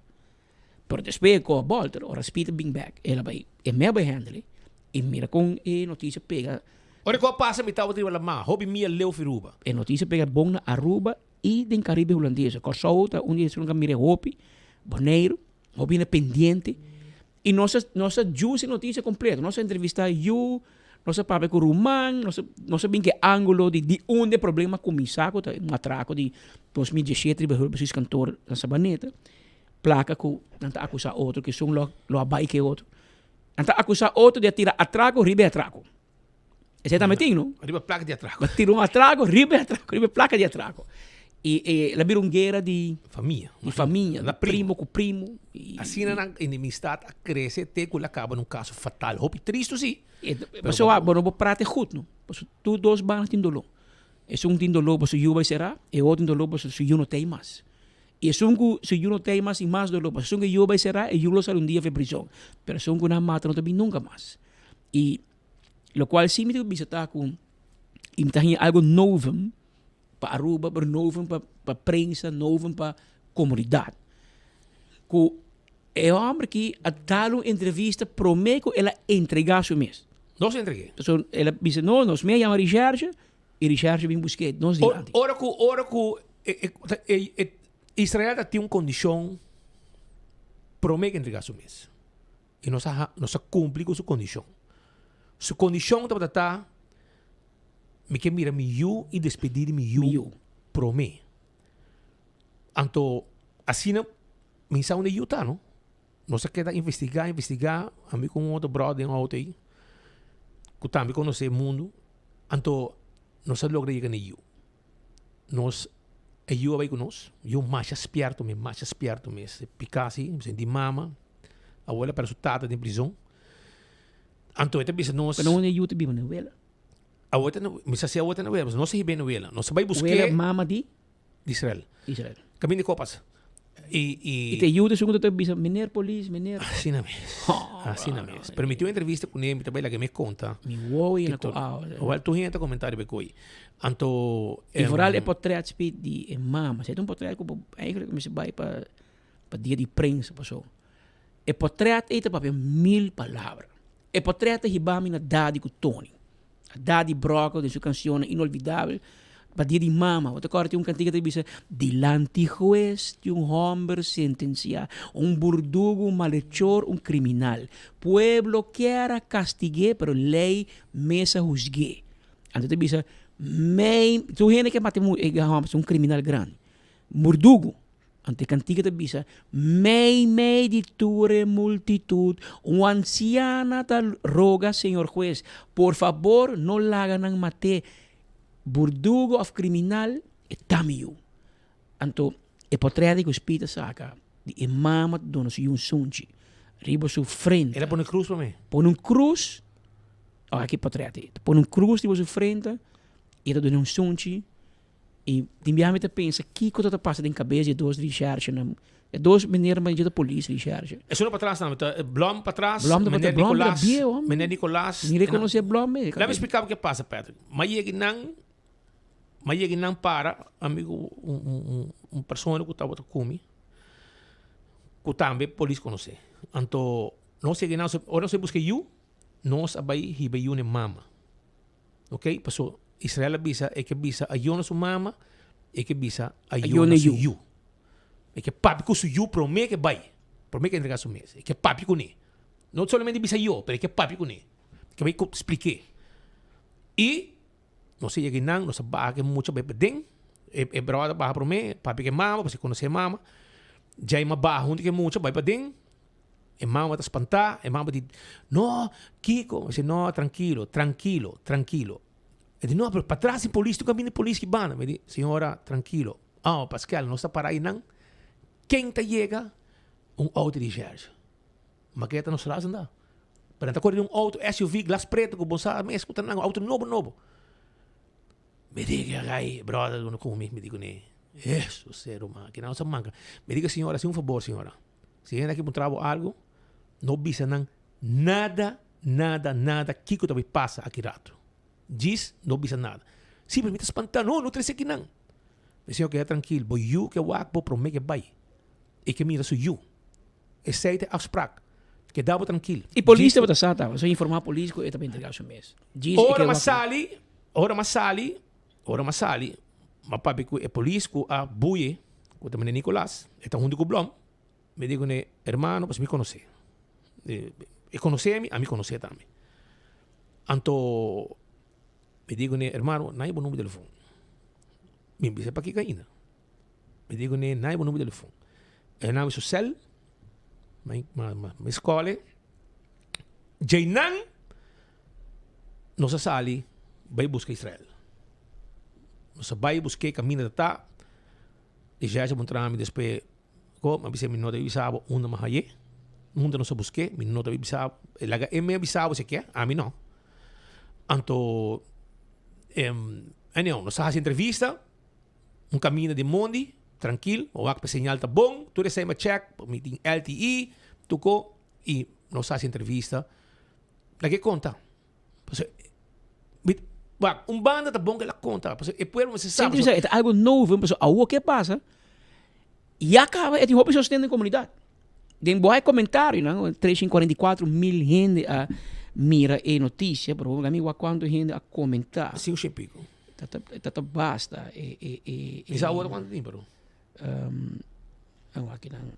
S20: Pero despues ku a bòlter ora Speed a bin bèk el a bai e me a bai handle i mira kon e notisia pega.
S19: Ora ku a pasa mi tabata riba lamá, hopi mia leu fi Aruba.
S20: E notisia pega bon na Aruba i den Karibe Hulandes. Kòrsou ta un di esun ku a mira e hopi, Boneiru, hopi hende pendiente. I nos a nos a djus e notisia kompleto. Nos a entrevistá yu, nos a papia ku ruman, nos a nos a bin ku e ángulo di di unda e problema a kuminsá ku ta un atrako di 2017 riba Hulpbestuurskantoor na Sabaneta. Plaka ku nan ta akusá otro ku esun lo lo a bai ku e otro. Nan ta akusá otro di a tira atrako riba e atrako. Esei tambe tin, no?
S19: Riba plaka di atrako.
S20: A tira un atrako riba e atrako, riba e plaka di atrako. I e la bira un guera di
S19: Famia.
S20: Di famia, di primo ku primo. I
S19: Asina nan enemistat a krese te ku el a kaba na un kaso fatal. Hopi tristu si.
S20: E pasobra bo no por prate gut, no? Pasobra tur dos banda tin doló. Esun tin doló pasobra su yu bai será, e otro tin doló pasobra su yu no ta ei mas. I esun ku su yu no ta ei mas tin mas doló pasobra esun ku e yu bai será, e yu lo sali un dia for e prizon. Pero esun ku nan mata no ta bin nunka mas. I lokual si mi ta bisa ta ku i mi ta haña algu novum pa Aruba, pero novum pa pa prensa, novum pa komunidat. Ku e hòmber aki a dal un entrevista promé ku el a entregá su mes.
S19: Nos a entreg'é.
S20: So el a bisa no, nos mi a yama Richèrche i Richèrche bin busk'é nos dilanti.
S19: Ora ku ora ku e e Israel ta tin un kondishon promé ku entregá su mes. I nos a nos a kumpli ku su kondishon. Su kondishon tabata ta, Mi ke mira mi yu i despedí di mi yu promé. Anto asina mi sa unda e yu ta no. Nos a keda investigá, investigá, ami ku un otro bròder den outo ei ku tambe konosé e mundu. Anto nos a logra yega na e yu. Nos e yu a bai ku nos, yu masha spierto mes, masha spierto mes. E pika asi, mi sinti mama, abuela pèrdè su tata den prizon. Anto e ta bisa nos.
S20: Pero unda e yu ta biba? Na wela?
S19: Awor ta na, mi sa si awor ta na wela, pasobra nos a hib'é na wela. Nos a bai busk'é.
S20: Wela mama di?
S19: Di Israel.
S20: Israel.
S19: Kaminda ku a pasa. I, i.
S20: I ta e yu ta esun ku ta bisa, Meneer polis, meneer.
S19: Asina mes. Asina mes. Pero mi tin un entrevista kuné, mi ta bai laga mi konta.
S20: Mi wowo yena ku awa.
S19: Wèl, tur hende ta komentá riba e koi. Anto.
S20: I vooral e potret speed di e mama. Esei ta un potret ku bo eigenlijk mester bai pa pa dia di prensa paso. E potret ei ta papia mil palabra. E potret ta hiba mi na Dadi ku Tony. Dadi Brockel den su cancionnan inolvidabel pa dia di mama. Bo ta corda tin un cantica ta bisa, Dilanti hues di un homber sentencia, un burdugu, un malhechor, un criminal. Pueblo kier a castigu'é, pero ley mes a huzgu'é. Anto ta bisa, Mijn, tur hende ke mata e homber, un criminal grandi. Burdugu. Anto e kantika ta bisa, Mei mei di tur e multitut, un ansiana ta roga señor hues, Por fabor no laga nan mat'é, burdugo òf kriminal, e ta mi yu. Anto e potrèt di ku Speed a saka di e mama ta duna su yu un sunchi riba su frente.
S19: El a pone krus pa mi.
S20: Pone un krus, oh aki e potrèt ei, ta pone un krus riba su frente i e ta duna un sunchi. I tin biaha mi ta pensa kiko ta ta pasa den kabes di e dos rishershenan. E dos menernan dje ta polis rishershe.
S19: Esun no patras nan, ta Blom patras,
S20: Blom ta
S19: meneer
S20: Blom ta
S19: Nicolas,
S20: bieu hombre.
S19: meneer Nicolas.
S20: Mi rekonosé Blom me.
S19: Laat mi splika bo ke pasa Patrick. Ma yega nan, ma yega nan para amigo un un un persona ku tabata ku mi, ku tambe polis konosé. Anto nos yega nan, ora nos a buska yu, nos a bai hiba yu na e mama. Ok, paso Israel a bisa, e ke bisa ayó na su mama, e ke bisa ayó na su yu. E ke papia ku su yu promé ke bai, promé ke entrega su mes. E ke papia kuné. No solamente bisa ayó, pero e ke papia kuné. E ke bai splik'é. I nos a yega einan, nos a baha ku e mucha bai paden. E e bròder a baha promé, papia ku e mama, pasobra e konosé e mama. Djei a baha huntu ku e mucha bai paden. E mama ta spantá, e mama di, No, kiko? Mi si, No, trankilo, trankilo, trankilo. E di, No, pero patras tin polis, tur kaminda tin polis ki banda. Mi di, Señora, trankilo. Oh, Pascal, nos ta pará einan. Ken ta yega? Un outo di recherche. Ma ke ta nos ras anda? Pero nan ta kore den un outo SUV, glas preto, ku bo sa mes ku ta nan, un outo nobo nobo. Mi di ke rai, brother, ku no kumi. Mi di kuné, Hesus, ruman, kinan nos a manka. Mi di ke señora, hasi un fabor, señora. Si hende aki puntra bo algu, no bisa nan nada, nada, nada kiko ta bai pasa aki ratu. Djis no bisa nada. Si, pero mi ta spantá. No, no trese akinan. Mi señor keda trankil. Bo yu ke wak bo promé ke bai. E ke mira su yu. Esei ta e afsprak. Keda bo trankil.
S20: I polis tabata sa tabata. So informá polis ku e ta bai entregá su mes. Djis e
S19: Ora
S20: ke
S19: m'a
S20: wak.
S19: sali, ora m'a sali, ora m'a sali, m'a papia ku e polis ku a buye, ku ta mene Nicolas, e ta huntu ku Blom. Mi di kuné, Hermano, pasobra mi konosé. E konosé mi, ami konosé tambe. Anto mi di kuné, Hermano, nan e bo number di telefon. Mi bisa pakiko ainda. Mi di kuné, nan e bo number di telefon. E nan mi su sèl, mi skòl e. Djeinan nos a sali bai buska Israel. Nos a bai busk'é kaminda ta ta. E jèsh a puntra mi despues. Ko, mi a bisa, mi no ta bisa bo unda mi a haye, unda nos a busk'é, mi no ta bisa bo. E laga e mi a bisa bo si ke, ami no. Anto, anyhow, nos a hasi entrevista, un kaminda di mondi, trankil, mi wak pa e señal ta bon, tur esei mi a check, mi tin LTE, tur ko, i nos a hasi entrevista. Laga e konta. Pasobra, mi, wak, un banda ta bon ku el a konta, pasobra e pueblo mester sa.
S20: Sinti e ta algu nobo, pasobra awor ke pasa, ya kaba e tin hopi sosten den komunidat. Den bo hay komentarionan, 344 mil hende a mira e notisia, pero mi wak kuantu hende a komentá.
S19: Sinku shen piko.
S20: Ta ta ta ta basta e e e.
S19: Mi sa awor kuantu tin pero.
S20: Um, wak akinan,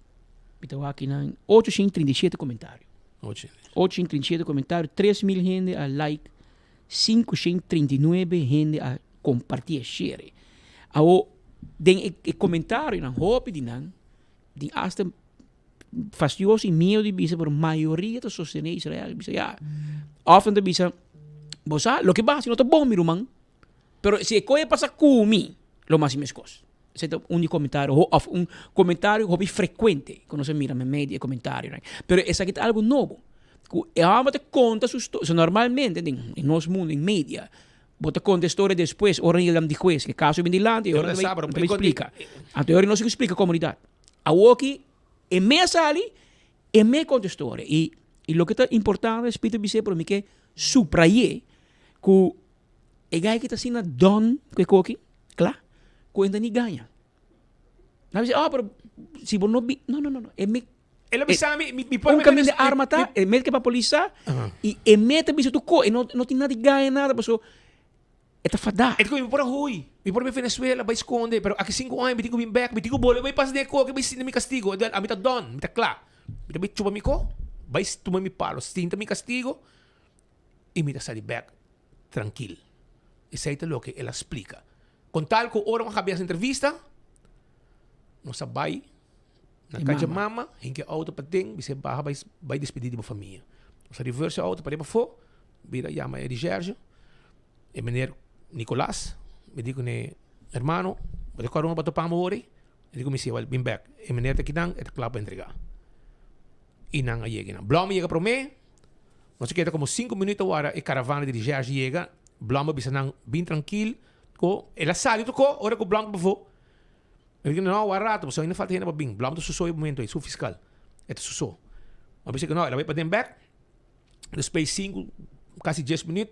S20: mi ta wak akinan, 837 komentario. 837 komentario, 3000 hende a like, 539 hende a kompartí e share. Awo, den e, e komentarionan, hopi di nan, di hasta fastioso i miedo di bisa, pero mayoria ta sostené Israel. Bisa, ya. Òf nan ta bisa, bo sa, loke bo hasi no ta bon, mi ruman. Pero si e koe pasa ku mi, lo mas meskos. Esei ta un di komentario ho òf un komentario hopi frekuente ku nos a mira meimei di e komentarionan. Pero esaki ta algu nobo. Ku e hòmber ta konta su storia. So normalmente den nos mundu, den media, bo ta konta e storia despues ora nan yega di hues, ke kaso bin dilanti e ora nan ta bai splika. Anto e ora nos tin ku splika komunidat. Awoki e mes a sali, e mes konta e storia. I i loke ta importante, Spiritu a bis'é, pero mi ke supray'é ku E gai ki ta asina done ku e koki, kla, ku e no ta ni gaña. Nan a bisa, oh, pero si bo no bi, no, no, no, no, e me,
S19: El a bisa mi, mi, mi por
S20: un kaminda di arma ta, e me ke pa polis sa, i e me ta bisa tur ko, e no, no tin nada di gaña nada, paso e ta fadá.
S19: E ta ku mi por a hui, mi por a bai Venezuela, bai skonde, pero aki sinku aña mi tin ku bin bèk, mi tin ku bolbe bai pasa den e koki, bai sinti mi kastigo. Ami ta done, mi ta kla. Mi ta bai chupa mi ko, bai tuma mi palo, sinta mi kastigo, i mi ta sali bèk. trankil. Esei ta loke el a splika. Kon tal ku ora un a habia es entrevista, nos a bai. Na kacha mama, hinka e auto paden, bis'é baha bai bai despedí di bo famia. Nos a reverse e auto par'é pafó, bira yama e recherche, e meneer Nicolas, mi di kuné, hermano, bo ta kòrda unda bo a topa mi awor ei? E di ku mi si, wèl bin bèk, e meneer ta kinan, e ta kla pa entregá. I nan a yega einan. Blòm a yega promé, nos a keda komo sinku minüt ta wara e karavana di recherche yega, Blòm a bisa nan bin trankil, ku el a sali tokó ora ku Blòm ta pafó. Mi di, no, wak rato, pasobra ainda falta hende pa bin. Blom ta suso e momento ei, su fiscal. E ta suso. Mi a bisa ku no, el a bai paden bek. Despues sinku, kasi dies minuut,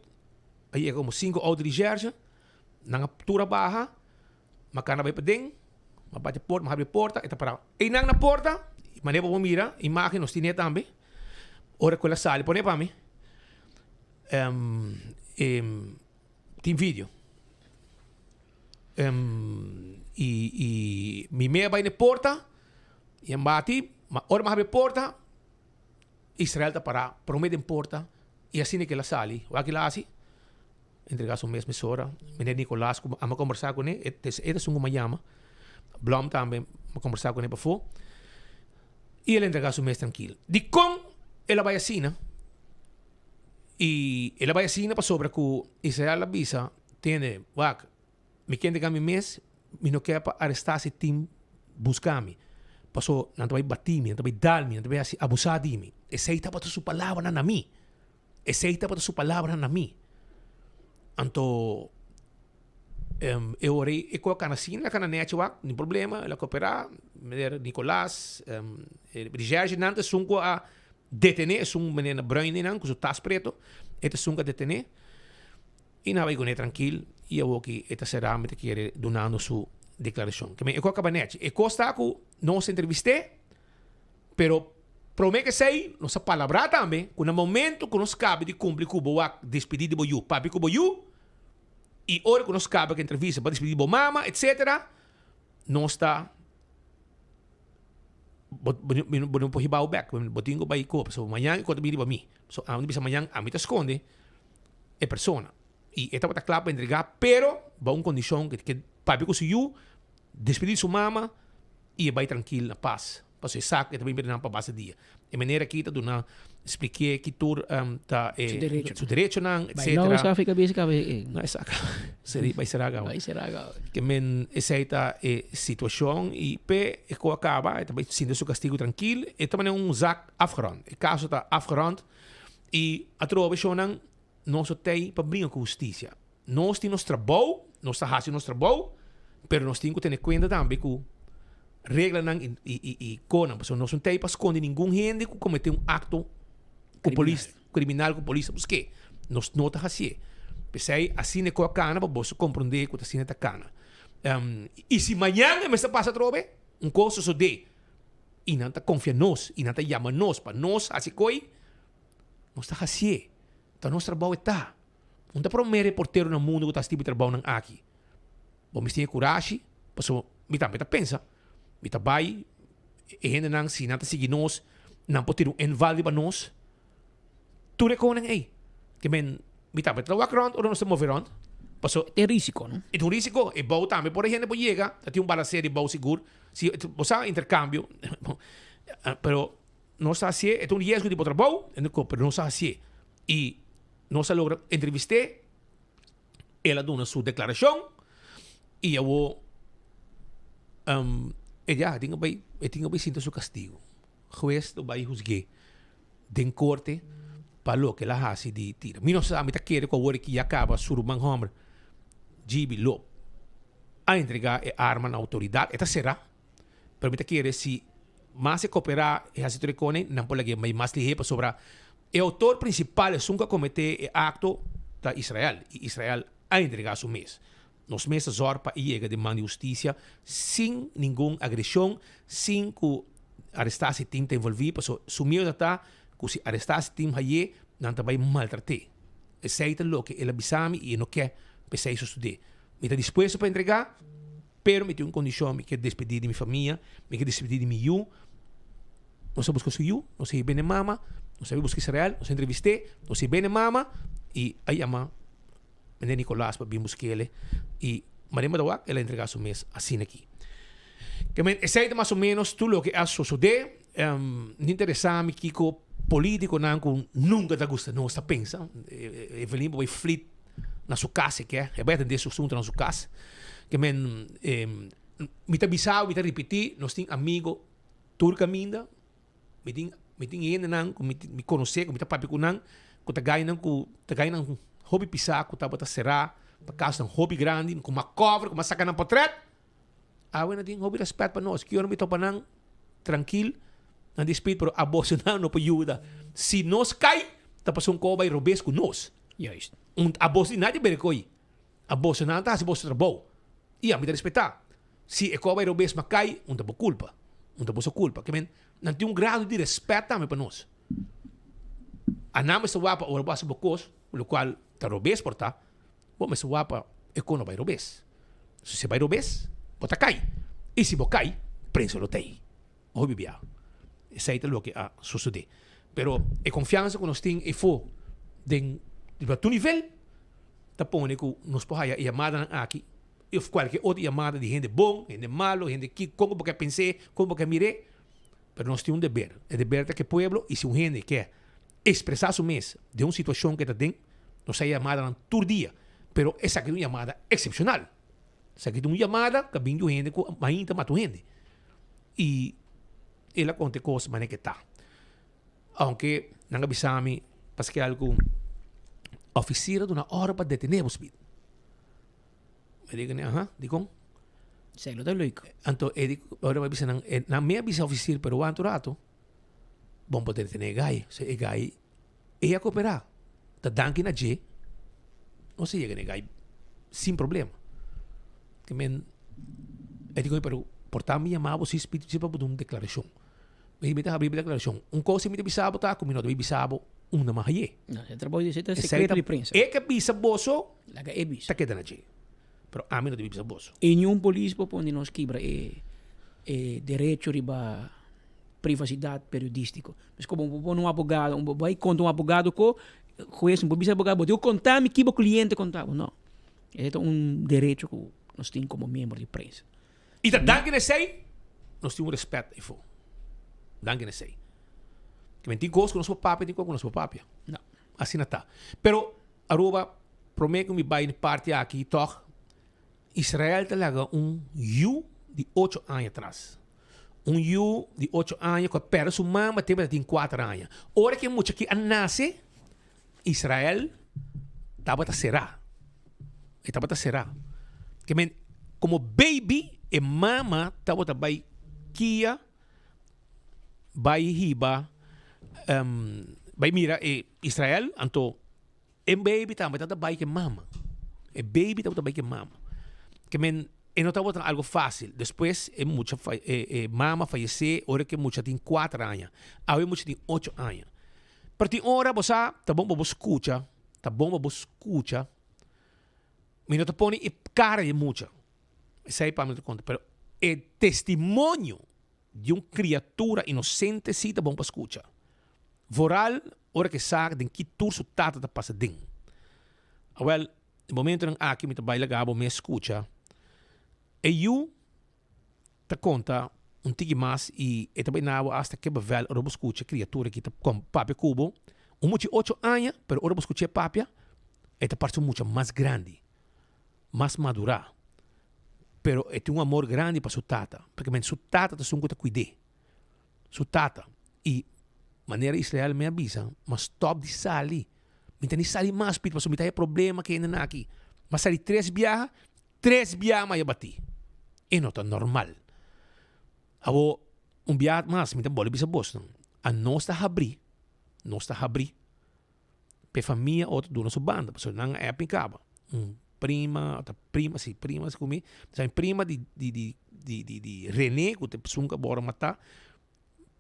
S19: a yega komo sinku outo di recherche. Nan a tur a baha, Makana a bai paden, mi a bati porta, mi a habri porta, e ta pará einan na porta, manera bo por mira, imagen nos tine tambe. Ora ku el a sali, pone pa mi, tin video. Y y mi mea bai na e porta y a bati, ma ora mi a habri e porta, Israel ta para prome den porta y asina ke el a sali. Wak el a hasi? Entrega su mes mesora. Meneer Nicolas ku amo kombersa kuné, e ta esun ku mi a yama. Blom tambe mi a kombersa kuné pafó. Y el a entrega su mes trankil. Dikon el a bai asina? Y el a bai asina pasobra ku Israel a bisa, Tende, wak, mi ke entrega mi mes, mi no ke pa arestá si tin buska mi. Paso nan ta bai bati mi, nan ta bai dal mi, nan ta bai hasi abusá di mi. Esei tabata su palabranan na mi. Esei tabata su palabranan na mi. Anto e ora ei e koe a kana asina, el a kana nechi wak, ni problema, el a koperá. Meneer Nicolas, Recherche nan ta esun ku a detené esun meneer na bruin einan ku su tas preto, e ta esun ku a detené. I nan a bai kuné trankil i awoki e ta será mi ta kere dunando su deklarashon. Ke men e kos a kaba nèchi. E kos ta ku nos a entrevist'é, pero promé ke esei nos a palabrá tambe ku na momento ku nos kaba di kumpli ku bo wak despidí di bo yu, papia ku bo yu, i ora ku nos kaba ku entrevista pa despidí di bo mama, etsetera, nos ta bo bo no por hiba bo bèk, bo tin ku bai koba pasobra mañan e kos ta bini riba mi. So ami ta bisa mañan ami ta skonde e persona y e tabata cla pa entrega pero bao un condicion ke ke papia cu su yu, despedi di su mama y e bay trankil na pas pasobra e sa cu e ta bin bira nan pa basta dia. E manera aki ta duna spliké ki tur ta e
S20: Su derechonan.
S19: su derechonan
S20: Bay
S19: etcetera.
S20: nou esaki ka bisa caba e.
S19: No esaki seri bay sera caba.
S20: Bay sera caba.
S19: Ke men esey ta e situacion y pe e cu a caba e ta bay sinti su castigo trankil e ta manera un zaak afgerond. E caso ta afgerond. I atrobe shownan nos a tei pa bringa ku hustisia. Nos tin nos trabou, nos ta hasi nos trabou, pero nos tin ku tene kuenta tambe ku reglanan i i i konan. Pasobra nos no tei pa skonde ningun hende ku komete un akto ku polis, kriminal ku polis ta busk'é. Nos no ta hasié. P'esei asina e ku a kana pa boso komprondé ku ta asina ta kana. I si mañan e mester pasa atrobe, un kos sosodé. I nan ta konfia nos, i nan ta yama nos pa nos hasi koi, nos ta hasié. Ta nos trabou e ta. Un ta promé reportero na mundu ku ta hasi tipo di trabounan aki. Bo mester tin e kurashi, pasobra mi tambe ta pensa, mi ta bai, e hendenan si nan ta sigui nos, nan por tira un enval riba nos. Tur e konan ei. Ke men, mi tambe ta wak rònt ora nos ta move rònt. Paso.
S20: E risiko, no?
S19: E ta un risiko. E bou tambe por e hende por yega, ta tin un balase di bou sigur. Si, bo sa interkambio, pero nos ta hasié, e ta un riesgo di bo trabou, pero nos ta hasié. I nos a logra entrevist'é, el a duna su deklarashon, i awor e ya, e tin ku bai, e tin ku bai sinta su kastigu. Hues lo bai husg'é den korte pa loke el a hasi di tira. Mi no sa, mi ta kere ku awor aki ya kaba su ruman hòmber Gibi lo a entregá e arma na outoridat. E ta será, pero mi ta kere si mas e koperá e hasi tur e kone, nan por lag'é bai mas lihé pasobra e outor prinsipal, esun ku a kometé e akto ta Israel i Israel a entregá su mes. Nos mes ta zòrg pa e yega den man di hustisia sin ningun agreshon, sin ku arestá si tin ta envolví, pasobra su miedu ta ku si arestá si tin hay'é, nan ta bai maltrat'é. Esei ta loke el a bisa mi i e no ke pa esei sosodé. Mi ta dispuesto pa entregá, pero mi tin un kondishon, mi ke despedí di mi famia, mi ke despedí di mi yu. Nos a buska su yu, nos a hib'é na e mama, nos a bai buska Israel, nos a entrevist'é, nos a hib'é na e mama i a yama Meneer Nicolaas pa bin busk'el i Maria Madawak el a entregá su mes asina aki. Ke men esei ta mas o menos tur loke a sosodé. No interesa mi kiko politiconan ku nunka ta gusta nos ta pensa. Evelyn por bai flit na su kas si ke. E bai atendé su asuntonan na su kas. Ke men mi ta bisa mi ta ripití nos tin amigo tur kaminda. Mi tin mi tin hendenan ku mi mi konosé ku mi ta papia ku nan ku ta gainan ku ta gainan hopi pisá ku tabata será pa kasnan hopi grandi ku mas kòver ku mas saka nan potrèt. Awe nan tin hopi rèspèt pa nos. Ki ora mi topa nan trankil nan di spit pero aboso nan no por yuda. Si nos kai ta pasobra un kos bai robes ku nos.
S20: Juist.
S19: Un aboso di nadie bere koy. Aboso nan ta hasi boso trabou i ami ta respetá. Si e kos bai robes ma kai un ta bo kulpa. Un ta boso kulpa. Ke men nan tin un grado di rèspèt tambe pa nos. Anan mester wak pa ora bo hasi bo kos lokual ta robes por ta. Bo mester wak pa e kos no bai robes. So si e bai robes, bo ta kai. I si bo kai, prensa lo ta ei. Hopi bia. Esei ta loke a sosodé. Pero e konfiansa ku nos tin efo den riba tur nivel ta pone ku nos por haya e yamadanan aki òf kualke otro yamada di hende bon, hende malo, hende ki, kon ku bo ke pens'é, kon bo ke mir'é. Pero nos tin un deber. E deber ta ku e pueblo i si un hende ke expresá su mes den un situashon ku e ta den, nos a yamadanan tur dia, pero esaki ta un yamada eksepshonal. Esaki ta un yamada ku a bin di un hende ku mainta mata un hende. I el a konta e kos manera ku e ta. Aunke nan a bisa mi paske ku ofisir a duna òrdu pa detené bo Speed. Mi di kuné, aha, dikon?
S20: Esei lo ta leuk.
S19: Anto e di, ora mi a bisa nan, nan mi a bisa ofisir pero wanta un rato. Bon por detené e gai. So e gai e a koperá. Ta danki na dje nos a yega na e gai sin problema. Ke men e di koe pero por ta mi yama bo si spiritu si pa bo duna un deklarashon. Mi di mi ta habri mi deklarashon. Un kos si mi ta bisa bo ta ku mi no ta bisa bo unda mi a haye.
S20: No, e trabou di esei ta sekreto di prensa.
S19: E ke bisa boso
S20: Laga e bisa.
S19: ta keda na dje. Pero ami no ta bisa boso.
S20: I niun polis por pone nos kibra e e derecho riba privacidad periodístico. Pues como bo pone un abogado, bo bai contra un abogado co hues, bo bisa abogado, bo tin cu conta mi ki bo cliente conta bo. No. Esey ta un derecho cu nos tin como miembro di prensa.
S19: Y ta danki na esey nos tin un respet eyfo. Danki na esey. Ke men tin cos cu nos por papia, tin cos cu nos por papia.
S20: No.
S19: Asina ta. Pero Aruba, prome cu mi bay na parti aki toch, Israel ta laga un yu di ocho aña atras. Un yu di ocho aña ku a pèrdè su mama tempu e ta tin kuater aña. Ora ku e mucha aki a nase, Israel tabata será. E tabata será. Ke men, komo baby e mama tabata bai kia, bai hiba, bai mira e Israel, anto E baby tambe tabata bai ku e mama. E baby tabata bai ku e mama. Ke men e no tabata algo fácil. Despues e mucha e e mama fayesé ora ku e mucha tin kuater aña. Awe e mucha tin ocho aña. Pero tin ora bo sa ta bon pa bo skucha, ta bon pa bo skucha. Mi no ta pone e kara di e mucha. Esei pa mi no ta konta. Pero e testimonio di un kriatura inosente si ta bon pa skucha. Vooral ora ku e sa den ki tur su tata ta pasa den. Awel, e momentonan aki mi ta bai laga bo mes skucha. E yu ta konta un tiki mas i e ta bai na bo asta ke bevel ora bo skucha e kriatura ki ta papia ku bo. Un mucha di ocho aña, pero ora bo skuch'é papia, e ta parse un mucha mas grandi, mas madurá. Pero e tin un amor grandi pa su tata, pasobra su tata ta esun ku ta kuid'é. Su tata. I manera Israel mi a bisa, m'a stòp di sali. Mi ta ni sali mas pit pasobra mi ta haña problema ku hendenan aki. M'a sali tres biaha, tres biaha m'a batí. E no ta normal. Awor, un biaha mas mi ta bolbe bisa bosnan, anos ta habrí, nos ta habrí. P'e famia otro duna su banda, pasobra nan a app mi kaba. Un prima, ta prima, si prima si ku mi, sa mi prima di di di di di di Rene ku ta e persun ku a bora matá,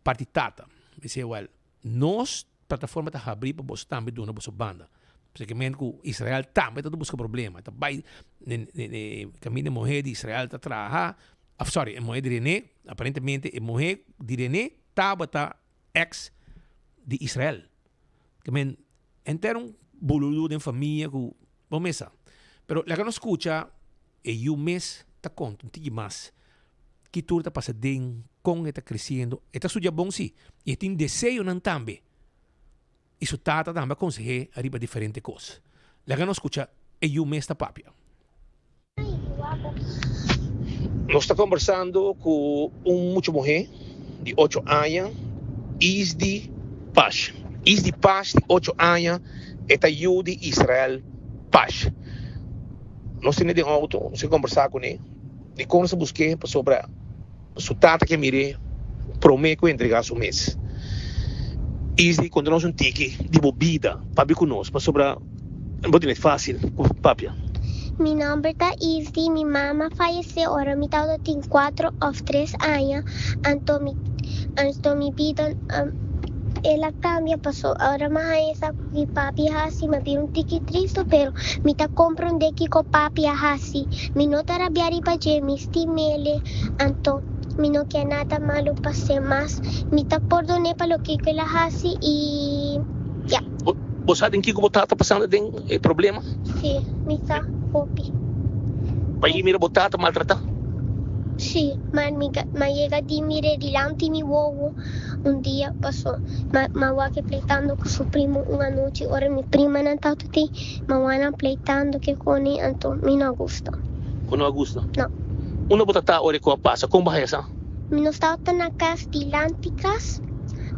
S19: parti tata. Mi si wèl, nos plataforma ta habrí pa boso tambe duna boso banda. Spesialmente ku Israel tambe ta buska problema, ta bai ne ne ne kaminda e muhé di Israel ta traha, òf sòri e muhé di Rene, aparentemente e muhé di Rene tabata ex di Israel. Ke men henter un bululu den famia ku bo mes sa. Pero laga nos skucha e yu mes ta konta un tiki mas. Ki tur ta pasa den, kon e ta kresiendo. E ta studia bon si, i e tin deseonan tambe. I su tata tambe a konseh'é riba diferente kos. Laga nos skucha e yu mes ta papia. Nos ta kombersando ku un mucha muhé di ocho aña, Isdi Pash. Isdi Pash di ocho aña, e ta yu di Israel Pash. Nos tene den outo, nos a kombersá kuné. Dikon nos a busk'é? Pasobra su tata ke mir'é promé ku entregá su mes. Isdi, konta nos un tiki di bo bida. Papia ku nos, pasobra bo tene fásil ku papia.
S2: Mi nòmber ta Isdi. Mi mama fayesé ora mi tabata tin kuatro òf tres aña. Anto mi anto mi bida el a kambia paso ora mi a haña sa ku mi papi hasi mi a bira un tiki tristu pero mi ta komprondé kiko papi a hasi. Mi no ta rabia riba dje, mi stim'ele, anto mi no kier nada malu pas'é mas. Mi ta pordon'é pa loke ku el a hasi i ya.
S19: Bo sa den kiko bo tata pasando den e problema?
S2: Sí, mi sa hopi.
S19: Bo a mira bo tata maltratá?
S2: Sí, ma mi a yega di mir'é dilanti mi wowo un dia paso. Mi a wak e pleitando ku su primo un anochi ora mi primanan tabata tin. Ma wana pleitando ke koni anto mi no a gusta.
S19: Bo no a gusta?
S2: No.
S19: Unda bo ta ta ora ku a pasa? Kon bo haya sa?
S2: Mi no staba na kas, dilanti kas,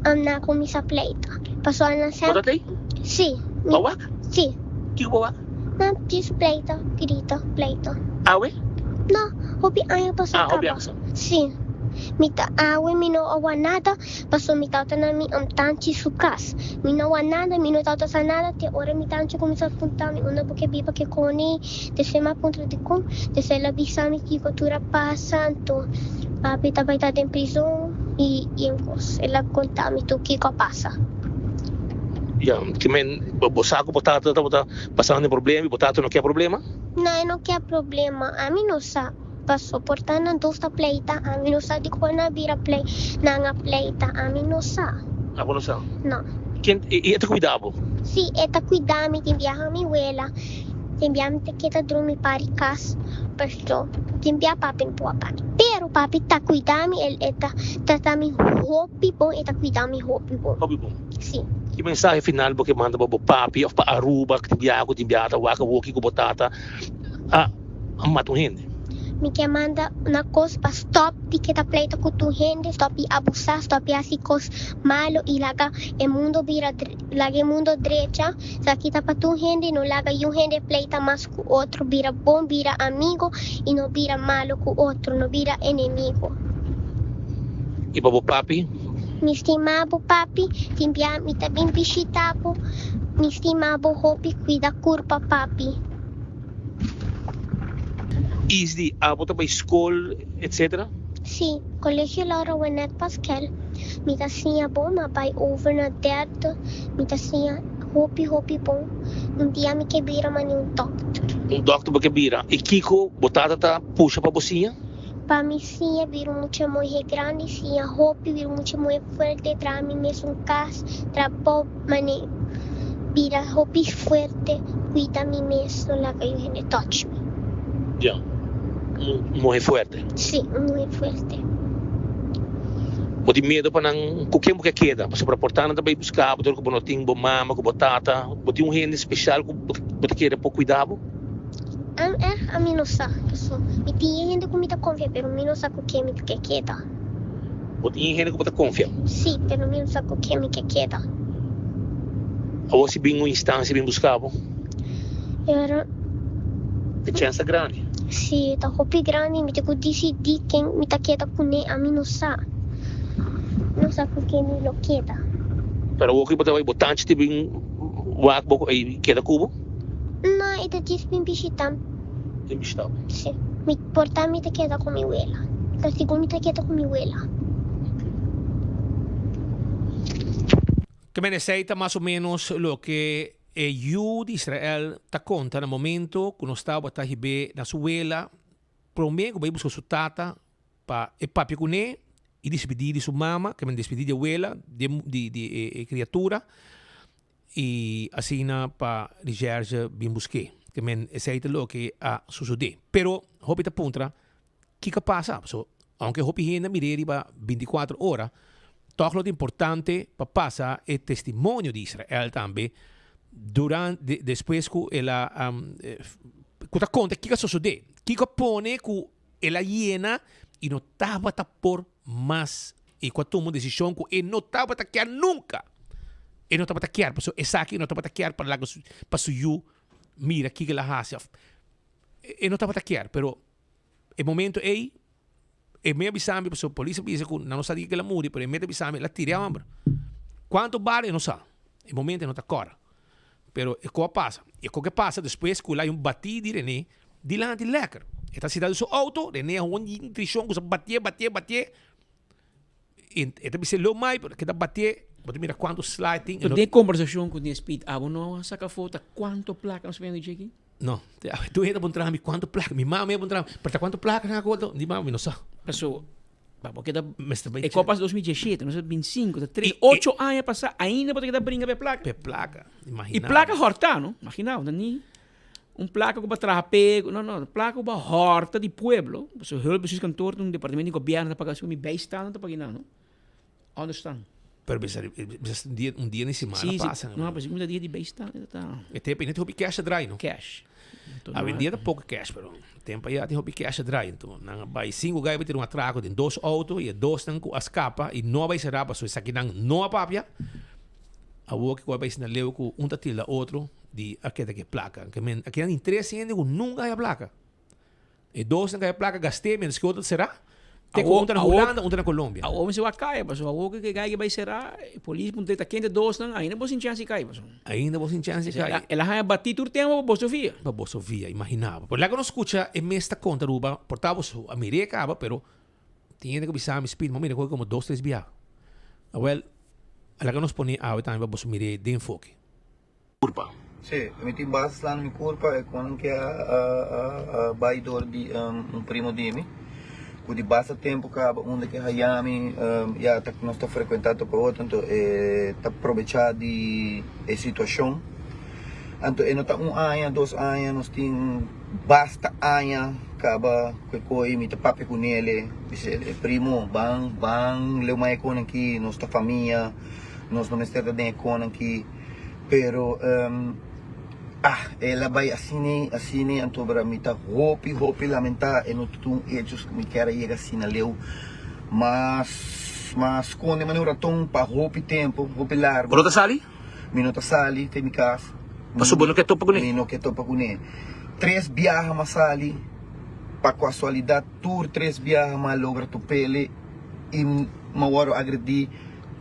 S2: nan a kuminsá pleita. Pasobra nan
S19: Bo ta tei?
S2: Si.
S19: Bo a wak?
S2: Si.
S19: Kiko bo wak?
S2: Nan djis pleita, grita, pleita.
S19: Awe?
S2: No, hopi aña pasá
S19: Ah, hopi
S2: kaba.
S19: aña pasá.
S2: Si. Mi ta awe mi no a wak nada. Paso mi tabata na mi tanchi su cas. Mi no wak nada, mi no tabata sa nada te ora mi tanchi cuminsa punta mi unda bo ke biba ke coni. Despues mi a puntra dicon, despues el a bisa mi kico tur a pasa, anto papi ta bay ta den prison y yen cos. El a conta mi tur kico a pasa.
S19: Ya, ki men bo sa cu bo tata tabata pasando den problema y bo tata no ke problema?
S2: No, e no ke problema, ami no sa. Pa soporta nan dos ta pleita ami no sa dikon nan a bira plei nan a pleita ami no sa.
S19: Abo no sa?
S2: No.
S19: Ken i e ta kuida bo?
S2: Si e ta kuida mi tin biaha mi wela tin bia mi ta keda drumi pari kas paso tin bia papi no por a pa mi pero papi ta kuida mi el e ta trata mi hopi bon e ta kuida mi hopi bon.
S19: Hopi bon.
S2: Si.
S19: Ki mensahe final bo ke manda pa bo papi of pa Aruba tin biaha ku tin biaha ta wak awoki ku bo tata a. a mata un hende.
S2: Mi ke manda una kos pa stop di keda pleita ku tur hende, stop di abusá, stop di hasi kos malu i laga e mundo bira laga e mundo drecha, esaki ta pa tur hende, no laga yun hende pleita mas ku otro, bira bon, bira amigo i no bira malu ku otro, no bira enemigo.
S19: I pa bo papi?
S2: Mi stima bo papi, tin bia mi ta bin bishita bo, mi stima bo hopi, kuida kurpa papi.
S19: Isdi, abo ta bai skol etc.
S2: Sí, Colegio Laura Wenet Paskel. Mi ta siña bon, m'a bai over na derde. Mi ta siña hopi hopi bon. Un dia mi ke bira mane un dòkter.
S19: Un dòkter bo ke bira? I kiko bo tata ta pusha pa bo siña?
S2: Pa mi siña bira un mucha muhé grandi, siña hopi, bira un mucha muhé fuerte, traha mi mes un kas, trabou. Mane bira hopi fuerte cuida mi mes no laga yu hende touch mi.
S19: Ya, un muhe fuerte.
S2: Si, un muhe fuerte.
S19: Bo tin miedo pa nan cu ken bo ke keda? Pasobra por ta nan ta bay busca bo dor cu bo no tin bo mama cu bo tata. Bo tin un hende special cu bo ta kere por cuida bo?
S2: Am erg ami no sa, paso mi tin e hende cu mi ta confia pero mi no sa cu ken mi ta ke keda.
S19: Bo tin e hende ku bo ta konfia?
S2: Sí, pero mi no sa ku ken mi ke keda.
S19: Awor si bin un instansia bin buska bo?
S2: Pero.
S19: E chèns ta grandi.
S2: Sí, ta hopi grandi. Mi tin ku disidí ken mi ta keda kuné. Ami no sa. Mi no sa ku ken mi lo keda.
S19: Pero awor ku bo ta bai, bo tanchi ta bin wak bo i keda ku bo?
S2: No, e ta djis bin bishitá mi.
S19: Bin bishitá bo?
S2: Sí. Mi por ta mi ta keda ku mi wela. Ta sigur mi ta keda ku mi wela.
S19: Ke men esei ta mas o ménos loke e yu di Israel ta konta na momento ku nos tabata hib'é na su wela promé ku bai buska su tata pa e papia kuné i dispidí di su mama, ke men dispidí di e wela, di di e kriatura. I asina pa Recherche bin busk'é. Ke men esei ta loke a sosodé. Pero hopi ta puntra, kiko a pasa? Paso. Aunke hopi hende a mir'é riba binticuatro ora, tòg lo ta importante pa pasa e testimonio di Israel tambe durante, despues ku el a, ku ta konta kiko a sosodé, kiko a pone ku el a yena i no tabata por mas i ku a tuma un desishon ku e no tabata kier nunka. E no tabata kier, pasobra esaki e no tabata kier pa laga su, pa su yu mira kiko el a hasi òf e no tabata kier, pero E momento ey, e me a bisa mi, pasobra polis a bisa cu nan no sa di kico el a muri, pero e me ta bisa mi, el a tira e homber. Cuanto bala e no sa. E momento e no ta cora. Pero e co a pasa. E co ke pasa despues cu el a hay un bati di Rene dilanti lekker. E ta sita den su auto, Rene a hunga un intricion cu sa batié, batié, batié. E ta bisa lo mai, pero keda batié, bo ta mira cuanto sla e tin.
S20: Pero den e conversacion cu den Speed, abo no a saca afo ta cuanto placa nos pende dje aki?
S19: No, tur hende a puntra mi cuanto placa, mi mama a puntra mi, pero ta cuanto placa nan a cobra? Di mama mi no sa.
S20: Paso, pa bo keda, e copa dos mil diesshete, nos a bin sinku, ta tres, ocho aña pasa, ainda bo ta keda bringa pa e placa.
S19: Pa e placa, imagina.
S20: Y placa horta, no? Imagina bo, ta ni un placa cu bo a traha p'e, no, no, placa cu bo a horta di pueblo, pasobra hulpbestuurskantoor ta un departamento di gobierno ta paga, mi bijstand ta paga nan, no? Understand.
S19: Pero bisa, bisa un dia, un dia ni semana
S20: Sí, sí.
S19: pasa.
S20: No, pues un dia di bijstand ta.
S19: E tempo ainda tin hopi cash a draai, no?
S20: Cash.
S19: Awendia ta poco cash, pero tempo aya tin hopi cash a draai. Enton, nan a bai cinco gai a tira un atraco den dos auto y e dosnan cu a scapa y no a bai cera pasobra esakinan no a papia. Awor cu a bai asina leu cu un ta tilda otro di a keda cu e placa. Ke men, akinan tin tres hende cu nunca haya placa. E dosnan cu haya placa gast'é mientras cu e otro ta cera. Te cu un ta na Hulanda, un ta na Colombia.
S20: Awor mi si wak caya pasobra awor cu e gai ke bai cera, e polis puntra ta kende dosnan, ainda bo sin chance di cay pasobra.
S19: Ainda bo sin chance di cay.
S20: El a haya bati tur tempo pa bo Sofia.
S19: Pa bo Sofia, imagina bo. Pero laga nos scucha e mes ta conta Aruba, por ta bo a mir'é caba, pero tin hende cu bisa mi speed, mi a mira cu como dos tres bia. Awel, laga nos pone awe tambe pa boso mir'é den enfoke.
S15: Curpa.
S3: Sí, mi tin basta sla na mi curpa e con ke a bay door di un primo di mi cu di basta tempo caba unda ke haya mi ya ta nos ta frecuenta topa otro anto e ta probecha di e situacion anto e no ta un aña dos aña nos tin basta aña caba cu e coy mi ta papia cu nele bisele primo ban ban leu mai e con aki nos ta famia nos no mester ta den e con aki. Pero ah el a bai asina asina anto bra mi ta hopi hopi lamenta e no ta un hechos ku mi kier a yega asina leu mas mas skonde manera un raton pa hopi tempo hopi largo.
S15: Bo no ta sali?
S3: Mi no ta sali te mi kas.
S15: Pasobra bo no ke topa kuné?
S3: Mi no ke topa kuné. Tres biaha mi a sali pa kasualidat tur tres biaha mi a logra top'ele i mi a wòrdu agredí.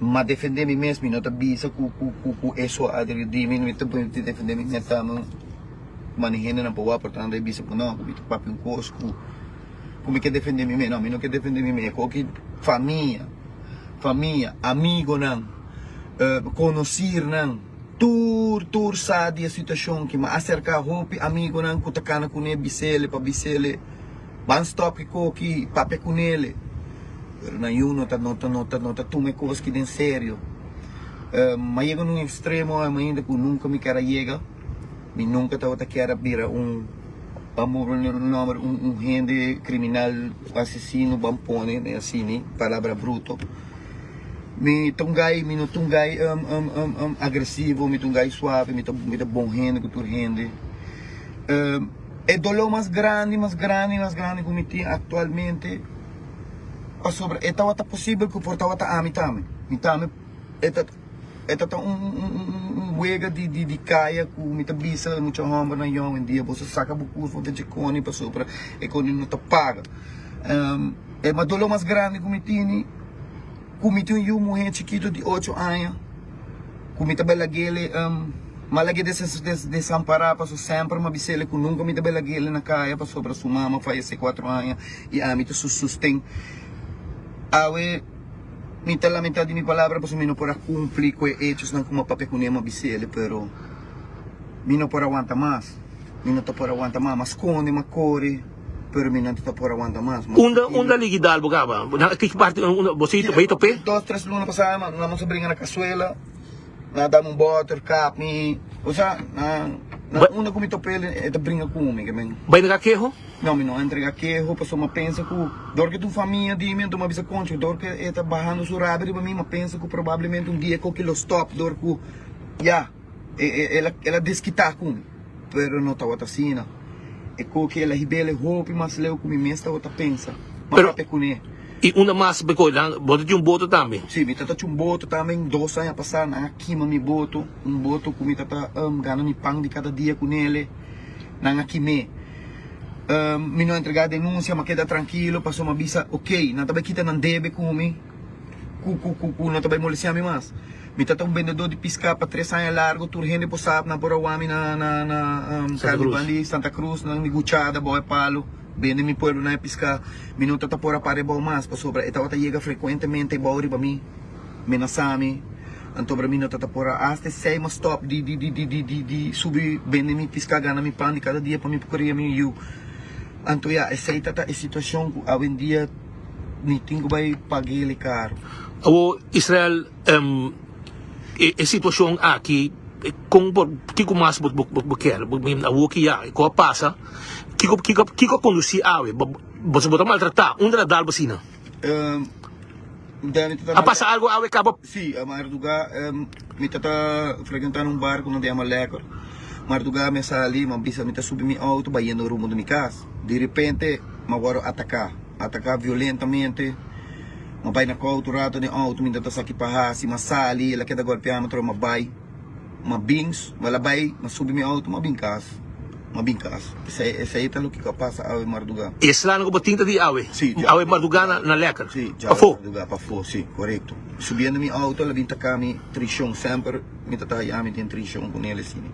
S3: Ma defende mi mes, mi no ta bisa ku ku ku ku eso a agredi mi, mi ta defende mi mes tambe mane hendenan por wak por ta anda bisa ku no, ku mi ta papia un kos ku ku mi ke defende mi mes, no mi no ke defende mi mes, koki famia, famia, amigonan, konosirnan, tur tur sa di e situashon ki mi a aserka hopi amigonan ku ta kana kuné bisele pa bisele. Ban stop ki koki papia kunele. Pero nan yu no ta no ta no ta no ta tuma e kos ki den serio. M'a yega na un ekstremo ainda ku nunka mi kier a yega. Mi nunka tabata kier a bira un ban nomber un un hende kriminal asesino ban pone asina palabra bruto. Mi ta un gai mi no ta un gai agresivo mi ta un gai suave mi ta mi ta bon hende ku tur hende. E doló mas grandi, mas grandi, mas grandi ku mi tin aktualmente pasobra e tabata posibel ku por tabata ami tambe. Mi tambe e ta e ta ta un un wega di di di kaya ku mi ta bisa mucha hòmbernan yòn oyendia boso saka bo kurpa for dje koni pasobra e koni no ta paga. E mas doló mas grandi ku mi tini ku mi tin un yu muhé chikitu di ocho aña. Ku mi ta bai lag'el m'a lag'é desampará paso semper m'a bis'el ku nunka mi ta bai lag'el na kaya pasobra su mama fayesé kuatro aña i ami ta su susten. Awe mi ta lamentá di mi palabra pasobra mi no por a kumpli ku e echosnan ku m'a papia kuné m'a bis'el pero mi no por a wanta mas, mi no ta por a wanta mas, m'a skonde m'a kore. Pero mi no ta por aguanta mas.
S15: Unda unda ligi dal bo caba? Na ki parti unda bo si bo tope?
S3: Dos tres luna pasa nan a bringa na casuela, nan a dami un boter, kap mi, osea nan. Na unda ku mi top'el e ta bringa ku mi, ke men.
S19: Bo a entrega keho?
S3: No, mi no a entrega keho pasobra mi a pensa ku dor ke ta un famia di mi anto mi a bisa koncho dor ke e ta bahando su rabia riba mi, mi a pensa ku probablemente un dia koki lo stop dor ku ya el a el a deskitá ku mi. Pero no tabata asina. E koki el a hib'el hopi mas leu ku mi mes tabata pensa. Mi a papia kuné.
S19: I unda mas bo ta tin un boto tambe?
S3: Sí, mi ta ta un boto tambe. Dos aña pasá nan a kima mi boto, un boto ku mi ta ta gana mi pan di kada dia kunele, nan a kim'é. Mi no a entregá denunsia, mi a keda trankilo pasobra mi a bisa, ok, nan ta bai kita nan debe ku mi, ku ku ku ku no ta bai molestiá mi mas. Mi ta ta un bendedó di piská pa tres aña largu, tur hende por sab, nan por a wak mi na na na Santa Santa Cruz, nan di Guchada, bou e palu. Bende mi pueblo na e piská, mi no ta ta por a para e bou mas, pasobra e tabata yega frekuentemente e bou riba mi, menasá mi, antobra mi no ta ta por a asta esei m'a stòp di di di di di di di subi bende mi piská gana mi pan di kada dia pa mi por kria mi yu. Anto ya, esei ta ta e situashon ku awendia mi tin ku bai pag'el e karu.
S19: Awor, Israel, e situashon aki, kon por, kiko mas bo bo kier? Awor ki ya, e kos a pasa. Kiko kiko kiko a kondusí awe? Bo bo ta maltratá. Unda ta dal bo asina? A pasa algo awe kaba?
S3: Sí, a mardugá mi ta ta frekuentá na un bar ku nan ta yama Lekker. Mardugá mi a sali, mi a bisa mi ta subi mi outo bayendo rumbo di mi kas. Di repente mi a wòrdu ataká, ataká violentamente. Mi a bai na koutu rato den outo mi ta ta sa ki pa hasi. Mi a sali, el a keda gòlpiá mi atrobe mi a bai. Ma bin, ma la bai, ma subi mi auto, ma bin cas. Ma bin cas. Esey, esey ta loke cu a pasa awe marduga.
S19: E slana cu bo tin ta di awe?
S3: Si, djawe.
S19: Awe marduga na, na Lekker?
S3: Si, djawe
S19: Pafó?
S3: marduga, pafó, si, corecto. Subiendo mi auto, la bin taca mi tricion. Semper mi ta ta haya mi den tricion cu nel asina.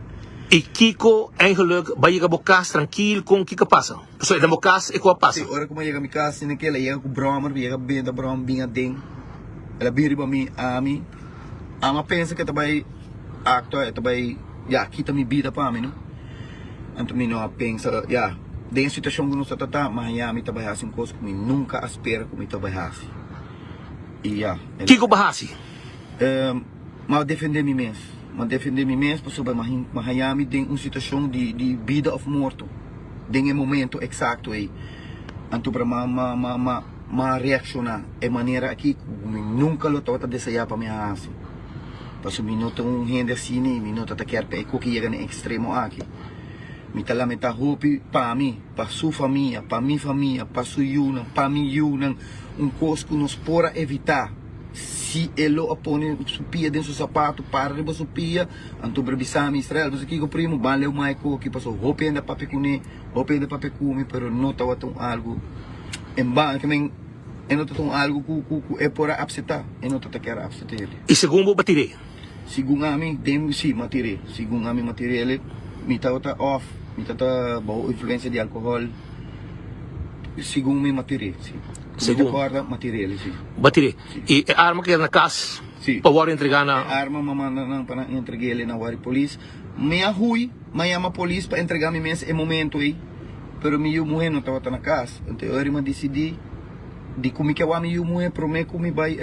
S19: Y kico eigenlijk bo a yega bo cas trankil con kico a pasa? Pasobra e den bo cas e cu a pasa.
S3: Si, ora cu mi a yega mi cas, asina ke el a yega cu brommer, mi yega benta brommer bin aden. El a bin riba mi, ami. Ami a pensa ku e ta bai aktua, e ta bai ya kita mi bida pa mi no. Anto mi no a pensa ya den e situashon ku nos ta ta maña mi ta bai hasi un kos ku mi nunka a spera ku mi ta bai hasi. I ya.
S19: Kiko bo a hasi?
S3: Mi a defende mi mes. Mi a defende mi mes pasobra mi a haña mi den un situashon di di bida òf morto den e momento eksakto ei. Anto pero mi a mi a mi a. M'a reakshoná e manera akí ku mi nunka lo tabata deseá pa mi a hasi. Pasobra mi no ta un hende asina i mi no ta ta kier pa e koki yega na e ekstremo aki. Mi ta lamentá hopi pa mi, pa su famia, pa mi famia, pa su yunan, pa mi yunan, un kos ku nos por a evitá si e lo a pone su pia den su sapatu, para riba su pia, anto por a bisa mi, Israel, bo sa kiko primo, ban leu mai e koki pasobra hopi hende a papia kuné. Hopi hende papia ku mi pero no tabata un algu en ban ke men e no tabata un algu ku ku ku e por a apseptá e no tabata kier a apseptá el.
S19: I segun bo batir'é?
S3: Segun ami den si m'atir'é segun ami m'atir'é el mi tabata òf mi tabata baho influensia di alkohòl segun mi m'atir'é si ku mi ta kòrda m'atir'é el si.
S19: Batir'é i e arma keda na kas pa wòrdu entregá na.
S3: E arma m'a manda nan pa nan entreg'é el na wòrdu polis mi a hui. M'a yama polis pa entrega mi mes e momento ei, pero mi yu muhé no tabata na kas. Anto e ora m'a disidí di ku mi ke wak mi yu muhé promé ku mi bai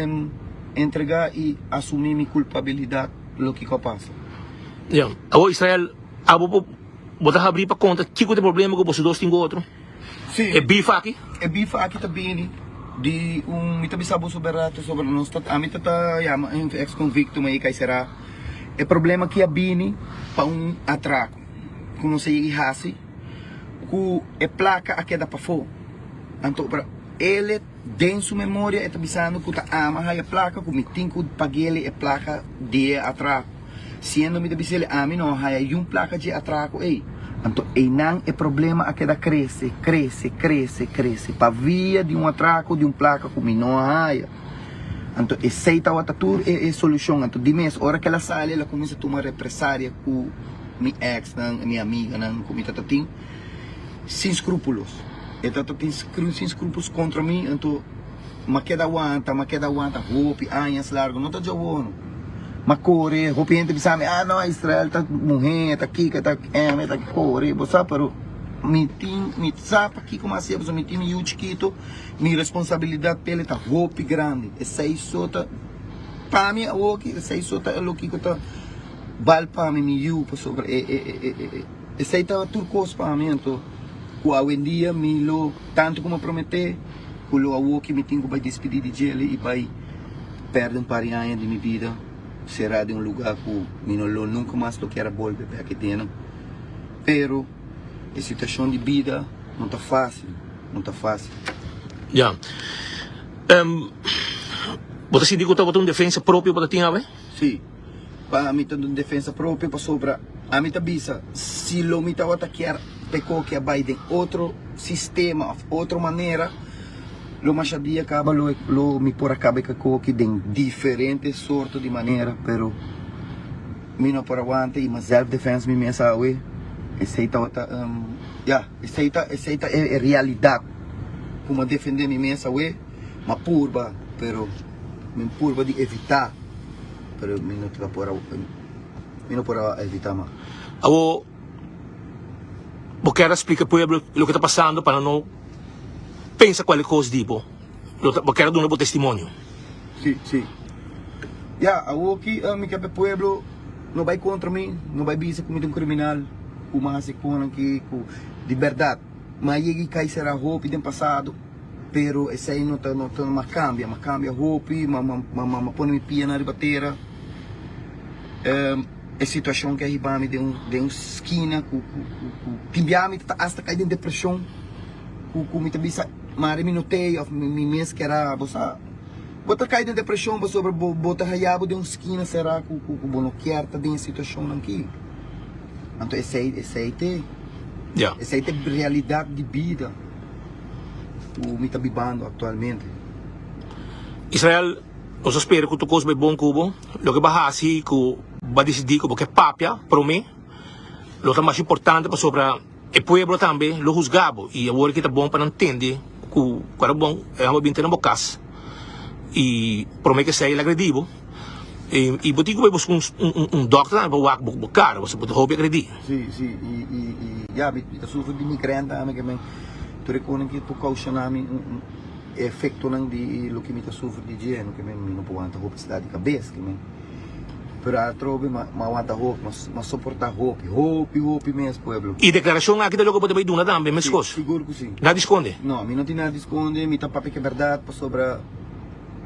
S3: entrega i asumí mi kulpabilidat loke ku a pasa.
S19: Ya. Awor Israel, abo bo bo ta habrí pa konta kiko ta e problema ku boso dos tin ku otro?
S3: Sí.
S19: E beef aki?
S3: E beef aki ta bini di un, mi ta bisa boso berato sobre nos ta, ami ta ta yama un ex convicto ma e kai sera. E problema aki a bini pa un atraco cu nos a yega haci cu e placa a keda pafo. Anto pero ele den su memoria e ta bisando cu ta ama haya placa cu mi tin cu pagele e placa di e atraco. Siendo mi ta bisele ami no a haya yun placa dje atraco ey. Anto eynan e problema a keda crece, crece, crece, crece pa via di un atraco di un placa cu mi no a haya. Anto esey tawata tur e solucion. Anto di mes ora cu el a sali el a cuminsa tuma represaria cu mi exnan, mi amiganan cu mi tata tin sin scrupulos. E tata tin sin scrupulos contra mi anto m'a keda wanta, m'a keda wanta hopi añas largo, no ta djawono. M'a core, hopi hende bisa mi, ah no Israel ta muhe, ta kiko, ta eme, ta core, bo sa pero mi tin, mi sa pakiko m'a haci'e pasobra mi tin mi yu chikito. Mi responsabilidad p'el e ta hopi grandi. Esey so ta pa mi awoki, esey so ta e loke ku ta bal pa mi, mi yu, pasobra e e e e. Esei ta tur kos pa mi anto ku awendia mi lo tantu ku mi a prometé ku lo awoki mi tin ku bai despidí di djele i bai pèrdè un par di aña di mi bida será den un lugá ku mi no lo nunka mas lo kier a bolbe bèk aden. Pero e situashon di bida no ta fásil, no ta fásil.
S19: Ya. Bo ta sinti ku tabata un defensa propio bo ta tin awe?
S3: Sí. Pa mi ta un defensa propio pasobra ami ta bisa si lo mi tabata kier p'e koki a bai den otro sistema of otro manera lo masha dia kaba lo lo mi por a kaba e koki den diferente sorto di manera pero mi no por a wanta y ma zelf defense mi mes awe esey tabata ya esey ta esey ta e realidad ku mi a defende mi mes awe mi a purba pero mi purba di evita. Pero mi no ta por a, mi no por a evita mas.
S19: Awor, bo kier a splika pueblo loke ta pasando pa nan no pensa kualke kos di bo. Bo kier a duna bo testimonio.
S3: Si, si. Ya, awor ki mi kier pa e pueblo no bai kontra mi, no bai bisa ku mi ta un kriminal, ku mi a hasi konan ki ku di bèrdat. Mi a yega i kai sera hopi den pasado. Pero esei no ta no ta m'a cambia, m'a cambia hopi, m'a m'a m'a m'a pone mi pianan riba tera. E situacion ke a hiba mi den un den un skina ku ku ku ku tin bia mi ta hasta kai den depresion ku ku mi ta bisa mari mi no tei of mi mi mes kier a bo sa bo ta kai den depresion pasobra bo bo ta haya bo den un skina sera ku ku ku bo no kier ta den e situacionnan aki. Anto esei esei te esei te realidad di bida. ku mi ta bibando aktualmente.
S19: Israel, nos a spera ku tur kos bai bon ku bo. Loke bo a hasi ku bo a disidí ku bo ke papia promé lo ta mas importante pasobra e pueblo tambe lo husga bo i awor aki ta bon pa nan tende ku ora bon e hòmber bin te na bo kas i promé ke esei el agredí bo i bo tin ku bai buska un dòkter tambe pa wak bo kara pasobra bo ta hopi agredí.
S3: Sí, sí, i i i ya mi ta sufri di migrèn tambe ke men tur e konan ki por koushoná mi un e efektonan di loke mi ta sufri di dje ke men mi no por wanta hopi sla di kabes ke men pero atrobe mi a wanta hopi mi a soportá hopi hopi hopi mes pueblo.
S19: E deklarashon aki ta loke bo ta bai duna tambe meskos?
S3: Sí, sigur ku sí.
S19: Nada di skonde?
S3: No, mi no tin nada di skonde, mi ta papia ku e bèrdat pasobra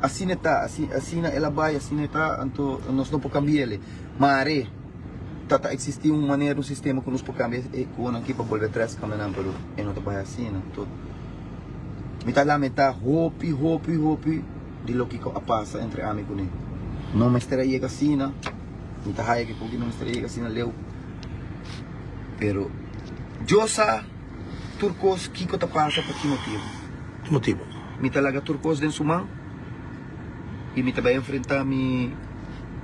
S3: asina e ta, asina el a bai, asina e ta, anto nos no por kambi'el. Mare. Ta ta existi un manera, un sistema cu nos por cambia e conan aki pa bolbe atras cambia nan, pero e no ta bay asina. Anto mi ta lamenta hopi, hopi, hopi di loke cu a pasa entre ami cu ne. No mester a yega asina, mi ta haya cu poki no mester a yega asina leu, pero Dios sa tur cos kico ta pasa pa ki motibo.
S19: Ki motibo?
S3: Mi ta laga tur cos den su man. y mi ta bay enfrenta mi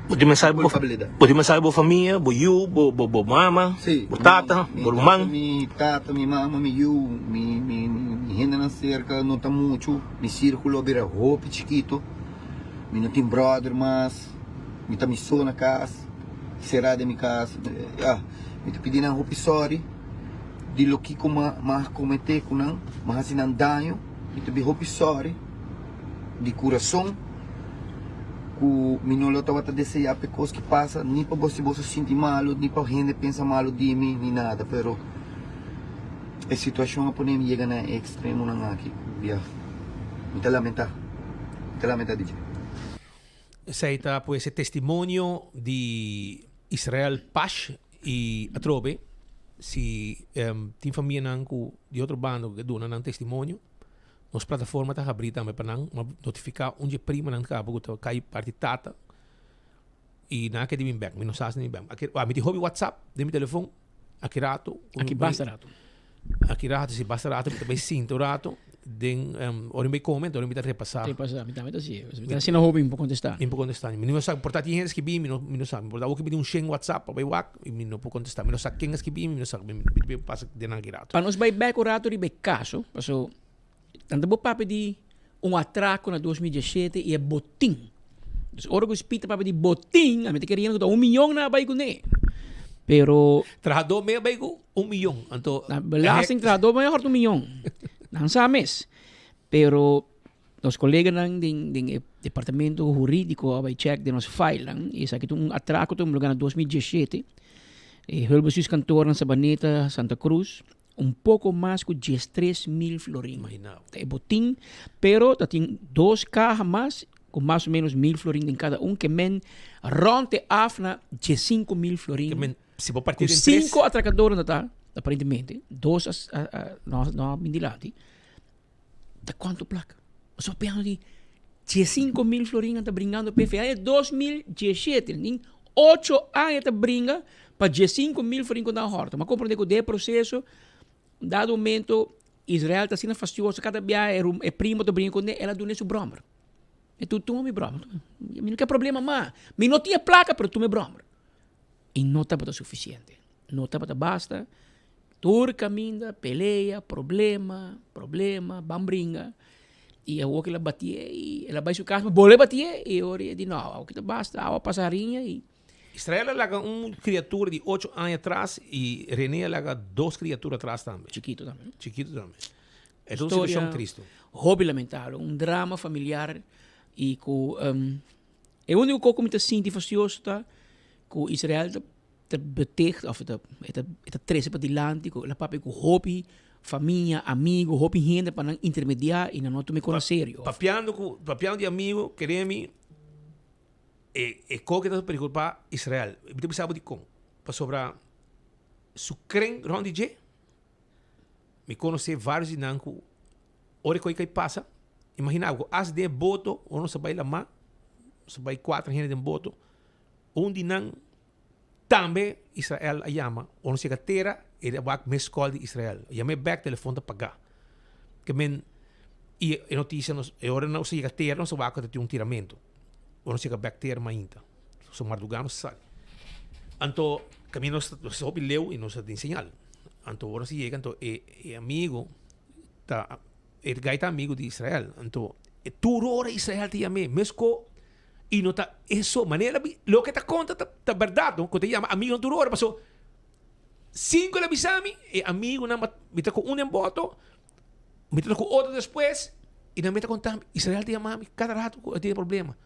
S19: Bo tin mensahe bo
S3: culpabilidad.
S19: Bo tin mensahe bo famia, bo yu, bo bo bo mama,
S3: Sí,
S19: bo tata,
S3: mi
S19: bo ruman.
S3: Mi tata, mi mama, mi yu, mi mi mi hendenan cerca no ta mucho, mi circulo a bira hopi chikito, mi no tin brother mas, mi ta mi so na cas, cera den mi cas, ya, mi ta pidi nan hopi sorry di lo kico mi a comete cu nan, mi a haci nan daño, mi ta pidi hopi sorry. di kurason ku mi no lo tabata deseá p'e kos ki pasa, ni pa si boso sinti malu, ni pa hende pensa malu di mi, ni nada, pero e situashon a pone mi yega na e ekstremonan aki ku ya mi ta lamentá, mi ta lamentá di dje.
S19: Esei ta pues e testimonio di Israel Pash i atrobe si tin famianan ku di otro banda ku ke duna nan testimonio. Nos plataforma ta habrí tambe pa nan notifiká un dje primanan kaba ku ta kai parti tata i nan a keda bin bèk. Mi no sa si nan bin bèk. Mi tin hopi whatsapp den mi telefon. Aki rato.
S20: Aki basta rato.
S19: Aki rato, si basta rato mi ta bai sinta un rato den ora mi bai kome ora mi ta repasá.
S20: Repasá, mi tambe ta hasi. Mi ta asina hopi mi por kontestá.
S19: Mi por kontestá. Mi no sa, por ta tin hende skibí mi no sa. Por ta awor ki mi tin un shen whatsapp pa bai wak i mi no por kontestá. Mi no sa ken a skibí mi, mi no sa. Mi ta pasa den nan aki rato.
S20: Pa nos bai bek un rato riba e kaso, paso tanto bo papia di un atrako na 2017 i e botin. Dus ora ku Speed ta papia di botin, ami ta keriendo ku ta un miyon nan a bai kuné. Pero.
S19: Trahadó mei a bai ku un miyon, anto.
S20: Na belasting trahadó mei a hòrt un miyon. Nan sa mes. Pero nos koleganan den den e departamento hurídiko a bai chèk den nos filenan i esaki ta un atrako ta un luga na 2017. E hulpbestuurskantoor na Sabaneta, Santa Cruz, un poco mas cu 13.000 florin. Ta e botin, pero ta tin dos caha mas cu mas o menos mil florin den cada un, ke men rond e af na 15.000 florin.
S19: Ke men, si bo parti
S20: Cu
S19: den tres.
S20: cinco atracadornan ta ta, aparentemente, dos a, a, a, no, no a bin dilanti. Ta cuanto placa? Bo piano di 15.000 florin ta bringando p'e fe. Aña 2017, nin ocho aña ta bringa pa 15.000 florin cu nan horta. Ma comprende cu den e proceso, un dado momento, Israel ta asina fastioso, cada bia e, e primo ta bringa cu ne, el a duna su brommer. E tu tuma mi brommer. Mi no ke problema mas. Mi no tin e placa, pero tuma e brommer. Y no tabata suficiente. No tabata basta. Tur caminda, pelea, problema, problema, ban bringa. Y awor que el a batié y el a bay su casa, bolbe batié y awor e di no, awor ta basta, awa pasa hariña y.
S19: Israel a laga un criatura di ocho aña atras y Rene a laga dos criatura atras tambe.
S20: Chikito tambe.
S19: Chikito tambe. E ta un situacion tristo.
S20: Hopi lamentable, un drama familiar y cu e unico cosa cu mi ta sinti fastioso ta cu Israel ta ta beticht of ta e ta e ta trese padilanti ku el a papia ku hopi famia, amigo, hopi hende pa nan intermediá i nan no tuma e kos na serio.
S19: Papiando ku papiando di amigo keremi e e koke ta preokupa Israel. Mi ta bisa bo dikon. Pasobra su kren rònt di dje mi konosé vários di nan ku ora e koi kai pasa imagina bo ku as den e boto ora nos a bai lamá nos a bai kuater hende den boto un di nan Tambe Israel a yama, ora nos yega tera, el a wak mes kòl di Israel. Yam'é bèk, telefòn ta pagá. Ke men, i e notisia nos, e ora nos a yega tera, nos a wak ku ta tin un tiramentu. Ora nos yega bèk tera mainta, so mardugá nos sali. Anto, kaminda nos ta hopi leu i nos a tin señal. Anto ora nos a yega, anto e e amigu ta, e gai ta amigu di Israel. Anto, e tur ora Israel ta yam'é, meskó Y no ta eso, manera bi, loke ta conta ta, ta berdad no, cu ta yama amigonan tur ora, paso sin cu el a bisa mi, e amigonan ba, mi ta cu un den boto, mi ta cu otro despues, y nan mi ta conta mi, Israel ta yama mi cada rato cu e tin problema.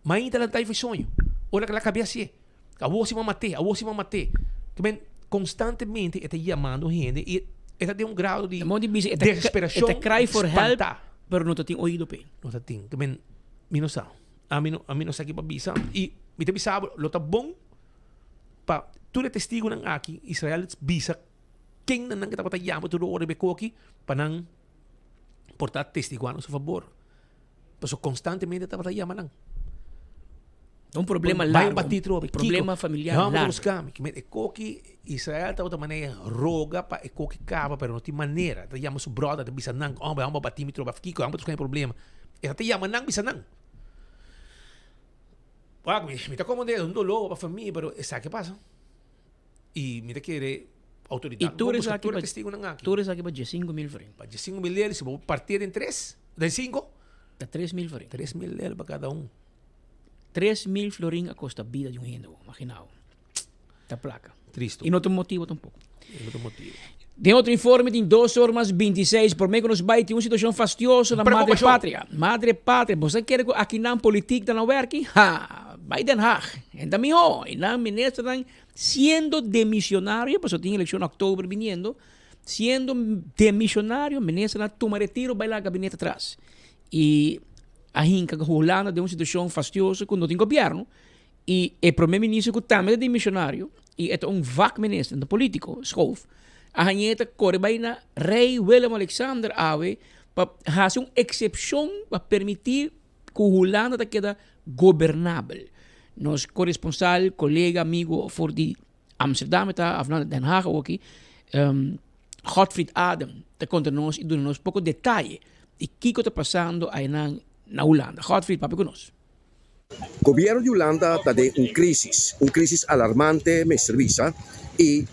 S19: Mainta lanta y fi soño, ora cu el a cabia hacié, awor si bo a maté, awor si bo a maté. Te men, constantemente e ta yamando hende y e ta den un grado di desesperacion,
S20: E ta cry for help, pero no ta tin oido p'e.
S19: No ta tin. Te men, mi no sa. Ami no, ami no sa ki pa bisa. I mi ta bisa bo, lo ta bon pa tur e testigunan aki, Israel bisa ken nan nan ke tabata yama tur ora riba e koki pa nan por ta testiguá na su fabor. Pasobra konstantemente tabata yama nan.
S20: Un problema
S19: Bai
S20: largo,
S19: batí trobe,
S20: un problema
S19: kiko?
S20: familiar
S19: Hòmber ta
S20: largo.
S19: buska mi. E koki, Israel tabata manera roga pa e koki kaba, pero no tin manera. Ta yama su bròder, ta bisa nan, Hòmber, hòmber batí mi trobe, kiko? Hòmber ta buska mi problema. E ta yama nan bisa nan. Wak, mi, mi ta komprendé, es un doló pa famia, pero esaki a pasa. I mi ta kere
S20: I
S19: outoridat
S20: tur
S19: por buska
S20: esaki
S19: tur e
S20: pa
S19: testigunan aki.
S20: tur esaki pa 15.000 florin.
S19: Pa 15.000 lel, si bo partié den tres, den sinku.
S20: Ta 3.000 florin.
S19: 3.000 lel pa kada un.
S20: 3.000 florin a kosta bida di un hende, bo imagina bo. Ta plaka.
S19: Tristo.
S20: I no ta un motibo tampoco.
S19: I no ta un motibo.
S20: Den otro informe tin dos or mas 26 prome ku nos bai tin un situashon fastioso na Madre Patria. Madre Patria, bo sa kere ku akinan politik ta na werki? Ha! Bai Den Haag. En ta miho. E nan ministernan siendo demisionario, pasobra tin elekshon oktober biniendo, siendo demisionario ministernan a tuma retiro bai laga gabinete atras. I a hinka Hulanda den un situashon fastioso ku no tin gobièrnu. I e prome minister ku tambe ta dimisionario i e ta un vakminister, un politiko, Schoof, a hañ'é ta kore bai na Rei Willem Alexander awe pa hasi un eksepshon pa permití ku Hulanda ta keda gobernabel. Nos koresponsal, kolega, amigo for di Amsterdam e ta, of no, Den Haag awoki, Godfried Adem ta konta nos i duna nos poko detaye di kiko ta pasando ainan na Hulanda. Godfried, papia ku nos.
S4: Gobierno di Hulanda ta den un crisis, un crisis alarmante mester bisa y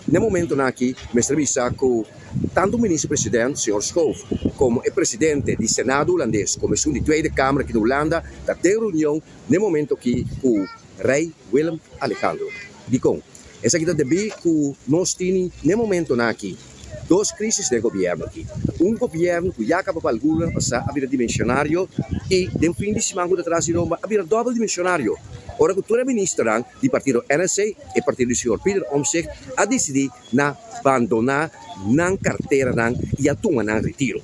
S4: n'e momentonan aki mester bisa cu tanto Minister President señor Schoof como e Presidente di Senado Hulandes como esun di Tweede Kamer aki na Hulanda ta den reunion n'e momento aki cu Rey Willem Alejandro. Dikon? Esaki ta debí ku nos tini n'e momentonan aki dos krísis den gobièrnu aki. Un gobièrnu ku ya kaba pa algun luna pasá a bira dimensionario i den fin di siman ku ta tras di lomba a bira dòbel dimensionario. ora ku tur e ministernan di partido NSC, e partido di señor Pieter Omtzigt, a disidí na bandoná nan karteranan i a tuma nan retiro.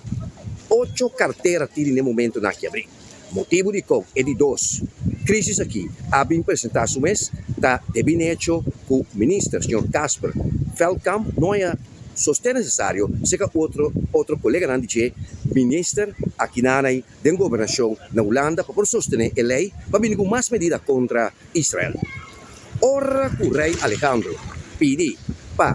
S4: Ocho kartera tin den e momentonan aki abrí. Motibu dikon e di dos krísis aki a bin presentá su mes ta debí n'e hecho ku minister señor Casper Veldkamp no haya sosten nesesario serka otro otro koleganan di dje minister akinanai den gobernashon na Hulanda pa por sostené e lei pa bini ku mas medida kontra Israel. Ora ku Rei Alejandro pidi pa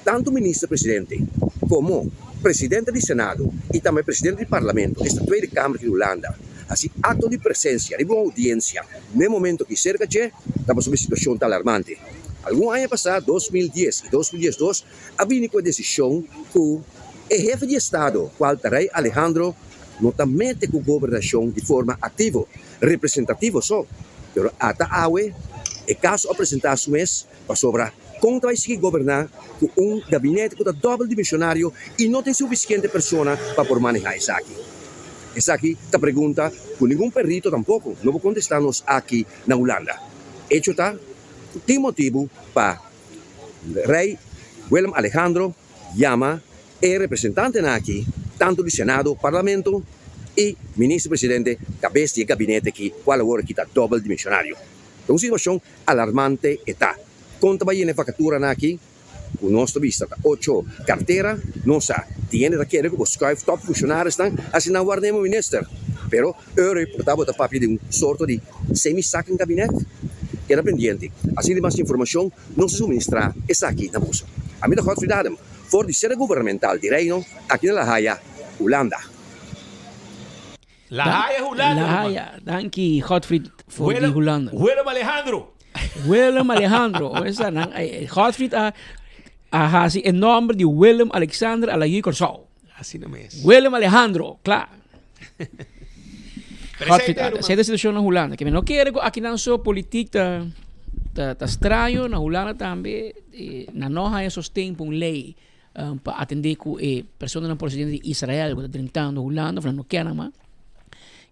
S4: tantu minister presidente komo presidente di Senado i tambe presidente di Parlamento, esta Tweede Kamer di Hulanda, hasi akto di presensia riba un oudiensia n'e momento ki serka dje, ta pasobra e situashon ta alarmante. Algun aña pasá, 2010 i 2012, a bini ku e desishon ku e hefe di estado, kual ta Rei Alejandro, no ta mete ku gobernashon di forma aktivo, representativo so. Pero ata awe e kaso a presentá su mes pasobra kon ta bai sigui goberná ku un gabinete ku ta dòbel dimensionario i no tin sufisiente persona pa por manehá esaki? Esaki ta pregunta ku ningun perito tampoko no por kontestá nos aki na Hulanda. Echo ta ku tin motibu pa Rei Willem Alejandro yama E representantenan aki, tantu di Senado, Parlamento i Minister Presidente, kabes di e gabinete aki, kual awor aki ta dòbel dimensionario. Ta un situashon alarmante e ta. Kon ta bai yena e vakaturanan aki? Ku nos ta bista ta ocho kartera, nos sa tin hende ta kere ku bo skuif tòp funshonariosnan asina nan warnemo minister. Pero Eur por tabata papia di un sorto di semi-saken kabinet? Keda pendiente. Asina di mas informashon nos ta suministrá esaki na boso. Ami ta Godfried Adam. For di sede gubernamental di Reino aki na La Haya, Hulanda.
S19: La Haya, Hulanda,
S20: La
S19: ruman.
S20: Haya, danki Godfried for di Hulanda.
S19: Willem Alejandro.
S20: Willem Alejandro, esa nan, Godfried a a hasi e nomber di Willem Alexander a la yu Kòrsou.
S19: Asina mes.
S20: Willem Alejandro, kla. Godfried, esei ta situashon na Hulanda. Ke mi no kere ku akinan so politik ta ta ta straño, na Hulanda tambe nan no haña sosten pa un lei pa atendé ku e personanan prosedente di Israel ku ta drentando Hulanda, of nan no ke nan mas.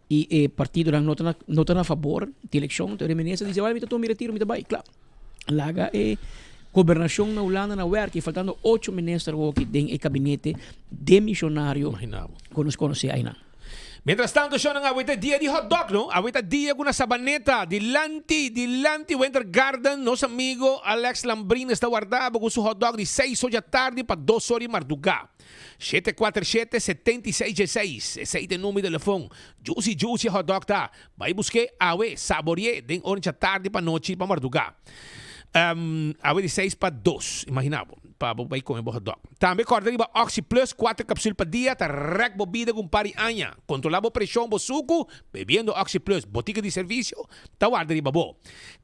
S20: I e partidonan no ta na no ta na fabor di elekshon. Enton e minister di, mi ta tuma mi retiro, mi ta bai. Kla. Laga e gobernashon na Hulanda na wèrk i faltando ocho minister hoki den e kabinete demisionario ku nos konosé ainan.
S19: Mientras tanto shownan awe ta dia di hot dog no, awe ta dia ku na Sabaneta dilanti dilanti Winter Garden nos amigo Alex Lambrines ta warda bo ku su hot dog di seis or djatardi pa dos or di marduga. Shete kuater shete 76 dieseis esei ta e number di telefon. Juicy juicy hot dog ta. Bai busk'é awe, sabori'é den ora djatardi pa nochi pa mardugá. Awe di seis pa dos, imaginá bo, pa bo bai kome bo hotdog. Tambe kòrda riba Oxi Plus, kuater kapsul pa dia ta rèk bo bida ku un par di aña. Kontrolá bo preshon, bo suku, bebiendo Oxi Plus. Botika di servisio ta warda riba bo.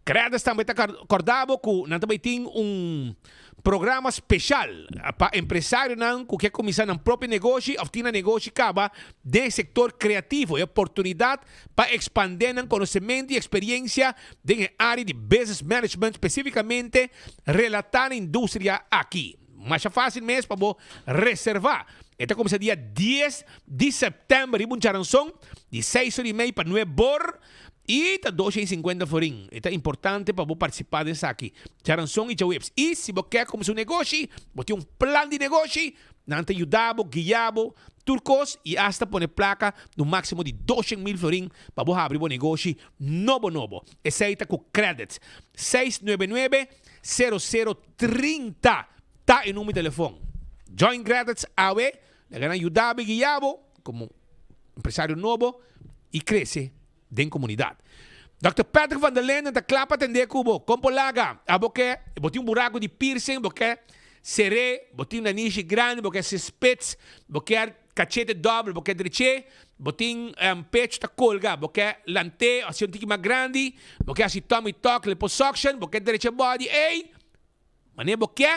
S19: Credis tambe ta kòrda bo ku nan ta bai tin un Programa special pa empresarionan cu ke cuminsa nan propio negoshi of tin nan negoshi caba den e sector creativo. E oportunidad pa expande nan conocemento y experiencia den e area di business management specificamente relata na industria aki. Masha facil mes pa bo reserva. E ta cuminsa dia dies di september riba un charanson di seis or y mei pa nuebe or. I ta 250 florin. E ta importante pa bo partisipá den esaki. Djaranson i djaweps. I si bo ke kuminsá un negoshi, bo tin un plan di negoshi, nan ta yuda bo, guia bo, tur kos i asta pone plaka di un máksimo di 200,000 florin pa bo habri bo negoshi nobo nobo. Esei ta ku Credits. 699 00 30 ta e number di telefon. Join Credits awe, laga nan yuda bo i guia bo komo empresario nobo i krese den komunidat. Dòkter Patrick van der Linden ta kla pa atendé ku bo. Kon por laga? Abo ke bo tin un buraku di piercing, bo ke ser'é, bo tin un nanishi grandi, bo ke hasi spits, bo kier kachete dòbel, bo ke drech'é, bo tin pechu ta kolga, bo ke lant'é, hasi un tiki mas grandi, bo ke hasi tummy tuck, liposuction, bo ke drecha body, ey! Manera bo ke?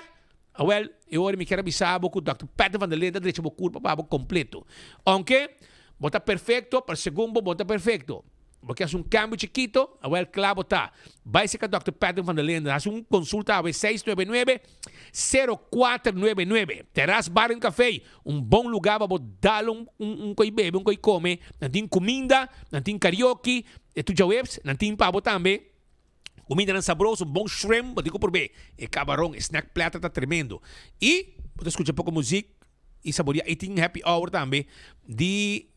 S19: Awel, e ora mi kier a bisa bo ku Dòkter Patrick van der Linden ta drecha bo kurpa pa bo kompleto. Ounke bo ta perfekto, pero segun bo, bo no ta perfekto. Bo ke hasi un kambio chikito? Awel, kla bo ta. Bai serka Dòkter Patrick van der Linden. Hasi un konsulta awe, seis nuebe nuebe, sero kuater nuebe nuebe. Terras Bar en Café, un bon lugá pa bo dal un un koi bebe, un koi kome. Nan tin kuminda, nan tin karaoke, e tur djaweps. Nan tin pa bo tambe. Kumindanan sabroso, un bon shrimp, bo tin ku prob'é. E kabaron, e snack platter ta tremendo. I bo ta skucha poko muzik i saboreá. I tin happy hour tambe di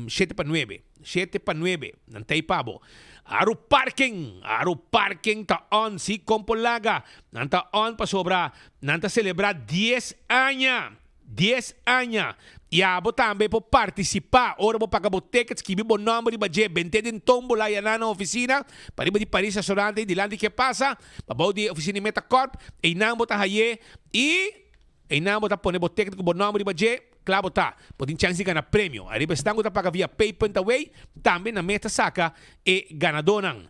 S19: shete pa nuebe. Shete pa nuebe, nan ta ei pa bo. Aru Parking, Aru Parking ta on, si kon por laga. Nan ta on pasobra nan ta selebrá dies aña. Dies aña. I abo tambe por partisipá. Ora bo paga bo ticket, skibi bo nòmber riba dje, bent'é den tómbola i aná na ofisina, pariba di Paris Restaurant ei dilanti Ke Pasa, pabou di e ofisina di Metacorp, einan bo ta hay'é i einan bo ta pone bo ticket ku bo nòmber riba dje, kla bo ta. Bo tin chèns di gana premio. Ariba esnan ku ta paga via Pay.away, tambe nan mes ta saka e ganadónan.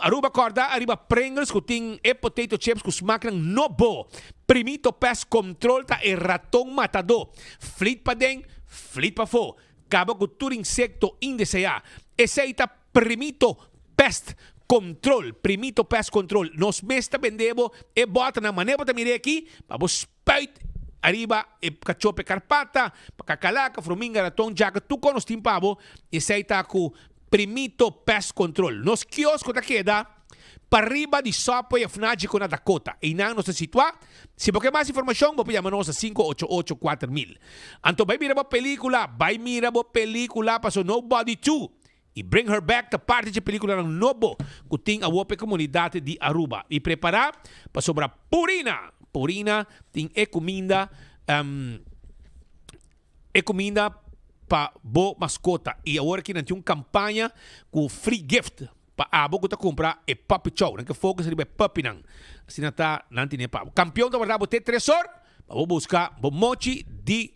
S19: Aruba kòrda ariba Pringles ku tin e potato chips ku smaknan nobo. Primito Pest Control ta e raton matadó. Flit paden, flit pafó. Kaba ku tur insekto indeseá. Esei ta Primito Pest Control. Primito Pest Control. Nos mes ta bende bo e bòternan manera bo ta mir'é aki pa bo spuit ariba e kachó p'e karpata, pa kakalaka, fruminga, raton, djaka, tur kon nos tin pa bo. Esei ta ku Primito Pest Control. Nos kiosko ta keda pariba di Subway of Nagico na Dakota. Einan nos ta situá. Si bo ke mas informashon, bo por yama nos na 588 4000. Anto bai mira bo pelikula, bai mira bo pelikula paso Nobody 2 i Bring Her Back ta parti dje pelikulanan nobo ku tin awor pa e komunidat di Aruba. I prepará pasobra Purina, Purina tin e kuminda E kuminda pa bo maskota i awor aki nan tin un kampaña ku free gift pa abo ku ta kumpra e puppy chow. Nan ke focus riba e puppynan. Asina ta nan tine pa bo. Kampion ta warda bo te tres or pa bo buska bo mochi di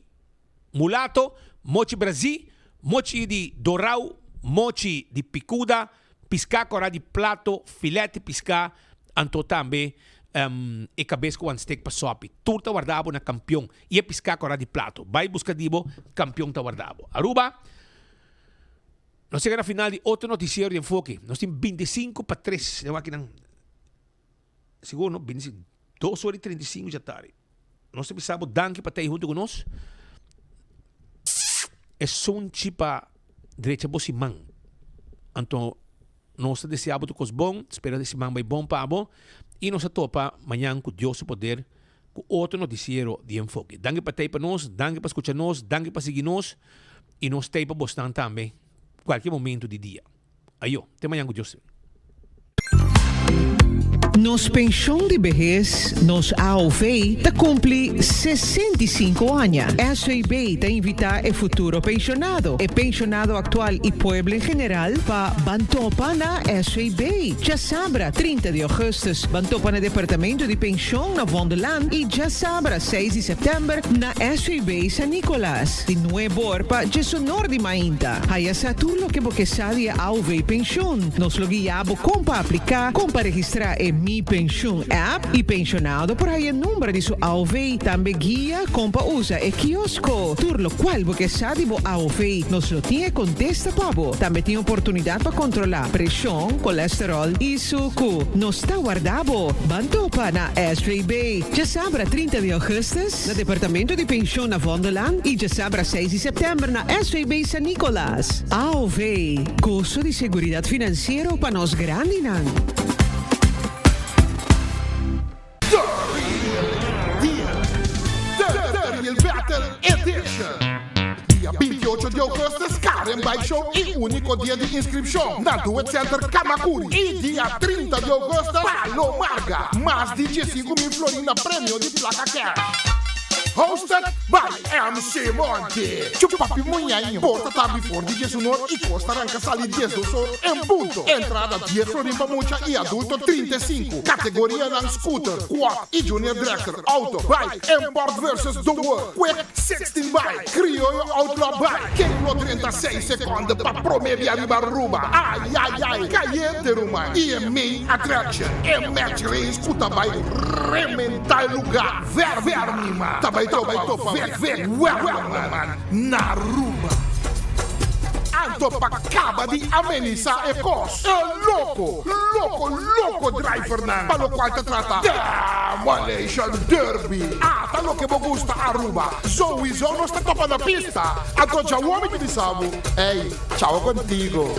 S19: mulato, mochi brazí, mochi di dorau, mochi di pikuda, Piská kòrá di plato, filèt di piská, anto tambe e kabes ku wan stek pa sòpi. Tur ta warda bo na Kampion i e piská kòrá di plato. Bai buska di bo, Kampion ta warda bo. Aruba, Nos yega na final di otro notisiero di Enfoke. Nos tin bintisinko pa tres. Den wak nan sigur no? Bintisinko, dos ora i trintisinko djatardi. Nos ta bisa bo danki pa ta ei huntu ku nos. E sunchi pa drecha bo siman. Anto nos ta desea bo tur kos bon, spera e siman bai bon pa bo i nos ta topa mañan ku Dios su poder ku otro notisiero di Enfoke. Danki pa ta ei pa nos, danki pa skucha nos, danki pa sigui nos i nos ta ei pa bosnan tambe kualke momento di dia. Ayo, te mañan ku Dios.
S5: Nos penshon di behes, nos AOV, ta kumpli 65 aña. SVB ta invitá e futuro penshonado, e penshonado aktual i pueblo en general pa ban topa na SVB. Djasabra 30 di ògùstùs ban topa na departamento di penshon na Vondellaan i djasabra 6 di sèptèmber na SVB San Nicolas di nueb'or pa djesonor di mainta. Haya sa tur loke bo ke sa di e AOV Pensioen. Nos lo guia bo kon pa apliká, kon pa registrá e Mi Pensioen app i penshonado por haya number di su AOV. Tambe guia kon pa usa e kiosko. Tur lokual bo ke sa di bo AOV, nos lo tin e kontesta pa bo. Tambe tin oportunidat pa kontrolá preshon, kolesteròl i suku. Nos ta warda bo. Ban topa na SVB. Djasabra 30 di augustus na Departamento di Penshon na Vondellaan i djasabra 6 di sèptèmber na SVB San Nicolas. AOV, goso di seguridat finansiero pa nos grandinan.
S14: The Real Deal, The Real Battle Edition. Dia 28 di augustus Karen Bike Show y unico dia di inscripcion na Duet Center Camacuri y dia 30 di augustus Palo Marga. Mas di 15 mil florin na premio di placa cash. Hosted by MC Monty. Chupapi Muñaño. Porta ta habri for di diesunor y cos ta ranca sali diesdos or en punto. Entrada dies florin pa mucha y adulto 35. Categorianan scooter, quad y junior dragster, auto, bike, import versus the world, quick 16 bike, crioyo outlaw bike. Ken lo drenta seis seconde pa prome bia riba Aruba? Ay ay ay, cayente ruman. Y e main attraction, e match race cu ta bay rementa e lugar. Vermi man ta bay topa Vic Vic Werleman na Aruba. Anto pa caba di amenisa e cos, e loco, loco, loco drivernan pa locual ta trata Demolition Derby. Ata loke bo gusta Aruba, souiso nos ta topa na pista. Anto djawo mi ta bisa bo, ey, chao contigo.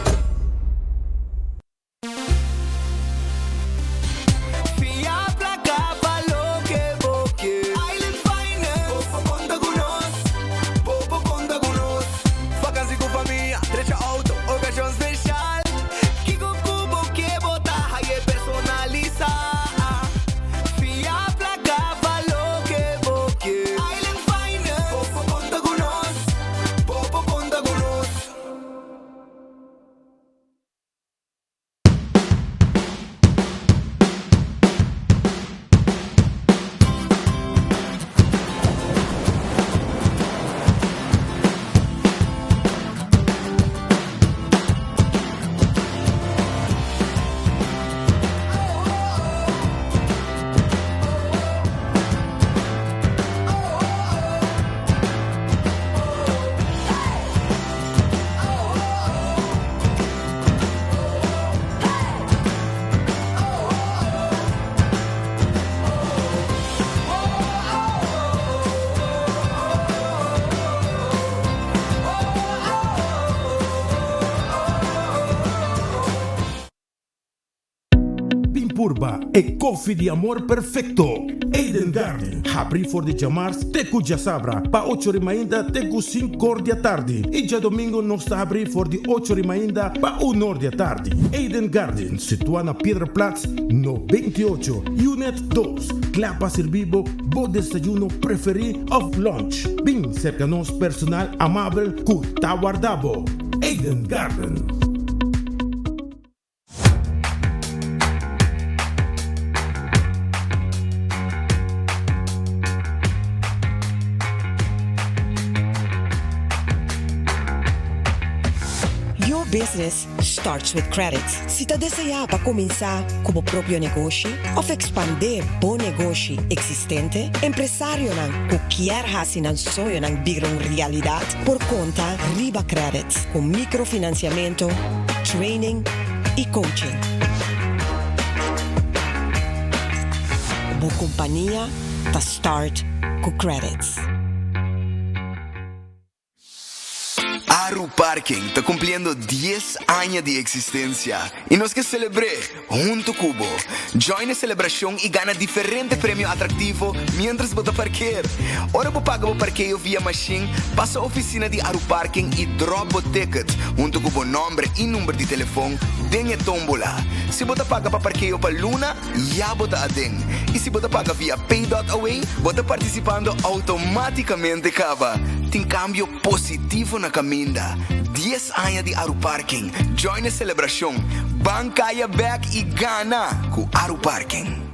S6: purba e koffie di amor perfecto. Eden Garden, habri for di djamars te ku djasabra pa ocho ri mainta te ku sinkor di atardi i djadomingo nos ta habri for di ocho ri mainta pa unor di atardi. Eden Garden, situa na Piedraplaats no 28, Unit dos, kla pa sirbi bo bo desayuno preferi of lunch. Bin serka nos personal amabel ku ta warda bo. Eden Garden.
S13: Your business starts with credit. Si ta deseá pa kuminsá ku bo propio negoshi òf ekspandé bo negoshi eksistente, empresarionan ku kier hasi nan soñonan bira un realidat por konta riba Credits ku mikrofinansiamentu, training i coaching. Bo kompania ta start ku Credits.
S22: Aru Parking ta cumpliendo dies aña di existencia y nos ke celebr'é hunto cu bo. Join e celebracion y gana diferente premio atractivo mientras bo ta parkeer. Ora bo paga bo parkeo via machine, pasa oficina di Aru Parking y drop bo ticket hunto cu bo nomber y number di telefon den e tombola. Si bo ta paga pa parkeo pa luna, ya bo ta aden. Y si bo ta paga via Pay dot Away, bo ta participando automaticamente caba. Tin cambio positivo na caminda. Dies aña di Aruparking. Join e celebracion. Ban caya bek y gana cu Aruparking.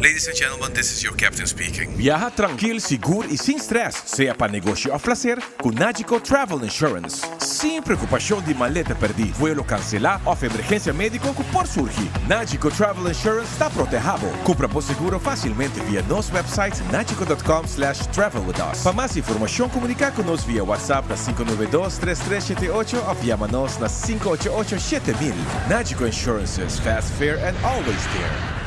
S23: Ladies and gentlemen, this is your captain speaking.
S24: Biaha trankil, sigur i sin stress, sea pa negoshi òf plaser, ku Nagico Travel Insurance. Sin preokupashon di maleta pèrdí, vuelo kanselá òf emergensia médiko ku por surgi, Nagico Travel Insurance ta protehá bo. Kumpra bo seguro fásilmente via nos website nagico dot com slash travel with us. Pa mas informashon komuniká ku nos via WhatsApp na 592 3378 òf yama nos na 588 7000. Nagico Insurances, fast, fair and always there.